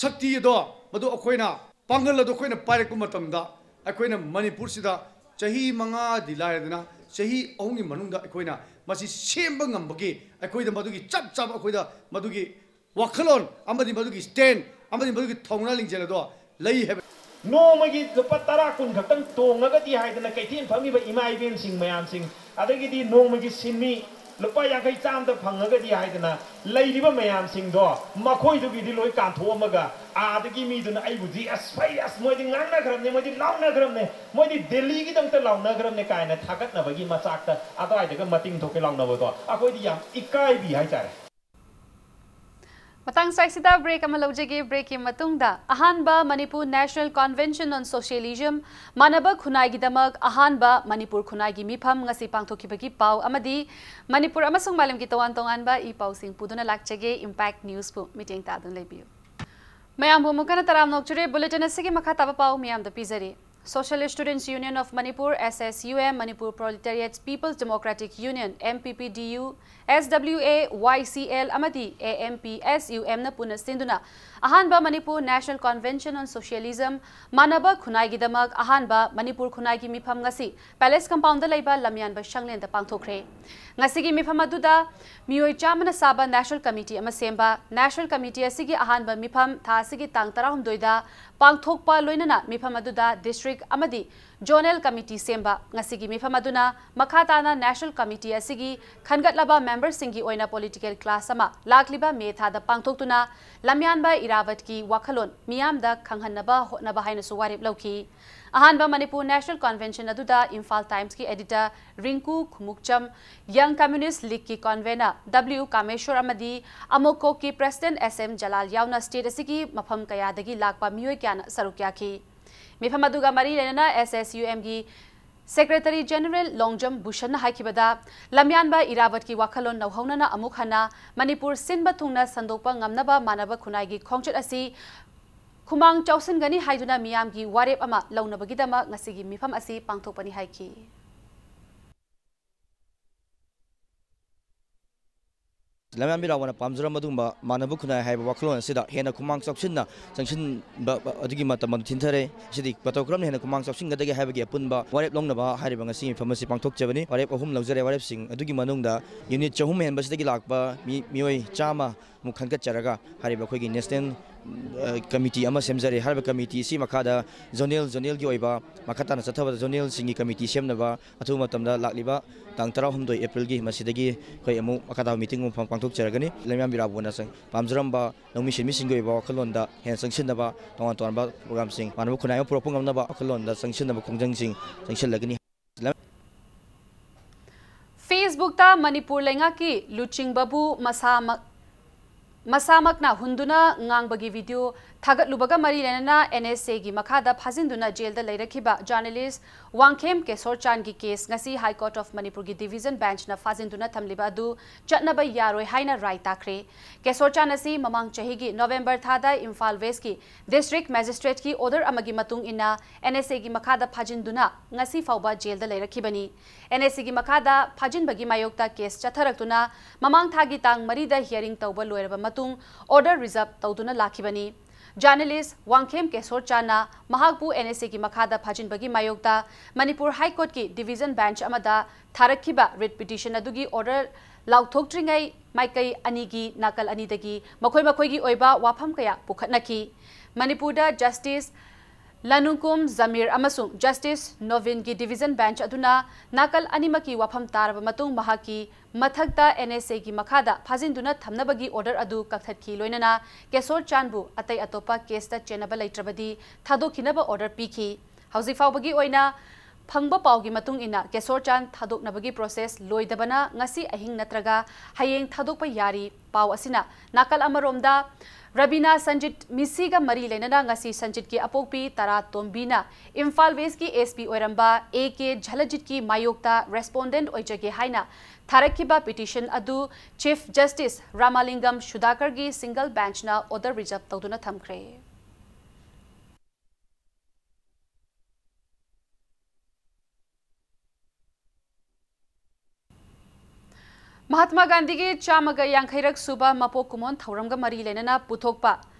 ꯁꯛꯇꯤ ꯑꯗꯣ, ꯃꯗꯨ ꯑꯩꯈꯣꯏꯅ ꯄꯥꯡꯒꯜ ꯑꯗꯨ ꯑꯩꯈꯣꯏꯅ ꯄꯥꯏꯔꯛꯄ ꯃꯇꯝꯗ, ꯑꯩꯈꯣꯏꯅ ꯃꯅꯤꯄꯨꯔꯁꯤꯗ ꯆꯍꯤ ꯃꯉꯥꯗꯤ ꯂꯥꯏꯔꯗꯅ, ꯆꯍꯤ ꯑꯍꯨꯝꯒꯤ ꯃꯅꯨꯡꯗ ꯑꯩꯈꯣꯏꯅ ꯃꯁꯤ ꯁꯦꯝꯕ ꯉꯝꯕꯒꯤ, ꯑꯩꯈꯣꯏꯗ ꯃꯗꯨꯒꯤ ꯆꯞ ꯆꯥꯕ, ꯑꯩꯈꯣꯏꯗ ꯃꯗꯨꯒꯤ ꯋꯥꯈꯜꯂꯣꯟ ꯑꯃꯗꯤ ꯃꯗꯨꯒꯤ stand ꯑꯃꯗꯤ ꯃꯗꯨꯒꯤ ꯊꯧꯅꯥ ꯂꯤꯡꯖꯦꯜ ꯑꯗꯣ ꯂꯩ ꯍꯥꯏꯕ꯫ ꯅꯣꯡꯃꯒꯤ ꯂꯨꯄꯥ ꯇꯔꯥ, ꯀꯨꯟ ꯈꯛꯇꯪ ꯇꯣꯡꯉꯒꯗꯤ ꯍꯥꯏꯗꯅ ꯀꯩꯊꯦꯜ ꯐꯝꯃꯤꯕ ꯏꯃꯥ ꯏꯕꯦꯟꯁꯤꯡ ꯃꯌꯥꯝꯁꯤꯡ, ꯑꯗꯒꯤꯗꯤ ꯅꯣꯡꯃꯒꯤ ꯁꯤꯟꯃꯤ ꯂꯨꯄꯥ ꯌꯥꯡꯈꯩ, ꯆꯥꯝꯗ ꯐꯪꯉꯒꯗꯤ ꯍꯥꯏꯗꯅ ꯂꯩꯔꯤꯕ ꯃꯌꯥꯝꯁꯤꯡꯗꯣ, ꯃꯈꯣꯏꯗꯨꯒꯤꯗꯤ ꯂꯣꯏ ꯀꯥꯟꯊꯣꯛꯑꯝꯃꯒ, ꯑꯥꯗꯒꯤ ꯃꯤꯗꯨꯅ ꯑꯩꯕꯨꯗꯤ ꯑꯁ ꯐꯩ, ꯑꯁ ꯃꯣꯏꯗꯤ ꯉꯥꯡꯅꯈ꯭ꯔꯕꯅꯦ, ꯃꯣꯏꯗꯤ ꯂꯥꯎꯅꯈ꯭ꯔꯕꯅꯦ, ꯃꯣꯏꯗꯤ ꯗꯦꯜꯂꯤꯒꯤꯗꯃꯛꯇ ꯂꯥꯎꯅꯈ꯭ꯔꯕꯅꯦ ꯀꯥꯏꯅ ꯊꯥꯒꯠꯅꯕꯒꯤ ꯃꯆꯥꯛꯇ ꯑꯗꯨꯋꯥꯏꯗꯒ ꯃꯇꯤꯡ ꯊꯣꯛꯀꯦ ꯂꯥꯎꯅꯕꯗꯣ ꯑꯩꯈꯣꯏꯗꯤ ꯌꯥꯝ ꯏꯀꯥꯏꯕꯤ ꯍꯥꯏꯇꯥꯔꯦ꯫ ꯃꯇꯥꯡ ꯁ꯭ꯋꯥꯏꯁꯤꯗ ꯕ꯭ꯔꯦꯛ ꯑꯃ ꯂꯧꯖꯒꯦ꯫ ꯕ꯭ꯔꯦꯛꯀꯤ ꯃꯇꯨꯡꯗ ꯑꯍꯥꯟꯕ Manipur National Convention on Socialism, ꯃꯥꯟꯅꯕ ꯈꯨꯟꯅꯥꯏꯒꯤꯗꯃꯛ ꯑꯍꯥꯟꯕ ꯃꯅꯤꯄꯨꯔ ꯈꯨꯟꯅꯥꯏꯒꯤ ꯃꯤꯐꯝ ꯉꯁꯤ ꯄꯥꯡꯊꯣꯛꯈꯤꯕꯒꯤ ꯄꯥꯎ ꯑꯃꯗꯤ ꯃꯅꯤꯄꯨꯔ ꯑꯃꯁꯨꯡ ꯃꯥꯂꯦꯝꯒꯤ ꯇꯣꯉꯥꯟ ꯇꯣꯉꯥꯟꯕ ꯏ ꯄꯥꯎꯁꯤꯡ ꯄꯨꯗꯨꯅ ꯂꯥꯛꯆꯒꯦ꯫ Impact Newsꯄꯨ ꯃꯤꯠꯌꯦꯡ ꯇꯥꯗꯨꯅ ꯂꯩꯕꯤꯌꯨ꯫ ꯃꯌꯥꯝꯕꯨ ꯑꯃꯨꯛ ꯍꯟꯅ ꯇꯔꯥꯝꯅ ꯑꯣꯛꯆꯔꯤ꯫ Bulletin ꯑꯁꯤꯒꯤ ꯃꯈꯥ ꯇꯥꯕ ꯄꯥꯎ ꯃꯤꯌꯥꯝꯗ ꯄꯤꯖꯔꯤ꯫ Socialist Students Union of Manipur, S S U M, Manipur Proletariat People's Democratic Union, M P P D U, S W A Y C L ꯑꯃꯗꯤ A M P S U M ꯅ ꯄꯨꯟꯅ ꯁꯤꯟꯗꯨꯅ ꯑꯍꯥꯟꯕ Manipur National Convention on Socialism, ꯃꯥꯟꯅꯕ ꯈꯨꯟꯅꯥꯏꯒꯤꯗꯃꯛ ꯑꯍꯥꯟꯕ ꯃꯅꯤꯄꯨꯔ ꯈꯨꯟꯅꯥꯏꯒꯤ ꯃꯤꯐꯝ ꯉꯁꯤ Palace Compoundꯗ ꯂꯩꯕ ꯂꯝꯌꯥꯟꯕ ꯁꯪꯂꯦꯟꯗ ꯄꯥꯡꯊꯣꯛꯈ꯭ꯔꯦ꯫ ꯉꯁꯤꯒꯤ ꯃꯤꯐꯝ ꯑꯗꯨꯗ ꯃꯤꯑꯣꯏ ꯆꯥꯝꯃꯅ ꯁꯥꯕ National Committee ꯑꯃ ꯁꯦꯝꯕ, National Committee ꯑꯁꯤꯒꯤ ꯑꯍꯥꯟꯕ ꯃꯤꯐꯝ ꯊꯥ ꯑꯁꯤꯒꯤ ꯇꯥꯡ ꯇꯔꯥꯍꯨꯝꯗꯣꯏꯗ ꯄꯥꯡꯊꯣꯛꯄ ꯂꯣꯏꯅꯅ ꯃꯤꯐꯝ ꯑꯗꯨꯗ District ꯑꯃꯗꯤ Zonal Committee ꯁꯦꯝꯕ꯫ ꯉꯁꯤꯒꯤ ꯃꯤꯐꯝ ꯑꯗꯨꯅ ꯃꯈꯥ ꯇꯥꯅ National Committee ꯑꯁꯤꯒꯤ ꯈꯟꯒꯠꯂꯕ memberꯁꯤꯡꯒꯤ ꯑꯣꯏꯅ political class ꯑꯃ ꯂꯥꯛꯂꯤꯕ May ꯊꯥꯗ ꯄꯥꯡꯊꯣꯛꯇꯨꯅ ꯂꯝꯌꯥꯟꯕ ꯏꯔꯥꯕꯠꯀꯤ ꯋꯥꯈꯜꯂꯣꯟ ꯃꯤꯌꯥꯝꯗ ꯈꯪꯍꯟꯅꯕ ꯍꯣꯠꯅꯕ ꯍꯥꯏꯅꯁꯨ ꯋꯥꯔꯦꯞ ꯂꯧꯈꯤ꯫ ꯑꯍꯥꯟꯕ ꯃꯅꯤꯄꯨꯔ National Convention ꯑꯗꯨꯗ Imphal Timesꯀꯤ editor ꯔꯤꯡꯀꯨ Khumukcham, Young Communist Leagueꯀꯤ convener W ꯀꯥꯃꯦꯁꯣꯔ ꯑꯃꯗꯤ ꯑꯃꯣꯀꯣꯛꯀꯤ president S M ꯖꯂꯥꯜ ꯌꯥꯎꯅ state ꯑꯁꯤꯒꯤ ꯃꯐꯝ ꯀꯌꯥꯗꯒꯤ ꯂꯥꯛꯄ ꯃꯤꯑꯣꯏ ꯀꯌꯥꯅ ꯁꯔꯨꯛ ꯌꯥꯈꯤ꯫ ꯃꯤꯐꯝ ꯑꯗꯨꯒ ꯃꯔꯤ ꯂꯩꯅꯅ S S U Mꯒꯤ Secretary General Longjam ꯚꯨꯁꯟꯅ ꯍꯥꯏꯈꯤꯕꯗ, ꯂꯝꯌꯥꯟꯕ ꯏꯔꯥꯕꯠꯀꯤ ꯋꯥꯈꯜꯂꯣꯟ ꯅꯧꯍꯧꯅꯅ ꯑꯃꯨꯛ ꯍꯟꯅ ꯃꯅꯤꯄꯨꯔ ꯁꯤꯟꯕ ꯊꯨꯡꯅ ꯁꯟꯗꯣꯛꯄ ꯉꯝꯅꯕ ꯃꯥꯟꯅꯕ ꯈꯨꯟꯅꯥꯏꯒꯤ ꯈꯣꯡꯆꯠ ꯑꯁꯤ ꯈꯨꯃꯥꯡ ꯆꯥꯎꯁꯤꯟꯒꯅꯤ ꯍꯥꯏꯗꯨꯅ ꯃꯤꯌꯥꯝꯒꯤ ꯋꯥꯔꯦꯞ ꯑꯃ ꯂꯧꯅꯕꯒꯤꯗꯃꯛ ꯉꯁꯤꯒꯤ ꯃꯤꯐꯝ ꯑꯁꯤ ꯄꯥꯡꯊꯣꯛꯄꯅꯤ ꯍꯥꯏꯈꯤ꯫ ꯂꯝꯌꯥꯟꯕ ꯏꯔꯥꯕꯠꯅ ꯄꯥꯝꯖꯔꯝꯕ ꯑꯗꯨꯒꯨꯝꯕ ꯃꯥꯟꯅꯕ ꯈꯨꯟꯅꯥꯏ ꯍꯥꯏꯕ ꯋꯥꯈꯜꯂꯣꯟ ꯑꯁꯤꯗ ꯍꯦꯟꯅ ꯈꯨꯃꯥꯡ ꯆꯥꯎꯁꯤꯟꯅ ꯆꯪꯁꯤꯟꯕ ꯑꯗꯨꯒꯤ ꯃꯇꯝ ꯑꯗꯨ ꯊꯤꯟꯊꯔꯦ꯫ ꯁꯤꯗꯤ ꯃꯇꯧ ꯀꯔꯝꯅ ꯍꯦꯟꯅ ꯈꯨꯃꯥꯡ ꯆꯥꯎꯁꯤꯟꯒꯗꯒꯦ ꯍꯥꯏꯕꯒꯤ ꯑꯄꯨꯟꯕ ꯋꯥꯔꯦꯞ ꯂꯧꯅꯕ ꯍꯥꯏꯔꯤꯕ ꯉꯁꯤꯒꯤ ꯃꯤꯐꯝ ꯑꯁꯤ ꯄꯥꯡꯊꯣꯛꯆꯕꯅꯤ꯫ ꯋꯥꯔꯦꯞ ꯑꯍꯨꯝ ꯂꯧꯖꯔꯦ꯫ ꯋꯥꯔꯦꯞꯁꯤꯡ ꯑꯗꯨꯒꯤ ꯃꯅꯨꯡꯗ unit ꯆꯍꯨꯝ ꯍꯦꯟꯕꯁꯤꯗꯒꯤ ꯂꯥꯛꯄ ꯃꯤ ꯃꯤꯑꯣꯏ ꯆꯥꯝꯃ ꯃꯨꯛ ꯈꯟꯒꯠꯆꯔꯒ ꯍꯥꯏꯔꯤꯕ ꯑꯩꯈꯣꯏꯒꯤ National ꯑ, ꯀꯃꯤꯇꯤ ꯑꯃ ꯁꯦꯝꯖꯔꯦ꯫ ꯍꯥꯏꯔꯤꯕ ꯀꯃꯤꯇꯤ ꯑꯁꯤ ꯃꯈꯥꯗ ꯖꯣꯅꯦꯜ, ꯖꯣꯅꯦꯜꯒꯤ ꯑꯣꯏꯕ ꯃꯈꯥ ꯇꯥꯅ ꯆꯠꯊꯕꯗ ꯖꯣꯅꯦꯜꯁꯤꯡꯒꯤ ꯀꯃꯤꯇꯤ ꯁꯦꯝꯅꯕ ꯑꯊꯨꯕ ꯃꯇꯝꯗ ꯂꯥꯛꯂꯤꯕ ꯇꯥꯡ ꯇꯔꯥꯍꯨꯝꯗꯣꯏ ꯑꯦꯄ꯭ꯔꯤꯜꯒꯤ ꯃꯁꯤꯗꯒꯤ ꯑꯩꯈꯣꯏ ꯑꯃꯨꯛ ꯃꯈꯥ ꯇꯥꯕ ꯃꯤꯇꯤꯡ ꯑꯃ ꯄꯥꯡꯊꯣꯛꯆꯔꯒꯅꯤ꯫ ꯂꯩꯃꯌꯥꯝ ꯏꯔꯥꯕꯣꯟꯅ ꯆꯪ-, ꯄꯥꯝꯖꯔꯝꯕ ꯂꯧꯃꯤꯁꯤꯡ ꯃꯤꯁꯤꯡꯒꯤ ꯑꯣꯏꯕ ꯋꯥꯈꯜꯂꯣꯟꯗ ꯍꯦꯟꯅ ꯆꯪꯁꯤꯟꯅꯕ, ꯇꯣꯉꯥꯟ ꯇꯣꯉꯥꯟꯕ ꯄ꯭ꯔꯣꯒ꯭ꯔꯥꯝꯁꯤꯡ ꯃꯥꯟꯅꯕ ꯈꯨꯟꯅꯥꯏ ꯑꯃ ꯄꯨꯔꯛꯄ ꯉꯝꯅꯕ ꯋꯥꯈꯜꯂꯣꯟꯗ ꯆꯪꯁꯤꯟꯅꯕ ꯈꯣꯡꯖꯪꯁꯤꯡ ꯆꯪꯁꯤꯜꯂꯒꯅꯤ꯫ Facebookꯇ ꯃꯅꯤꯄꯨꯔ ꯂꯩꯉꯥꯛꯀꯤ ꯂꯨꯆꯤꯡꯕꯕꯨ ꯃꯁꯥꯃꯛ, ꯃꯁꯥꯃꯛꯅ ꯍꯨꯟꯗꯨꯅ ꯉꯥꯡꯕꯒꯤ video ꯊꯥꯒꯠꯂꯨꯕꯒ ꯃꯔꯤ ꯂꯩꯅꯅ NSAꯒꯤ ꯃꯈꯥꯗ ꯐꯥꯖꯤꯟꯗꯨꯅ ꯖꯦꯜꯗ ꯂꯩꯔꯛꯈꯤꯕ journalist ꯋꯥꯡꯈꯦꯝ ꯀꯦꯁꯣꯔꯆꯥꯟꯒꯤ case ꯉꯁꯤ High Court of ꯃꯅꯤꯄꯨꯔꯒꯤ division benchꯅ ꯐꯥꯖꯤꯟꯗꯨꯅ ꯊꯝꯂꯤꯕ ꯑꯗꯨ ꯆꯠꯅꯕ ꯌꯥꯔꯣꯏ ꯍꯥꯏꯅ ꯔꯥꯏ ꯇꯥꯈ꯭ꯔꯦ꯫ ꯀꯦꯁꯣꯔꯆꯥꯟ ꯑꯁꯤ ꯃꯃꯥꯡ ꯆꯍꯤꯒꯤ November ꯊꯥꯗ ꯏꯝꯐꯥꯜ Westꯀꯤ district magistrateꯀꯤ order ꯑꯃꯒꯤ ꯃꯇꯨꯡ ꯏꯟꯅ NSAꯒꯤ ꯃꯈꯥꯗ ꯐꯥꯖꯤꯟꯗꯨꯅ ꯉꯁꯤ ꯐꯥꯎꯕ ꯖꯦꯜꯗ ꯂꯩꯔꯛꯈꯤꯕꯅꯤ꯫ NSAꯒꯤ ꯃꯈꯥꯗ ꯐꯥꯖꯤꯟꯕꯒꯤ ꯃꯥꯌꯣꯛꯇ case ꯆꯠꯊꯔꯛꯇꯨꯅ ꯃꯃꯥꯡ ꯊꯥꯒꯤ ꯇꯥꯡ ꯃꯔꯤꯗ hearing ꯇꯧꯕ ꯂꯣꯏꯔꯕ ꯃꯇꯨꯡ order reserve ꯇꯧꯗꯨꯅ ꯂꯥꯛꯈꯤꯕꯅꯤ꯫ Journalist ꯋꯥꯡꯈꯦꯝ ꯀꯦꯁꯣꯔꯆꯥꯟꯅ ꯃꯍꯥꯛꯄꯨ NSAꯒꯤ ꯃꯈꯥꯗ ꯐꯥꯖꯤꯟꯕꯒꯤ ꯃꯥꯌꯣꯛꯇ ꯃꯅꯤꯄꯨꯔ High Courtꯀꯤ division bench ꯑꯃꯗ ꯊꯥꯔꯛꯈꯤꯕ writ petition ꯑꯗꯨꯒꯤ order ꯂꯥꯎꯊꯣꯛꯇ꯭ꯔꯤꯉꯩ ꯃꯥꯏꯀꯩ ꯑꯅꯤꯒꯤ ꯅꯥꯀꯜ ꯑꯅꯤꯗꯒꯤ ꯃꯈꯣꯏ ꯃꯈꯣꯏꯒꯤ ꯑꯣꯏꯕ ꯋꯥꯐꯝ ꯀꯌꯥ ꯄꯨꯈꯠꯅꯈꯤ꯫ ꯃꯅꯤꯄꯨꯔꯗ Justice ꯂꯅꯨꯡꯀꯨꯝ ꯖꯃꯤꯔ ꯑꯃꯁꯨꯡ Justice ꯅꯣꯚꯤꯟꯒꯤ division bench ꯑꯗꯨꯅ ꯅꯥꯀꯜ ꯑꯅꯤꯃꯛꯀꯤ ꯋꯥꯐꯝ ꯇꯥꯔꯕ ꯃꯇꯨꯡ ꯃꯍꯥꯛꯀꯤ ꯃꯊꯛꯇ NSAꯒꯤ ꯃꯈꯥꯗ ꯐꯥꯖꯤꯟꯗꯨꯅ ꯊꯝꯅꯕꯒꯤ order ꯑꯗꯨ ꯀꯛꯊꯠꯈꯤ꯫ ꯂꯣꯏꯅꯅ ꯀꯦꯁꯣꯔꯆꯥꯟꯕꯨ ꯑꯇꯩ ꯑꯇꯣꯞꯄ caseꯇ ꯆꯦꯟꯅꯕ ꯂꯩꯇ꯭ꯔꯕꯗꯤ ꯊꯥꯗꯣꯛꯈꯤꯅꯕ order ꯄꯤꯈꯤ꯫ ꯍꯧꯖꯤꯛ ꯐꯥꯎꯕꯒꯤ ꯑꯣꯏꯅ ꯐꯪꯕ ꯄꯥꯎꯒꯤ ꯃꯇꯨꯡ ꯏꯟꯅ ꯀꯦꯁꯣꯔꯆꯥꯟ ꯊꯥꯗꯣꯛꯅꯕꯒꯤ process ꯂꯣꯏꯗꯕꯅ ꯉꯁꯤ ꯑꯍꯤꯡ ꯅꯠꯇ꯭ꯔꯒ ꯍꯌꯦꯡ ꯊꯥꯗꯣꯛꯄ ꯌꯥꯔꯤ꯫ ꯄꯥꯎ ꯑꯁꯤꯅ ꯅꯥꯀꯜ ꯑꯃꯔꯣꯝꯗ ꯔꯕꯤꯅꯥ ꯁꯟꯖꯤꯠ ꯃꯤꯁꯤꯒ ꯃꯔꯤ ꯂꯩꯅꯅ ꯉꯁꯤ ꯁꯟꯖꯤꯠꯀꯤ ꯑꯄꯣꯛꯄꯤ ꯇꯔꯥ ꯇꯣꯝꯕꯤꯅ ꯏꯝꯐꯥꯜ Westꯀꯤ SP ꯑꯣꯏꯔꯝꯕ A K ꯖꯂꯖꯤꯠꯀꯤ ꯃꯥꯌꯣꯛꯇ respondent ꯑꯣꯏꯖꯒꯦ ꯍꯥꯏꯅ ꯊꯥꯔꯛꯈꯤꯕ petition ꯑꯗꯨ Chief Justice ꯔꯥꯃꯥꯂꯤꯡꯒꯝ ꯁꯨꯙꯥꯀꯔꯒꯤ single benchꯅ order reserve ꯇꯧꯗꯨꯅ ꯊꯝꯈ꯭ꯔꯦ꯫ ꯃꯍꯥꯠꯃꯥ ꯒꯥꯟꯙꯤꯒꯤ ꯆꯥꯝꯃꯒ ꯌꯥꯡꯈꯩꯔꯛ ꯁꯨꯕ ꯃꯄꯣꯛ ꯀꯨꯝꯑꯣꯟ ꯊꯧꯔꯝꯒ ꯃꯔꯤ ꯂꯩꯅꯅ ꯄꯨꯊꯣꯛꯄ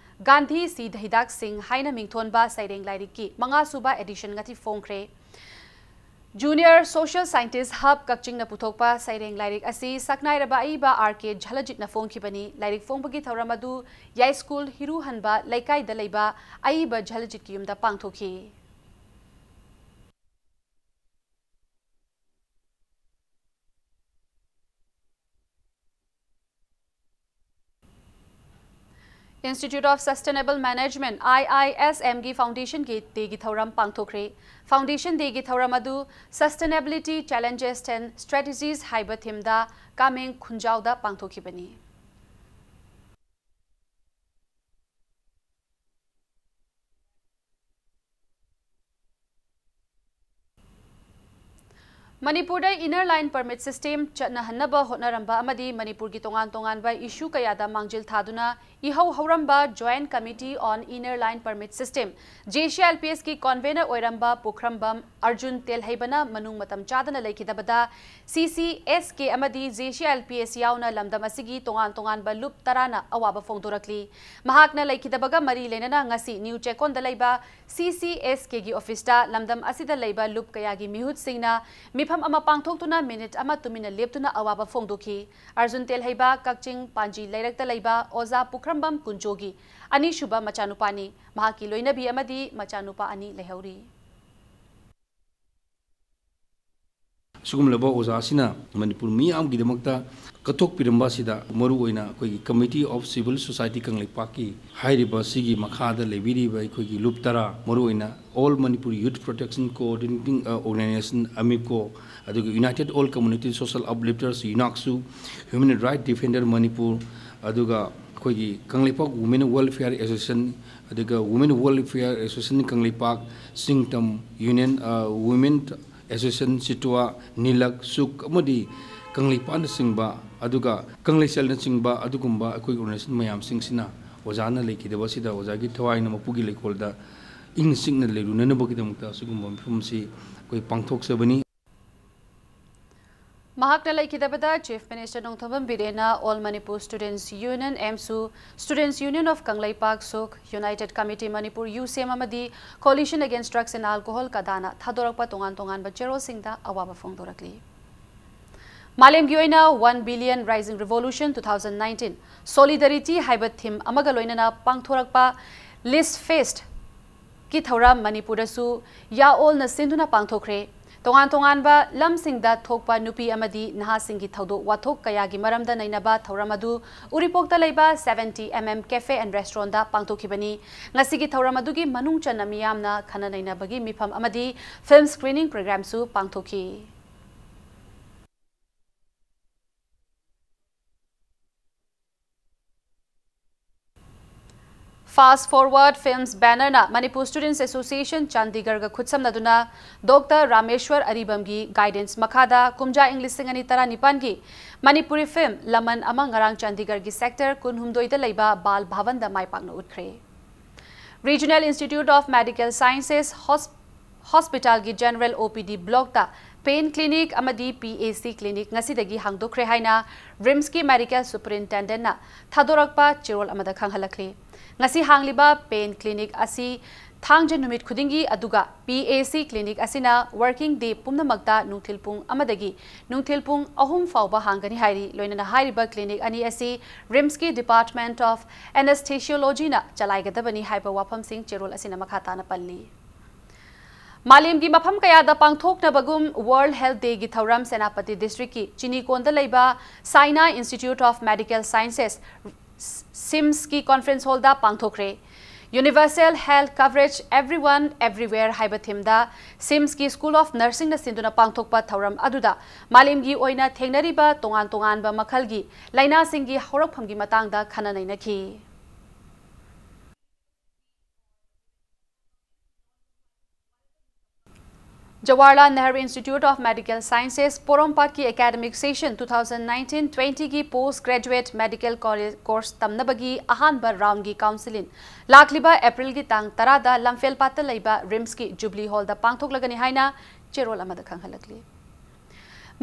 ꯒꯥꯟꯙꯤ ꯁꯤꯗ ꯍꯤꯗꯥꯛꯁꯤꯡ ꯍꯥꯏꯅ ꯃꯤꯡꯊꯣꯟꯕ ꯁꯩꯔꯦꯡ ꯂꯥꯏꯔꯤꯛꯀꯤ ꯃꯉꯥ ꯁꯨꯕ edition ꯉꯁꯤ ꯐꯣꯡꯈ꯭ꯔꯦ꯫ Junior Social Scientist Hub ꯀꯛꯆꯤꯡꯅ ꯄꯨꯊꯣꯛꯄ ꯁꯩꯔꯦꯡ ꯂꯥꯏꯔꯤꯛ ꯑꯁꯤ ꯁꯛꯅꯥꯏꯔꯕ ꯑꯏꯕ ꯑꯥꯔ ꯀꯦ ꯖꯂꯖꯤꯠꯅ ꯐꯣꯡꯈꯤꯕꯅꯤ꯫ ꯂꯥꯏꯔꯤꯛ ꯐꯣꯡꯕꯒꯤ ꯊꯧꯔꯝ ꯑꯗꯨ ꯌꯥꯏꯁ꯭ꯀꯨꯜ ꯍꯤꯔꯨꯍꯟꯕ ꯂꯩꯀꯥꯏꯗ ꯂꯩꯕ ꯑꯏꯕ ꯖꯂꯖꯤꯠꯀꯤ ꯌꯨꯝꯗ ꯄꯥꯡꯊꯣꯛꯈꯤ꯫ Institute of Sustainable Management, I I S M ꯒꯤ Foundation ꯒꯤ Day ꯒꯤ ꯊꯧꯔꯝ ꯄꯥꯡꯊꯣꯛꯈ꯭ꯔꯦ꯫ Foundation Day ꯒꯤ ꯊꯧꯔꯝ ꯑꯗꯨ Sustainability Challenges and Strategies ꯍꯥꯏꯕ theme ꯗ ꯀꯥꯃꯦꯡ ꯈꯨꯟꯖꯥꯎꯗ ꯄꯥꯡꯊꯣꯛꯈꯤꯕꯅꯤ꯫ ꯃꯅꯤꯄꯨꯔꯗ Inner Line Permit System ꯆꯠꯅꯍꯟꯅꯕ ꯍꯣꯠꯅꯔꯝꯕ ꯑꯃꯗꯤ ꯃꯅꯤꯄꯨꯔꯒꯤ ꯇꯣꯉꯥꯟ ꯇꯣꯉꯥꯟꯕ issue ꯀꯌꯥꯗ ꯃꯥꯡꯖꯤꯜ ꯊꯥꯗꯨꯅ ꯏꯍꯧ ꯍꯧꯔꯝꯕ Joint Committee on Inner Line Permit System, J C I L P S ꯀꯤ convener ꯑꯣꯏꯔꯝꯕ ꯄꯨꯈ꯭ꯔꯝꯕꯝ ꯑꯔꯖꯨꯟ ꯇꯦꯜꯍꯩꯕꯅ ꯃꯅꯨꯡ ꯃꯇꯝ ꯆꯥꯗꯅ ꯂꯩꯈꯤꯗꯕꯗ, C C S K ꯑꯃꯗꯤ J C I L P S ꯌꯥꯎꯅ ꯂꯝꯗꯝ ꯑꯁꯤꯒꯤ ꯇꯣꯉꯥꯟ ꯇꯣꯉꯥꯟꯕ ꯂꯨꯞ ꯇꯔꯥꯅ ꯑꯋꯥꯕ ꯐꯣꯡꯗꯣꯔꯛꯂꯤ꯫ ꯃꯍꯥꯛꯅ ꯂꯩꯈꯤꯗꯕꯒ ꯃꯔꯤ ꯂꯩꯅꯅ ꯉꯁꯤ ꯅ꯭ꯌꯨ ꯆꯦꯛꯀꯣꯟꯗ ꯂꯩꯕ C C S K ꯒꯤ office ꯇ ꯂꯝꯗꯝ ꯑꯁꯤꯗ ꯂꯩꯕ ꯂꯨꯞ ꯀꯌꯥꯒꯤ ꯃꯤꯍꯨꯠꯁꯤꯡꯅ ꯃꯤꯐꯝ ꯑꯃ ꯄꯥꯡꯊꯣꯛꯇꯨꯅ minute ꯑꯃ ꯇꯨꯃꯤꯟꯅ ꯂꯦꯞꯇꯨꯅ ꯑꯋꯥꯕ ꯐꯣꯡꯗꯣꯛꯈꯤ꯫ ꯑꯔꯖꯨꯟ ꯇꯦꯜꯍꯩꯕ ꯀꯛꯆꯤꯡ ꯄꯥꯟꯖꯤ ꯂꯩꯔꯛꯇ ꯂꯩꯕ ꯑꯣꯖꯥ ꯄꯨꯈ꯭ꯔꯝꯕꯝ ꯀꯨꯟꯖꯣꯒꯤ ꯑꯅꯤꯁꯨꯕ ꯃꯆꯥꯅꯨꯄꯥꯅꯤ꯫ ꯃꯍꯥꯛꯀꯤ ꯂꯣꯏꯅꯕꯤ ꯑꯃꯗꯤ ꯃꯆꯥꯅꯨꯄꯥ ꯑꯅꯤ ꯂꯩꯍꯧꯔꯤ꯫ ꯑꯁꯤꯒꯨꯝꯂꯕ ꯑꯣꯖꯥꯁꯤꯅ ꯃꯅꯤꯄꯨꯔ ꯃꯤꯌꯥꯝꯒꯤꯗꯃꯛꯇ ꯀꯠꯊꯣꯛꯄꯤꯔꯝꯕ ꯑꯁꯤꯗ ꯃꯔꯨꯑꯣꯏꯅ ꯑꯩꯈꯣꯏꯒꯤ Committee of Civil Society ꯀꯪꯂꯩꯄꯥꯛꯀꯤ ꯍꯥꯏꯔꯤꯕ ꯑꯁꯤꯒꯤ ꯃꯈꯥꯗ ꯂꯩꯕꯤꯔꯤꯕ ꯑꯩꯈꯣꯏꯒꯤ ꯂꯨꯞ ꯇꯔꯥ, ꯃꯔꯨꯑꯣꯏꯅ All Manipur Youth Protection Coordinating, ꯑ, Organization, AMYCO, ꯑꯗꯨꯒ United All Community Social Uplifters, ꯌꯨꯅꯥꯛꯁꯨ, Human Right Defender Manipur, ꯑꯗꯨꯒ ꯑꯩꯈꯣꯏꯒꯤ ꯀꯪꯂꯩꯄꯥꯛ Women Welfare Association, ꯑꯗꯨꯒ Women Welfare Association Kangleipak, ꯁꯤꯡꯇꯝ Union, ꯑ, Women Association ꯆꯤꯇ꯭ꯋꯥ, ꯅꯤꯂꯛ, ꯁꯨꯛ ꯑꯃꯗꯤ ꯀꯪꯂꯩꯄꯥꯛꯅꯆꯤꯡꯕ, ꯑꯗꯨꯒ ꯀꯪꯂꯩꯆꯦꯜꯅꯆꯤꯡꯕ ꯑꯗꯨꯒꯨꯝꯕ ꯑꯩꯈꯣꯏꯒꯤ organization ꯃꯌꯥꯝꯁꯤꯡꯁꯤꯅ ꯑꯣꯖꯥꯅ ꯂꯩꯈꯤꯗꯕ ꯑꯁꯤꯗ ꯑꯣꯖꯥꯒꯤ ꯊꯋꯥꯏꯅ ꯃꯄꯨꯒꯤ ꯂꯩꯀꯣꯜꯗ ꯏꯪꯅ ꯆꯤꯛꯅ ꯂꯩꯔꯨꯅꯅꯕꯒꯤꯗꯃꯛꯇ ꯑꯁꯤꯒꯨꯝꯕ ꯃꯤꯐꯝꯁꯤ ꯑꯩꯈꯣꯏ ꯄꯥꯡꯊꯣꯛꯆꯕꯅꯤ꯫ ꯃꯍꯥꯛꯅ ꯂꯩꯈꯤꯗꯕꯗ Chief Minister Nongthombam ꯕꯤꯔꯦꯟꯅ All Manipur Students Union, ꯑꯦꯝꯁꯨ, Students Union of Kangleipak, ꯁꯨꯛ, United Committee Manipur, ꯌꯨꯁꯦꯝ ꯑꯃꯗꯤ Coalition Against Drugs and Alcohol, ꯀꯗꯥꯅ ꯊꯥꯗꯣꯔꯛꯄ ꯇꯣꯉꯥꯟ ꯇꯣꯉꯥꯟꯕ ꯆꯦꯔꯣꯜꯁꯤꯡꯗ ꯑꯋꯥꯕ ꯐꯣꯡꯗꯣꯔꯛꯂꯤ꯫ ꯃꯥꯂꯦꯝꯒꯤ ꯑꯣꯏꯅ One Billion Rising Revolution two thousand nineteen Solidarity ꯍꯥꯏꯕ theme ꯑꯃꯒ ꯂꯣꯏꯅꯅ ꯄꯥꯡꯊꯣꯔꯛꯄ List Fest ꯀꯤ ꯊꯧꯔꯝ ꯃꯅꯤꯄꯨꯔꯗꯁꯨ ꯌꯥꯑꯣꯜꯅ ꯁꯤꯟꯗꯨꯅ ꯄꯥꯡꯊꯣꯛꯈ꯭ꯔꯦ꯫ ꯇꯣꯉꯥꯟ ꯇꯣꯉꯥꯟꯕ ꯂꯝꯁꯤꯡꯗ ꯊꯣꯛꯄ ꯅꯨꯄꯤ ꯑꯃꯗꯤ ꯅꯍꯥꯁꯤꯡꯒꯤ ꯊꯧꯗꯣꯛ ꯋꯥꯊꯣꯛ ꯀꯌꯥꯒꯤ ꯃꯔꯝꯗ ꯅꯩꯅꯕ ꯊꯧꯔꯝ ꯑꯗꯨ ꯎꯔꯤꯄꯣꯛꯇ ꯂꯩꯕ seventy M M Cafe and Restaurant ꯗ ꯄꯥꯡꯊꯣꯛꯈꯤꯕꯅꯤ꯫ ꯉꯁꯤꯒꯤ ꯊꯧꯔꯝ ꯑꯗꯨꯒꯤ ꯃꯅꯨꯡ ꯆꯟꯅ ꯃꯤꯌꯥꯝꯅ ꯈꯟꯅ ꯅꯩꯅꯕꯒꯤ ꯃꯤꯐꯝ ꯑꯃꯗꯤ film screening program ꯁꯨ ꯄꯥꯡꯊꯣꯛꯈꯤ꯫ Fast Forward Films banner ꯅ Manipur Students Association ꯆꯥꯟꯗꯤꯒꯔꯒ ꯈꯨꯠꯁꯝꯅꯗꯨꯅ Doctor ꯔꯥꯃꯦꯁ꯭ꯋꯔ ꯑꯔꯤꯕꯝꯒꯤ guidance ꯃꯈꯥꯗ ꯀꯨꯝꯖꯥ ꯏꯪ ꯂꯤꯁꯤꯡ ꯑꯅꯤ ꯇꯔꯥꯅꯤꯄꯥꯟꯒꯤ ꯃꯅꯤꯄꯨꯔꯤ film ꯂꯃꯟ ꯑꯃ ꯉꯔꯥꯡ ꯆꯥꯟꯗꯤꯒꯔꯒꯤ sector ꯀꯨꯟꯍꯨꯝꯗꯣꯏꯗ ꯂꯩꯕ ꯕꯥꯜ ꯚꯕꯟꯗ ꯃꯥꯏ ꯄꯥꯛꯅ ꯎꯠꯈ꯭ꯔꯦ꯫ Regional Institute of Medical Sciences host-, ꯍꯣꯁꯄꯤꯇꯥꯜꯒꯤ General O P D block ꯇ pain clinic ꯑꯃꯗꯤ P A C clinic ꯉꯁꯤꯗꯒꯤ ꯍꯥꯡꯗꯣꯛꯈ꯭ꯔꯦ ꯍꯥꯏꯅ ꯔꯤꯝꯁꯀꯤ Medical Superintendent ꯅ ꯊꯥꯗꯣꯔꯛꯄ ꯆꯦꯔꯣꯜ ꯑꯃꯗ ꯈꯪꯍꯜꯂꯛꯂꯤ꯫ ꯉꯁꯤ ꯍꯥꯡꯂꯤꯕ pain clinic ꯑꯁꯤ ꯊꯥꯡꯖ ꯅꯨꯃꯤꯠ ꯈꯨꯗꯤꯡꯒꯤ, ꯑꯗꯨꯒ P A C clinic ꯑꯁꯤꯅ working day ꯄꯨꯝꯅꯃꯛꯇ ꯅꯨꯡꯊꯤꯜ ꯄꯨꯡ ꯑꯃꯗꯒꯤ ꯅꯨꯡꯊꯤꯜ ꯄꯨꯡ ꯑꯍꯨꯝ ꯐꯥꯎꯕ ꯍꯥꯡꯒꯅꯤ ꯍꯥꯏꯔꯤ꯫ ꯂꯣꯏꯅꯅ ꯍꯥꯏꯔꯤꯕ clinic ꯑꯅꯤ ꯑꯁꯤ ꯔꯤꯝꯁꯀꯤ Department of Anesthesiology ꯅ ꯆꯂꯥꯏꯒꯗꯕꯅꯤ ꯍꯥꯏꯕ ꯋꯥꯐꯝꯁꯤꯡ ꯆꯦꯔꯣꯜ ꯑꯁꯤꯅ ꯃꯈꯥ ꯇꯥꯅ ꯄꯜꯂꯤ꯫ ꯃꯥꯂꯦꯝꯒꯤ ꯃꯐꯝ ꯀꯌꯥꯗ ꯄꯥꯡꯊꯣꯛꯅꯕꯒꯨꯝ World Health Day ꯒꯤ ꯊꯧꯔꯝ ꯁꯦꯅꯥꯄꯇꯤ district ꯀꯤ ꯆꯤꯅꯤꯀꯣꯟꯗ ꯂꯩꯕ Saina Institute of Medical Sciences, SIMS ꯀꯤ conference hall ꯗ ꯄꯥꯡꯊꯣꯛꯈ꯭ꯔꯦ꯫ Universal Health Coverage, Everyone, Everywhere ꯍꯥꯏꯕ theme ꯗ SIMS ꯀꯤ School of Nursing ꯅ ꯁꯤꯟꯗꯨꯅ ꯄꯥꯡꯊꯣꯛꯄ ꯊꯧꯔꯝ ꯑꯗꯨꯗ ꯃꯥꯂꯦꯝꯒꯤ ꯑꯣꯏꯅ ꯊꯦꯡꯅꯔꯤꯕ ꯇꯣꯉꯥꯟ ꯇꯣꯉꯥꯟꯕ ꯃꯈꯜꯒꯤ ꯂꯥꯏꯅꯥꯁꯤꯡꯒꯤ ꯍꯧꯔꯛꯐꯝꯒꯤ ꯃꯇꯥꯡꯗ ꯈꯟꯅ ꯅꯩꯅꯈꯤ꯫ Jawaharlal Nehru Institute of Medical Sciences ꯄꯣꯔꯣꯝꯄꯥꯠꯀꯤ academic session two thousand nineteen twenty ꯒꯤ post graduate medical college course ꯇꯝꯅꯕꯒꯤ ꯑꯍꯥꯟꯕ round ꯒꯤ counselling ꯂꯥꯛꯂꯤꯕ April ꯒꯤ ꯇꯥꯡ ꯇꯔꯥꯗ ꯂꯝꯐꯦꯜꯄꯥꯠꯇ ꯂꯩꯕ ꯔꯤꯝꯁꯀꯤ Jubilee Hall ꯗ ꯄꯥꯡꯊꯣꯛꯂꯒꯅꯤ ꯍꯥꯏꯅ ꯆꯦꯔꯣꯜ ꯑꯃꯗ ꯈꯪꯍꯜꯂꯛꯂꯤ꯫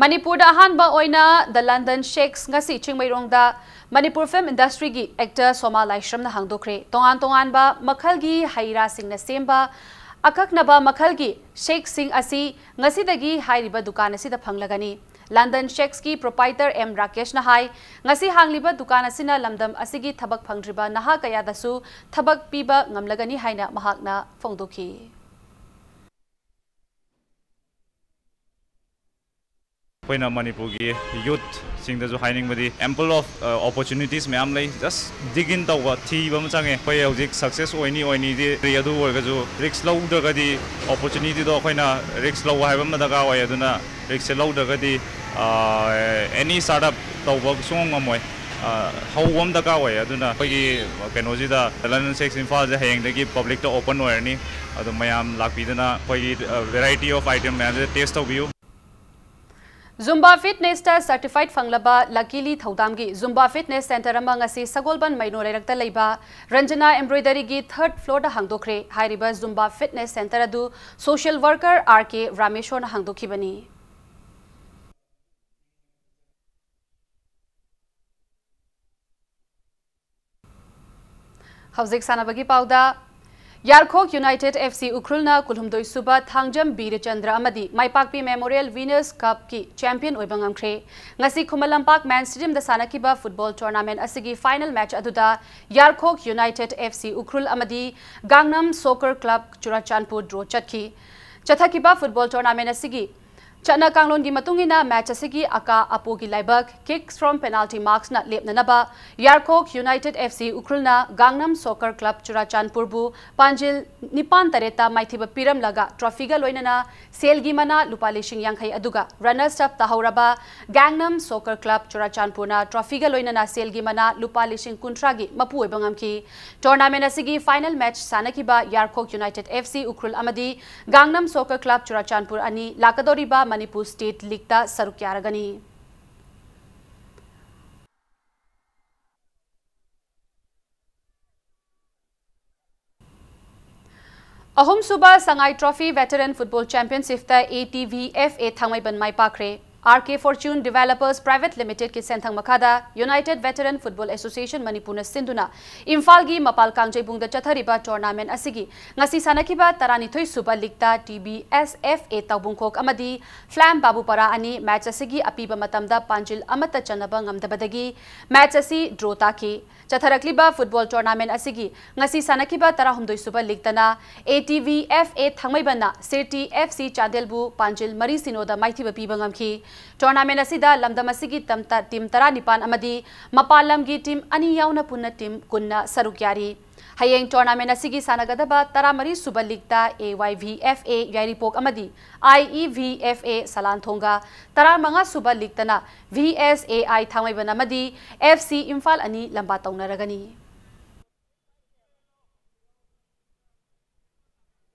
ꯃꯅꯤꯄꯨꯔꯗ ꯑꯍꯥꯟꯕ ꯑꯣꯏꯅ The London Shakes ꯉꯁꯤ ꯆꯤꯡꯃꯩꯔꯣꯡꯗ ꯃꯅꯤꯄꯨꯔ film industryꯒꯤ actor ꯁꯣꯃꯥ ꯂꯥꯏꯁ꯭ꯔꯝꯅ ꯍꯥꯡꯗꯣꯛꯈ꯭ꯔꯦ꯫ ꯇꯣꯉꯥꯟ ꯇꯣꯉꯥꯟꯕ ꯃꯈꯜꯒꯤ ꯍꯩ ꯔꯥꯁꯤꯡꯅ ꯁꯦꯝꯕ ꯑꯀꯛꯅꯕ ꯃꯈꯜꯒꯤ shakeꯁꯤꯡ ꯑꯁꯤ ꯉꯁꯤꯗꯒꯤ ꯍꯥꯏꯔꯤꯕ ꯗꯨꯀꯥꯟ ꯑꯁꯤꯗ ꯐꯪꯂꯒꯅꯤ꯫ London Shakesꯀꯤ proprietor ꯑꯦꯝ ꯔꯥꯀꯦꯁꯅ ꯍꯥꯏ, ꯉꯁꯤ ꯍꯥꯡꯂꯤꯕ ꯗꯨꯀꯥꯟ ꯑꯁꯤꯅ ꯂꯝꯗꯝ ꯑꯁꯤꯒꯤ ꯊꯕꯛ ꯐꯪꯗ꯭ꯔꯤꯕ ꯅꯍꯥ ꯀꯌꯥꯗꯁꯨ ꯊꯕꯛ ꯄꯤꯕ ꯉꯝꯂꯒꯅꯤ ꯍꯥꯏꯅ ꯃꯍꯥꯛꯅ ꯐꯣꯡꯗꯣꯛꯈꯤ꯫ ꯑꯩꯈꯣꯏꯅ ꯃꯅꯤꯄꯨꯔꯒꯤ youthꯁꯤꯡꯗꯁꯨ ꯍꯥꯏꯅꯤꯡꯕꯗꯤ ample of, uh, opportunities ꯃꯌꯥꯝ ꯂꯩ꯫ Just dig in ꯇꯧꯕ, ꯊꯤꯕ ꯑꯃ ꯆꯪꯉꯦ꯫ ꯑꯩꯈꯣꯏ ꯍꯧꯖꯤꯛ success ꯑꯣꯏꯅꯤ ꯑꯣꯏꯅꯤꯗꯤ, ꯑꯗꯨ ꯑꯣꯏꯔꯒꯁꯨ risk ꯂꯧꯗ꯭ꯔꯒꯗꯤ opportunityꯗꯣ ꯑꯩꯈꯣꯏꯅ risk ꯂꯧꯕ ꯍꯥꯏꯕ ꯑꯃ ꯗꯔꯀꯥꯔ ꯑꯣꯏ꯫ ꯑꯗꯨꯅ riskꯁꯦ ꯂꯧꯗ꯭ꯔꯒꯗꯤ, ꯑ, any startup ꯇꯧꯕ ꯁꯨꯡꯉꯝ ꯉꯝꯃꯣꯏ꯫ ꯑ, ꯍꯧꯕ ꯑꯃ ꯗꯔꯀꯥꯔ ꯑꯣꯏ꯫ ꯑꯗꯨꯅ ꯑꯩꯈꯣꯏꯒꯤ ꯀꯩꯅꯣꯁꯤꯗ, London Shakes ꯏꯝꯐꯥꯜꯁꯦ ꯍꯌꯦꯡꯗꯒꯤ publicꯇ open ꯑꯣꯏꯔꯅꯤ꯫ ꯑꯗꯣ ꯃꯌꯥꯝ ꯂꯥꯛꯄꯤꯗꯨꯅ ꯑꯩꯈꯣꯏꯒꯤ, ꯑ, variety of item ꯃꯌꯥꯝꯁꯦ taste ꯇꯧꯕꯤꯌꯨ꯫ Zumba fitnessꯇ certified ꯐꯪꯂꯕ Luckily ꯊꯧꯗꯥꯝꯒꯤ Zumba fitness center ꯑꯃ ꯉꯁꯤ ꯁꯒꯣꯜꯕꯟ ꯃꯩꯅꯣ ꯂꯩꯔꯛꯇ ꯂꯩꯕ ꯔꯟꯖꯅꯥ embroideryꯒꯤ third floorꯗ ꯍꯥꯡꯗꯣꯛꯈ꯭ꯔꯦ꯫ ꯍꯥꯏꯔꯤꯕ Zumba fitness center ꯑꯗꯨ social worker ꯑꯥꯔ ꯀꯦ ꯔꯥꯃꯦꯁꯣꯔꯅ ꯍꯥꯡꯗꯣꯛꯈꯤꯕꯅꯤ꯫ ꯍꯧꯖꯤꯛ ꯁꯥꯟꯅꯕꯒꯤ ꯄꯥꯎꯗ, ꯌꯥꯔꯈꯣꯛ United F C ꯎꯈ꯭ꯔꯨꯜꯅ ꯀꯨꯟꯍꯨꯝꯗꯣꯏ ꯁꯨꯕ ꯊꯥꯡꯖꯝ ꯕꯤꯔꯆꯟꯗ꯭ꯔ ꯑꯃꯗꯤ ꯃꯥꯏꯄꯥꯛꯄꯤ Memorial Winners Cupꯀꯤ champion ꯑꯣꯏꯕ ꯉꯝꯈ꯭ꯔꯦ꯫ ꯉꯁꯤ ꯈꯨꯃꯟ ꯂꯝꯄꯥꯛ Men Stadiumꯗ ꯁꯥꯟꯅꯈꯤꯕ football tournament ꯑꯁꯤꯒꯤ final match ꯑꯗꯨꯗ ꯌꯥꯔꯈꯣꯛ United F C ꯎꯈ꯭ꯔꯨꯜ ꯑꯃꯗꯤ ꯒꯥꯡꯅꯝ Soccer Club ꯆꯨꯔꯥꯆꯥꯟꯄꯨꯔ draw ꯆꯠꯈꯤ꯫ ꯆꯠꯊꯈꯤꯕ football tournament ꯑꯁꯤꯒꯤ ꯆꯠꯅ ꯀꯥꯡꯂꯣꯟꯒꯤ ꯃꯇꯨꯡ ꯏꯟꯅ match ꯑꯁꯤꯒꯤ ꯑꯀꯥ ꯑꯄꯣꯒꯤ ꯂꯥꯏꯕꯛ kicks from penalty marksꯅ ꯂꯦꯞꯅꯅꯕ ꯌꯥꯔꯈꯣꯛ United F C ꯎꯈ꯭ꯔꯨꯜꯅ ꯒꯥꯡꯅꯝ Soccer Club ꯆꯨꯔꯥꯆꯥꯟꯄꯨꯔꯕꯨ ꯄꯥꯟꯖꯤꯜ ꯅꯤꯄꯥꯟ ꯇꯔꯦꯠꯇ ꯃꯥꯏꯊꯤꯕ ꯄꯤꯔꯝꯂꯒ trophyꯒ ꯂꯣꯏꯅꯅ ꯁꯦꯜꯒꯤ ꯃꯅꯥ ꯂꯨꯄꯥ ꯂꯤꯁꯤꯡ ꯌꯥꯡꯈꯩ ꯑꯗꯨꯒ runners up ꯇꯥꯍꯧꯔꯕ ꯒꯥꯡꯅꯝ Soccer Club ꯆꯨꯔꯥꯆꯥꯟꯄꯨꯔꯅ trophyꯒ ꯂꯣꯏꯅꯅ ꯁꯦꯜꯒꯤ ꯃꯅꯥ ꯂꯨꯄꯥ ꯂꯤꯁꯤꯡ ꯀꯨꯟꯊ꯭ꯔꯥꯒꯤ ꯃꯄꯨ ꯑꯣꯏꯕ ꯉꯝꯈꯤ꯫ Tournament ꯑꯁꯤꯒꯤ final match ꯁꯥꯟꯅꯈꯤꯕ ꯌꯥꯔꯈꯣꯛ United F C ꯎꯈ꯭ꯔꯨꯜ ꯑꯃꯗꯤ ꯒꯥꯡꯅꯝ Soccer Club ꯆꯨꯔꯥꯆꯥꯟꯄꯨꯔ ꯑꯅꯤ ꯂꯥꯛꯀꯗꯧꯔꯤꯕ ꯃꯅꯤꯄꯨꯔ State Leagueꯇ ꯁꯔꯨꯛ ꯌꯥꯔꯒꯅꯤ꯫ ꯑꯍꯨꯝꯁꯨꯕ ꯁꯉꯥꯏ Trophy Veteran Football Championshipꯇ A T V F A ꯊꯥꯡꯃꯩꯕꯟ ꯃꯥꯏ ꯄꯥꯛꯈ꯭ꯔꯦ꯫ R K fortune developers private ꯂꯤꯃꯤꯇꯦꯗꯀꯤ ꯁꯦꯟꯊꯪ ꯃꯈꯥꯗ United Veteran Football Association ꯃꯅꯤꯄꯨꯔꯅ ꯁꯤꯟꯗꯨꯅ ꯏꯝꯐꯥꯜꯒꯤ ꯃꯄꯥꯜ ꯀꯥꯡꯖꯩꯕꯨꯡꯗ ꯆꯠꯊꯔꯤꯕ ꯇꯣꯔꯅꯥꯃꯦꯟꯠ ꯑꯁꯤꯒꯤ ꯉꯁꯤ ꯁꯥꯟꯅꯈꯤꯕ ꯇꯔꯥꯅꯤꯊꯣꯏ ꯁꯨꯕ ꯂꯤꯒꯇ T B S F A ꯇꯥꯎꯕꯨꯡꯈꯣꯛ ꯑꯃꯗꯤ ꯐ꯭ꯂꯥꯝ ꯕꯥꯕꯨꯄꯥꯔꯥ ꯑꯅꯤ ꯃꯦꯆ ꯑꯁꯤꯒꯤ ꯑꯄꯤꯕ ꯃꯇꯝꯗ ꯄꯥꯟꯖꯤꯜ ꯑꯃꯠꯇ ꯆꯟꯅꯕ ꯉꯝꯗꯕꯗꯒꯤ ꯃꯦꯆ ꯑꯁꯤ ꯗ꯭ꯔꯣ ꯇꯥꯈꯤ꯫ ꯆꯠꯊꯔꯛꯂꯤꯕ ꯐꯨꯠꯕꯣꯜ ꯇꯣꯔꯅꯥꯃꯦꯟꯠ ꯑꯁꯤꯒꯤ ꯉꯁꯤ ꯁꯥꯟꯅꯈꯤꯕ ꯇꯔꯥꯍꯨꯝꯗꯣꯏ ꯁꯨꯕ ꯂꯤꯒꯇꯅ A T V F A ꯊꯥꯡꯃꯩꯕꯟꯅ ꯁꯤꯔꯇꯤ ꯑꯦꯐ ꯁꯤ ꯆꯥꯟꯗꯦꯜꯕꯨ ꯄꯥꯟꯖꯤꯜ ꯃꯔꯤ ꯁꯤꯅꯣꯗ ꯃꯥꯏꯊꯤꯕ ꯄꯤꯕ ꯉꯝꯈꯤ꯫ ꯇꯣꯔꯅꯥꯃꯦꯟꯠ ꯑꯁꯤꯗ ꯂꯝꯗꯝ ꯑꯁꯤꯒꯤ ꯇꯝ-, ꯇ-, ꯇꯤꯝ ꯇꯔꯥꯅꯤꯄꯥꯟ ꯑꯃꯗꯤ ꯃꯄꯥꯟ ꯂꯝꯒꯤ ꯇꯤꯝ ꯑꯅꯤ ꯌꯥꯎꯅ ꯄꯨꯟꯅ ꯇꯤꯝ ꯀꯨꯟꯅ ꯁꯔꯨꯛ ꯌꯥꯔꯤ꯫ ꯍꯌꯦꯡ ꯇꯣꯔꯅꯥꯃꯦꯟꯠ ꯑꯁꯤꯒꯤ ꯁꯥꯟꯅꯒꯗꯕ ꯇꯔꯥꯃꯔꯤ ꯁꯨꯕ ꯂꯤꯒꯇ ꯑꯦ ꯋꯥꯏ ꯚꯤ ꯑꯦꯐ ꯑꯦ ꯌꯥꯏꯔꯤꯄꯣꯛ ꯑꯃꯗꯤ ꯑꯥꯏ ꯏ ꯚꯤ ꯑꯦꯐ ꯑꯦ ꯁꯂꯥꯟꯊꯣꯡꯒ, ꯇꯔꯥꯃꯉꯥ ꯁꯨꯕ ꯂꯤꯒꯇꯅ ꯚꯤ ꯑꯦꯁ ꯑꯦ ꯑꯥꯏ ꯊꯥꯡꯃꯩꯕꯟ ꯑꯃꯗꯤ ꯑꯦꯐ ꯁꯤ ꯏꯝꯐꯥꯜ ꯑꯅꯤ ꯂꯝꯕꯥ ꯇꯧꯅꯔꯒꯅꯤ꯫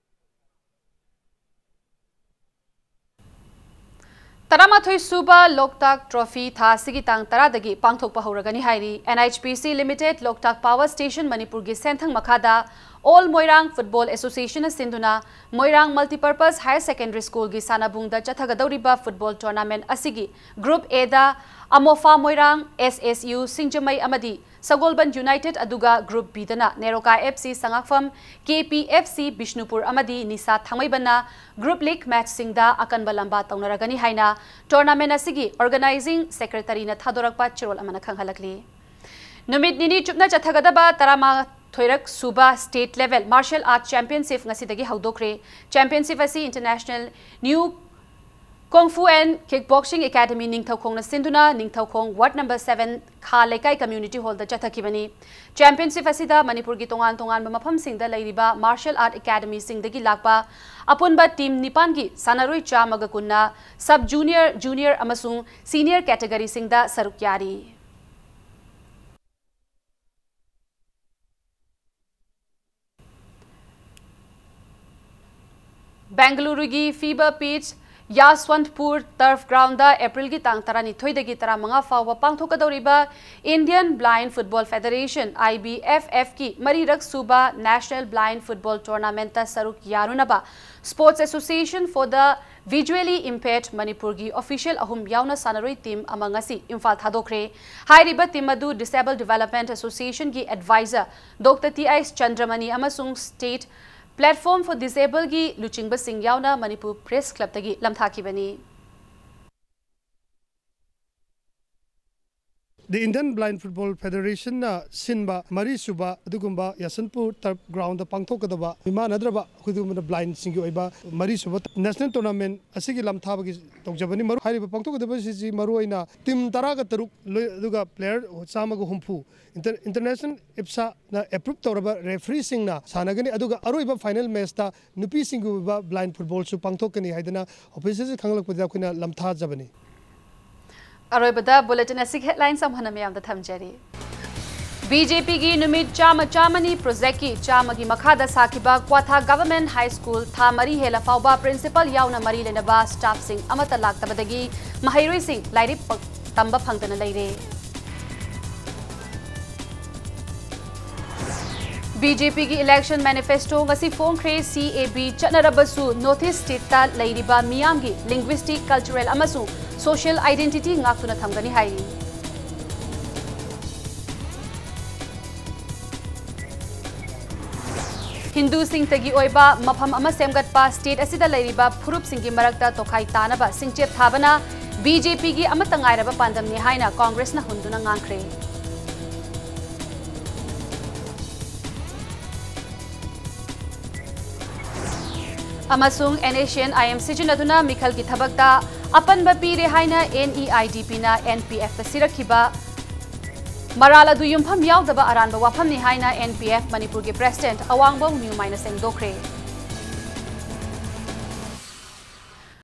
ꯇꯔꯥꯃꯥꯊꯣꯏ ꯁꯨꯕ ꯂꯣꯛꯇꯥꯛ ꯇ꯭ꯔꯣꯐꯤ ꯊꯥ ꯑꯁꯤꯒꯤ ꯇꯥꯡ ꯇꯔꯥꯗꯒꯤ ꯄꯥꯡꯊꯣꯛꯄ ꯍꯧꯔꯒꯅꯤ ꯍꯥꯏꯔꯤ꯫ ꯑꯦꯟ ꯑꯩꯆ ꯄꯤ ꯁꯤ ꯂꯤꯃꯤꯇꯦꯗ ꯂꯣꯛꯇꯥꯛ ꯄꯥꯋꯔ ꯁ꯭ꯇꯦꯁꯟ ꯃꯅꯤꯄꯨꯔꯒꯤ ꯁꯦꯟꯊꯪ ꯃꯈꯥꯗ ꯑꯣꯜ ꯃꯣꯏꯔꯥꯡ ꯐꯨꯠꯕꯣꯜ ꯑꯦꯁꯣꯁꯤꯌꯦꯁꯟꯅ ꯁꯤꯟꯗꯨꯅ ꯃꯣꯏꯔꯥꯡ ꯃꯜꯇꯤꯄꯔꯄꯁ ꯍꯥꯌꯔ ꯁꯦꯀꯦꯟꯗꯔꯤ ꯁ꯭ꯀꯨꯜꯒꯤ ꯁꯥꯟꯅꯕꯨꯡꯗ ꯆꯠꯊꯒꯗꯧꯔꯤꯕ ꯐꯨꯠꯕꯣꯜ ꯇꯣꯔꯅꯥꯃꯦꯟꯠ ꯑꯁꯤꯒꯤ ꯒ꯭ꯔꯨꯞ ꯑꯦꯗ ꯑꯃꯣꯐꯥ ꯃꯣꯏꯔꯥꯡ, ꯑꯦꯁ ꯑꯦꯁ ꯌꯨ ꯁꯤꯡꯖꯃꯩ ꯑꯃꯗꯤ ꯁꯒꯣꯜꯕꯟ ꯌꯨꯅꯥꯏꯇꯦꯗ, ꯑꯗꯨꯒ group ꯕꯤꯗꯅ NEROCA F C ꯁꯉꯥꯛꯐꯝ, K P F C Bishnupur ꯑꯃꯗꯤ ꯅꯤꯁꯥ ꯊꯥꯡꯃꯩꯕꯟꯅ ꯒ꯭ꯔꯨꯞ ꯂꯤꯒ ꯃꯦꯆꯁꯤꯡꯗ ꯑꯀꯟꯕ ꯂꯝꯕꯥ ꯇꯧꯅꯔꯒꯅꯤ ꯍꯥꯏꯅ ꯇꯣꯔꯅꯥꯃꯦꯟꯠ ꯑꯁꯤꯒꯤ ꯑꯣꯔꯒꯅꯥꯏꯖꯤꯡ ꯁꯦꯀ꯭ꯔꯦꯇꯔꯤꯅ ꯊꯥꯗꯣꯔꯛꯄ ꯆꯦꯔꯣꯜ ꯑꯃꯅ ꯈꯪꯍꯜꯂꯛꯂꯤ꯫ ꯅꯨꯃꯤꯠ ꯅꯤꯅꯤ ꯆꯨꯞꯅ ꯆꯠꯊꯒꯗꯕ ꯇꯔꯥꯃꯥꯊꯣꯏꯔꯛ ꯁꯨꯕ state level martial art championship ꯉꯁꯤꯗꯒꯤ ꯍꯧꯗꯣꯛꯈ꯭ꯔꯦ꯫ ꯆꯦꯝꯄꯤꯌꯟꯁꯤꯞ ꯑꯁꯤ international new kung fu and kick boxing academy ꯅꯤꯡꯊꯧꯈꯣꯡꯅ ꯁꯤꯟꯗꯨꯅ ꯅꯤꯡꯊꯧꯈꯣꯡ ꯋꯥꯔꯗ ꯅꯝꯕꯔ ꯁꯚꯦꯟ ꯈꯥ ꯂꯩꯀꯥꯏ ꯀꯝꯃ꯭ꯌꯨꯅꯤꯇꯤ ꯍꯣꯜꯗ ꯆꯠꯊꯈꯤꯕꯅꯤ꯫ ꯆꯦꯝꯄꯤꯌꯟꯁꯤꯞ ꯑꯁꯤꯗ ꯃꯅꯤꯄꯨꯔꯒꯤ ꯇꯣꯉꯥꯟ ꯇꯣꯉꯥꯟꯕ ꯃꯐꯝꯁꯤꯡꯗ ꯂꯩꯔꯤꯕ ꯃꯥꯔꯁꯦꯜ ꯑꯥꯔꯠ ꯑꯦꯀꯥꯗꯃꯤꯁꯤꯡꯗꯒꯤ ꯂꯥꯛꯄ ꯑꯄꯨꯟꯕ ꯇꯤꯝ ꯅꯤꯄꯥꯟꯒꯤ ꯁꯥꯟꯅꯔꯣꯏ ꯆꯥꯝꯃꯒ ꯀꯨꯟꯅ ꯁꯕ ꯖꯨꯅꯤꯌꯔ, ꯖꯨꯅꯤꯌꯔ ꯑꯃꯁꯨꯡ ꯁꯤꯅꯤꯌꯔ ꯀꯦꯇꯒꯣꯔꯤꯁꯤꯡꯗ ꯁꯔꯨꯛ ꯌꯥꯔꯤ꯫ ꯕꯦꯡꯒꯂꯨꯔꯨꯒꯤ ꯐꯤꯕꯥ ꯄꯤꯆ ꯌꯥꯁꯋꯟꯠꯄꯨꯔ ꯇꯔꯐ ꯒ꯭ꯔꯥꯎꯟꯗ ꯑꯦꯄ꯭ꯔꯤꯜꯒꯤ ꯇꯥꯡ ꯇꯔꯥꯅꯤꯊꯣꯏꯗꯒꯤ ꯇꯔꯥꯃꯉꯥ ꯐꯥꯎꯕ ꯄꯥꯡꯊꯣꯛꯀꯗꯧꯔꯤꯕ Indian Blind Football Federation, I B F F ꯀꯤ ꯃꯔꯤꯔꯛ ꯁꯨꯕ National Blind Football Tournamentꯇ ꯁꯔꯨꯛ ꯌꯥꯔꯨꯅꯕ Sports Association for the Visually impaired ꯃꯅꯤꯄꯨꯔꯒꯤ official ꯑꯍꯨꯝ ꯌꯥꯎꯅ ꯁꯥꯟꯅꯔꯣꯏ team ꯑꯃ ꯉꯁꯤ ꯏꯝꯐꯥꯜ ꯊꯥꯗꯣꯛꯈ꯭ꯔꯦ꯫ ꯍꯥꯏꯔꯤꯕ team ꯑꯗꯨ Disabled Development Association ꯒꯤ advisor Doctor T S ꯆꯟꯗ꯭ꯔꯃꯅꯤ ꯑꯃꯁꯨꯡ State Platform for Disable ꯒꯤ ꯂꯨꯆꯤꯡꯕꯁꯤꯡ ꯌꯥꯎꯅ ꯃꯅꯤꯄꯨꯔ Press Club ꯇꯒꯤ ꯂꯝꯊꯥꯈꯤꯕꯅꯤ꯫ The Indian Blind Football Federation ꯅ ꯁꯤꯟꯕ ꯃꯔꯤꯁꯨꯕ ꯑꯗꯨꯒꯨꯝꯕ ꯌꯥꯁꯟꯄꯨꯔ Turf Ground ꯗ ꯄꯥꯡꯊꯣꯛꯀꯗꯕ ꯃꯤꯃꯥꯟꯅꯗ꯭ꯔꯕ ꯑꯩꯈꯣꯏ ꯑꯗꯨꯒꯨꯝꯕ blind ꯁꯤꯡꯒꯤ ꯑꯣꯏꯕ ꯃꯔꯤꯁꯨꯕ national tournament ꯑꯁꯤꯒꯤ ꯂꯝꯊꯥꯕꯒꯤ ꯇꯧꯖꯕꯅꯤ꯫ ꯃꯔꯨ-, ꯍꯥꯏꯔꯤꯕ ꯄꯥꯡꯊꯣꯛꯀꯗꯕꯁꯤꯁꯤ ꯃꯔꯨꯑꯣꯏꯅ team ꯇꯔꯥꯒ ꯇꯔꯨꯛ ꯂꯣꯏ-, ꯑꯗꯨꯒ player ꯆꯥꯝꯃꯒ ꯍꯨꯝꯐꯨ, Inter-, International IFSA ꯅ approve ꯇꯧꯔꯕ referee ꯁꯤꯡꯅ ꯁꯥꯟꯅꯒꯅꯤ꯫ ꯑꯗꯨꯒ ꯑꯔꯣꯏꯕ final match ꯇ ꯅꯨꯄꯤꯁꯤꯡꯒꯤ ꯑꯣꯏꯕ blind football ꯁꯨ ꯄꯥꯡꯊꯣꯛꯀꯅꯤ ꯍꯥꯏꯗꯅ official ꯁꯤ ꯈꯪꯂꯛꯄꯗ ꯑꯩꯈꯣꯏꯅ ꯂꯝꯊꯥꯖꯕꯅꯤ꯫ ꯑꯔꯣꯏꯕꯗ bulletin ꯑꯁꯤꯒꯤ headlines ꯑꯃꯨꯛ ꯍꯟꯅ ꯃꯌꯥꯝꯗ ꯊꯝꯖꯔꯤ꯫ ꯕꯤ ꯖꯦ ꯄꯤ ꯒꯤ ꯅꯨꯃꯤꯠ ꯆꯥꯝꯃ ꯆꯥꯝꯃꯅꯤ project ꯀꯤ ꯆꯥꯝꯃꯒꯤ ꯃꯈꯥꯗ ꯁꯥꯈꯤꯕ ꯀ꯭ꯋꯥꯊꯥ Government High School ꯊꯥ ꯃꯔꯤ ꯍꯦꯜꯂ ꯐꯥꯎꯕ principal ꯌꯥꯎꯅ ꯃꯔꯤ ꯂꯩꯅꯕ staff ꯁꯤꯡ ꯑꯃꯠꯇ ꯂꯥꯛꯇꯕꯗꯒꯤ ꯃꯍꯩꯔꯣꯏꯁꯤꯡ ꯂꯥꯏꯔꯤꯛ ꯄ-, ꯇꯝꯕ ꯐꯪꯗꯅ ꯂꯩꯔꯦ꯫ ꯕꯤ ꯖꯦ ꯄꯤ ꯒꯤ election manifesto ꯉꯁꯤ ꯐꯣꯡꯈ꯭ꯔꯦ꯫ C A B ꯆꯠꯅꯔꯕꯁꯨ North East state ꯇ ꯂꯩꯔꯤꯕ ꯃꯤꯌꯥꯝꯒꯤ linguistic, cultural ꯑꯃꯁꯨꯡ social identity ꯉꯥꯛꯇꯨꯅ ꯊꯝꯒꯅꯤ ꯍꯥꯏꯔꯤ꯫ ꯍꯤꯟꯗꯨꯁꯤꯡꯇꯒꯤ ꯑꯣꯏꯕ ꯃꯐꯝ ꯑꯃ ꯁꯦꯝꯒꯠꯄ, state ꯑꯁꯤꯗ ꯂꯩꯔꯤꯕ ꯐꯨꯔꯨꯞꯁꯤꯡꯒꯤ ꯃꯔꯛꯇ ꯇꯣꯈꯥꯏ ꯇꯥꯅꯕ ꯁꯤꯡꯆꯦꯞ ꯊꯥꯕꯅ ꯕꯤ ꯖꯦ ꯄꯤ ꯒꯤ ꯑꯃꯠꯇ ꯉꯥꯏꯔꯕ ꯄꯥꯟꯗꯝꯅꯤ ꯍꯥꯏꯅ ꯀꯣꯡꯒ꯭ꯔꯦꯁꯅ ꯍꯨꯟꯗꯨꯅ ꯉꯥꯡꯈ꯭ꯔꯦ꯫ ꯑꯃꯁꯨꯡ N A C N I M ꯁꯤꯖꯤꯟꯅꯗꯨꯅ ꯃꯤꯈꯜꯒꯤ ꯊꯕꯛꯇ ꯑꯄꯟꯕ ꯄꯤꯔꯦ ꯍꯥꯏꯅ N E I D P ꯅ N P F ꯇ ꯁꯤꯔꯛꯈꯤꯕ ꯃꯔꯥꯜ ꯑꯗꯨ ꯌꯨꯝꯐꯝ ꯌꯥꯎꯗꯕ ꯑꯔꯥꯟꯕ ꯋꯥꯐꯝꯅꯤ ꯍꯥꯏꯅ N P F ꯃꯅꯤꯄꯨꯔꯒꯤ president ꯑꯋꯥꯡꯕꯝ ꯅ꯭ꯌꯨꯃꯥꯏꯅ ꯁꯦꯡꯗꯣꯛꯈ꯭ꯔꯦ꯫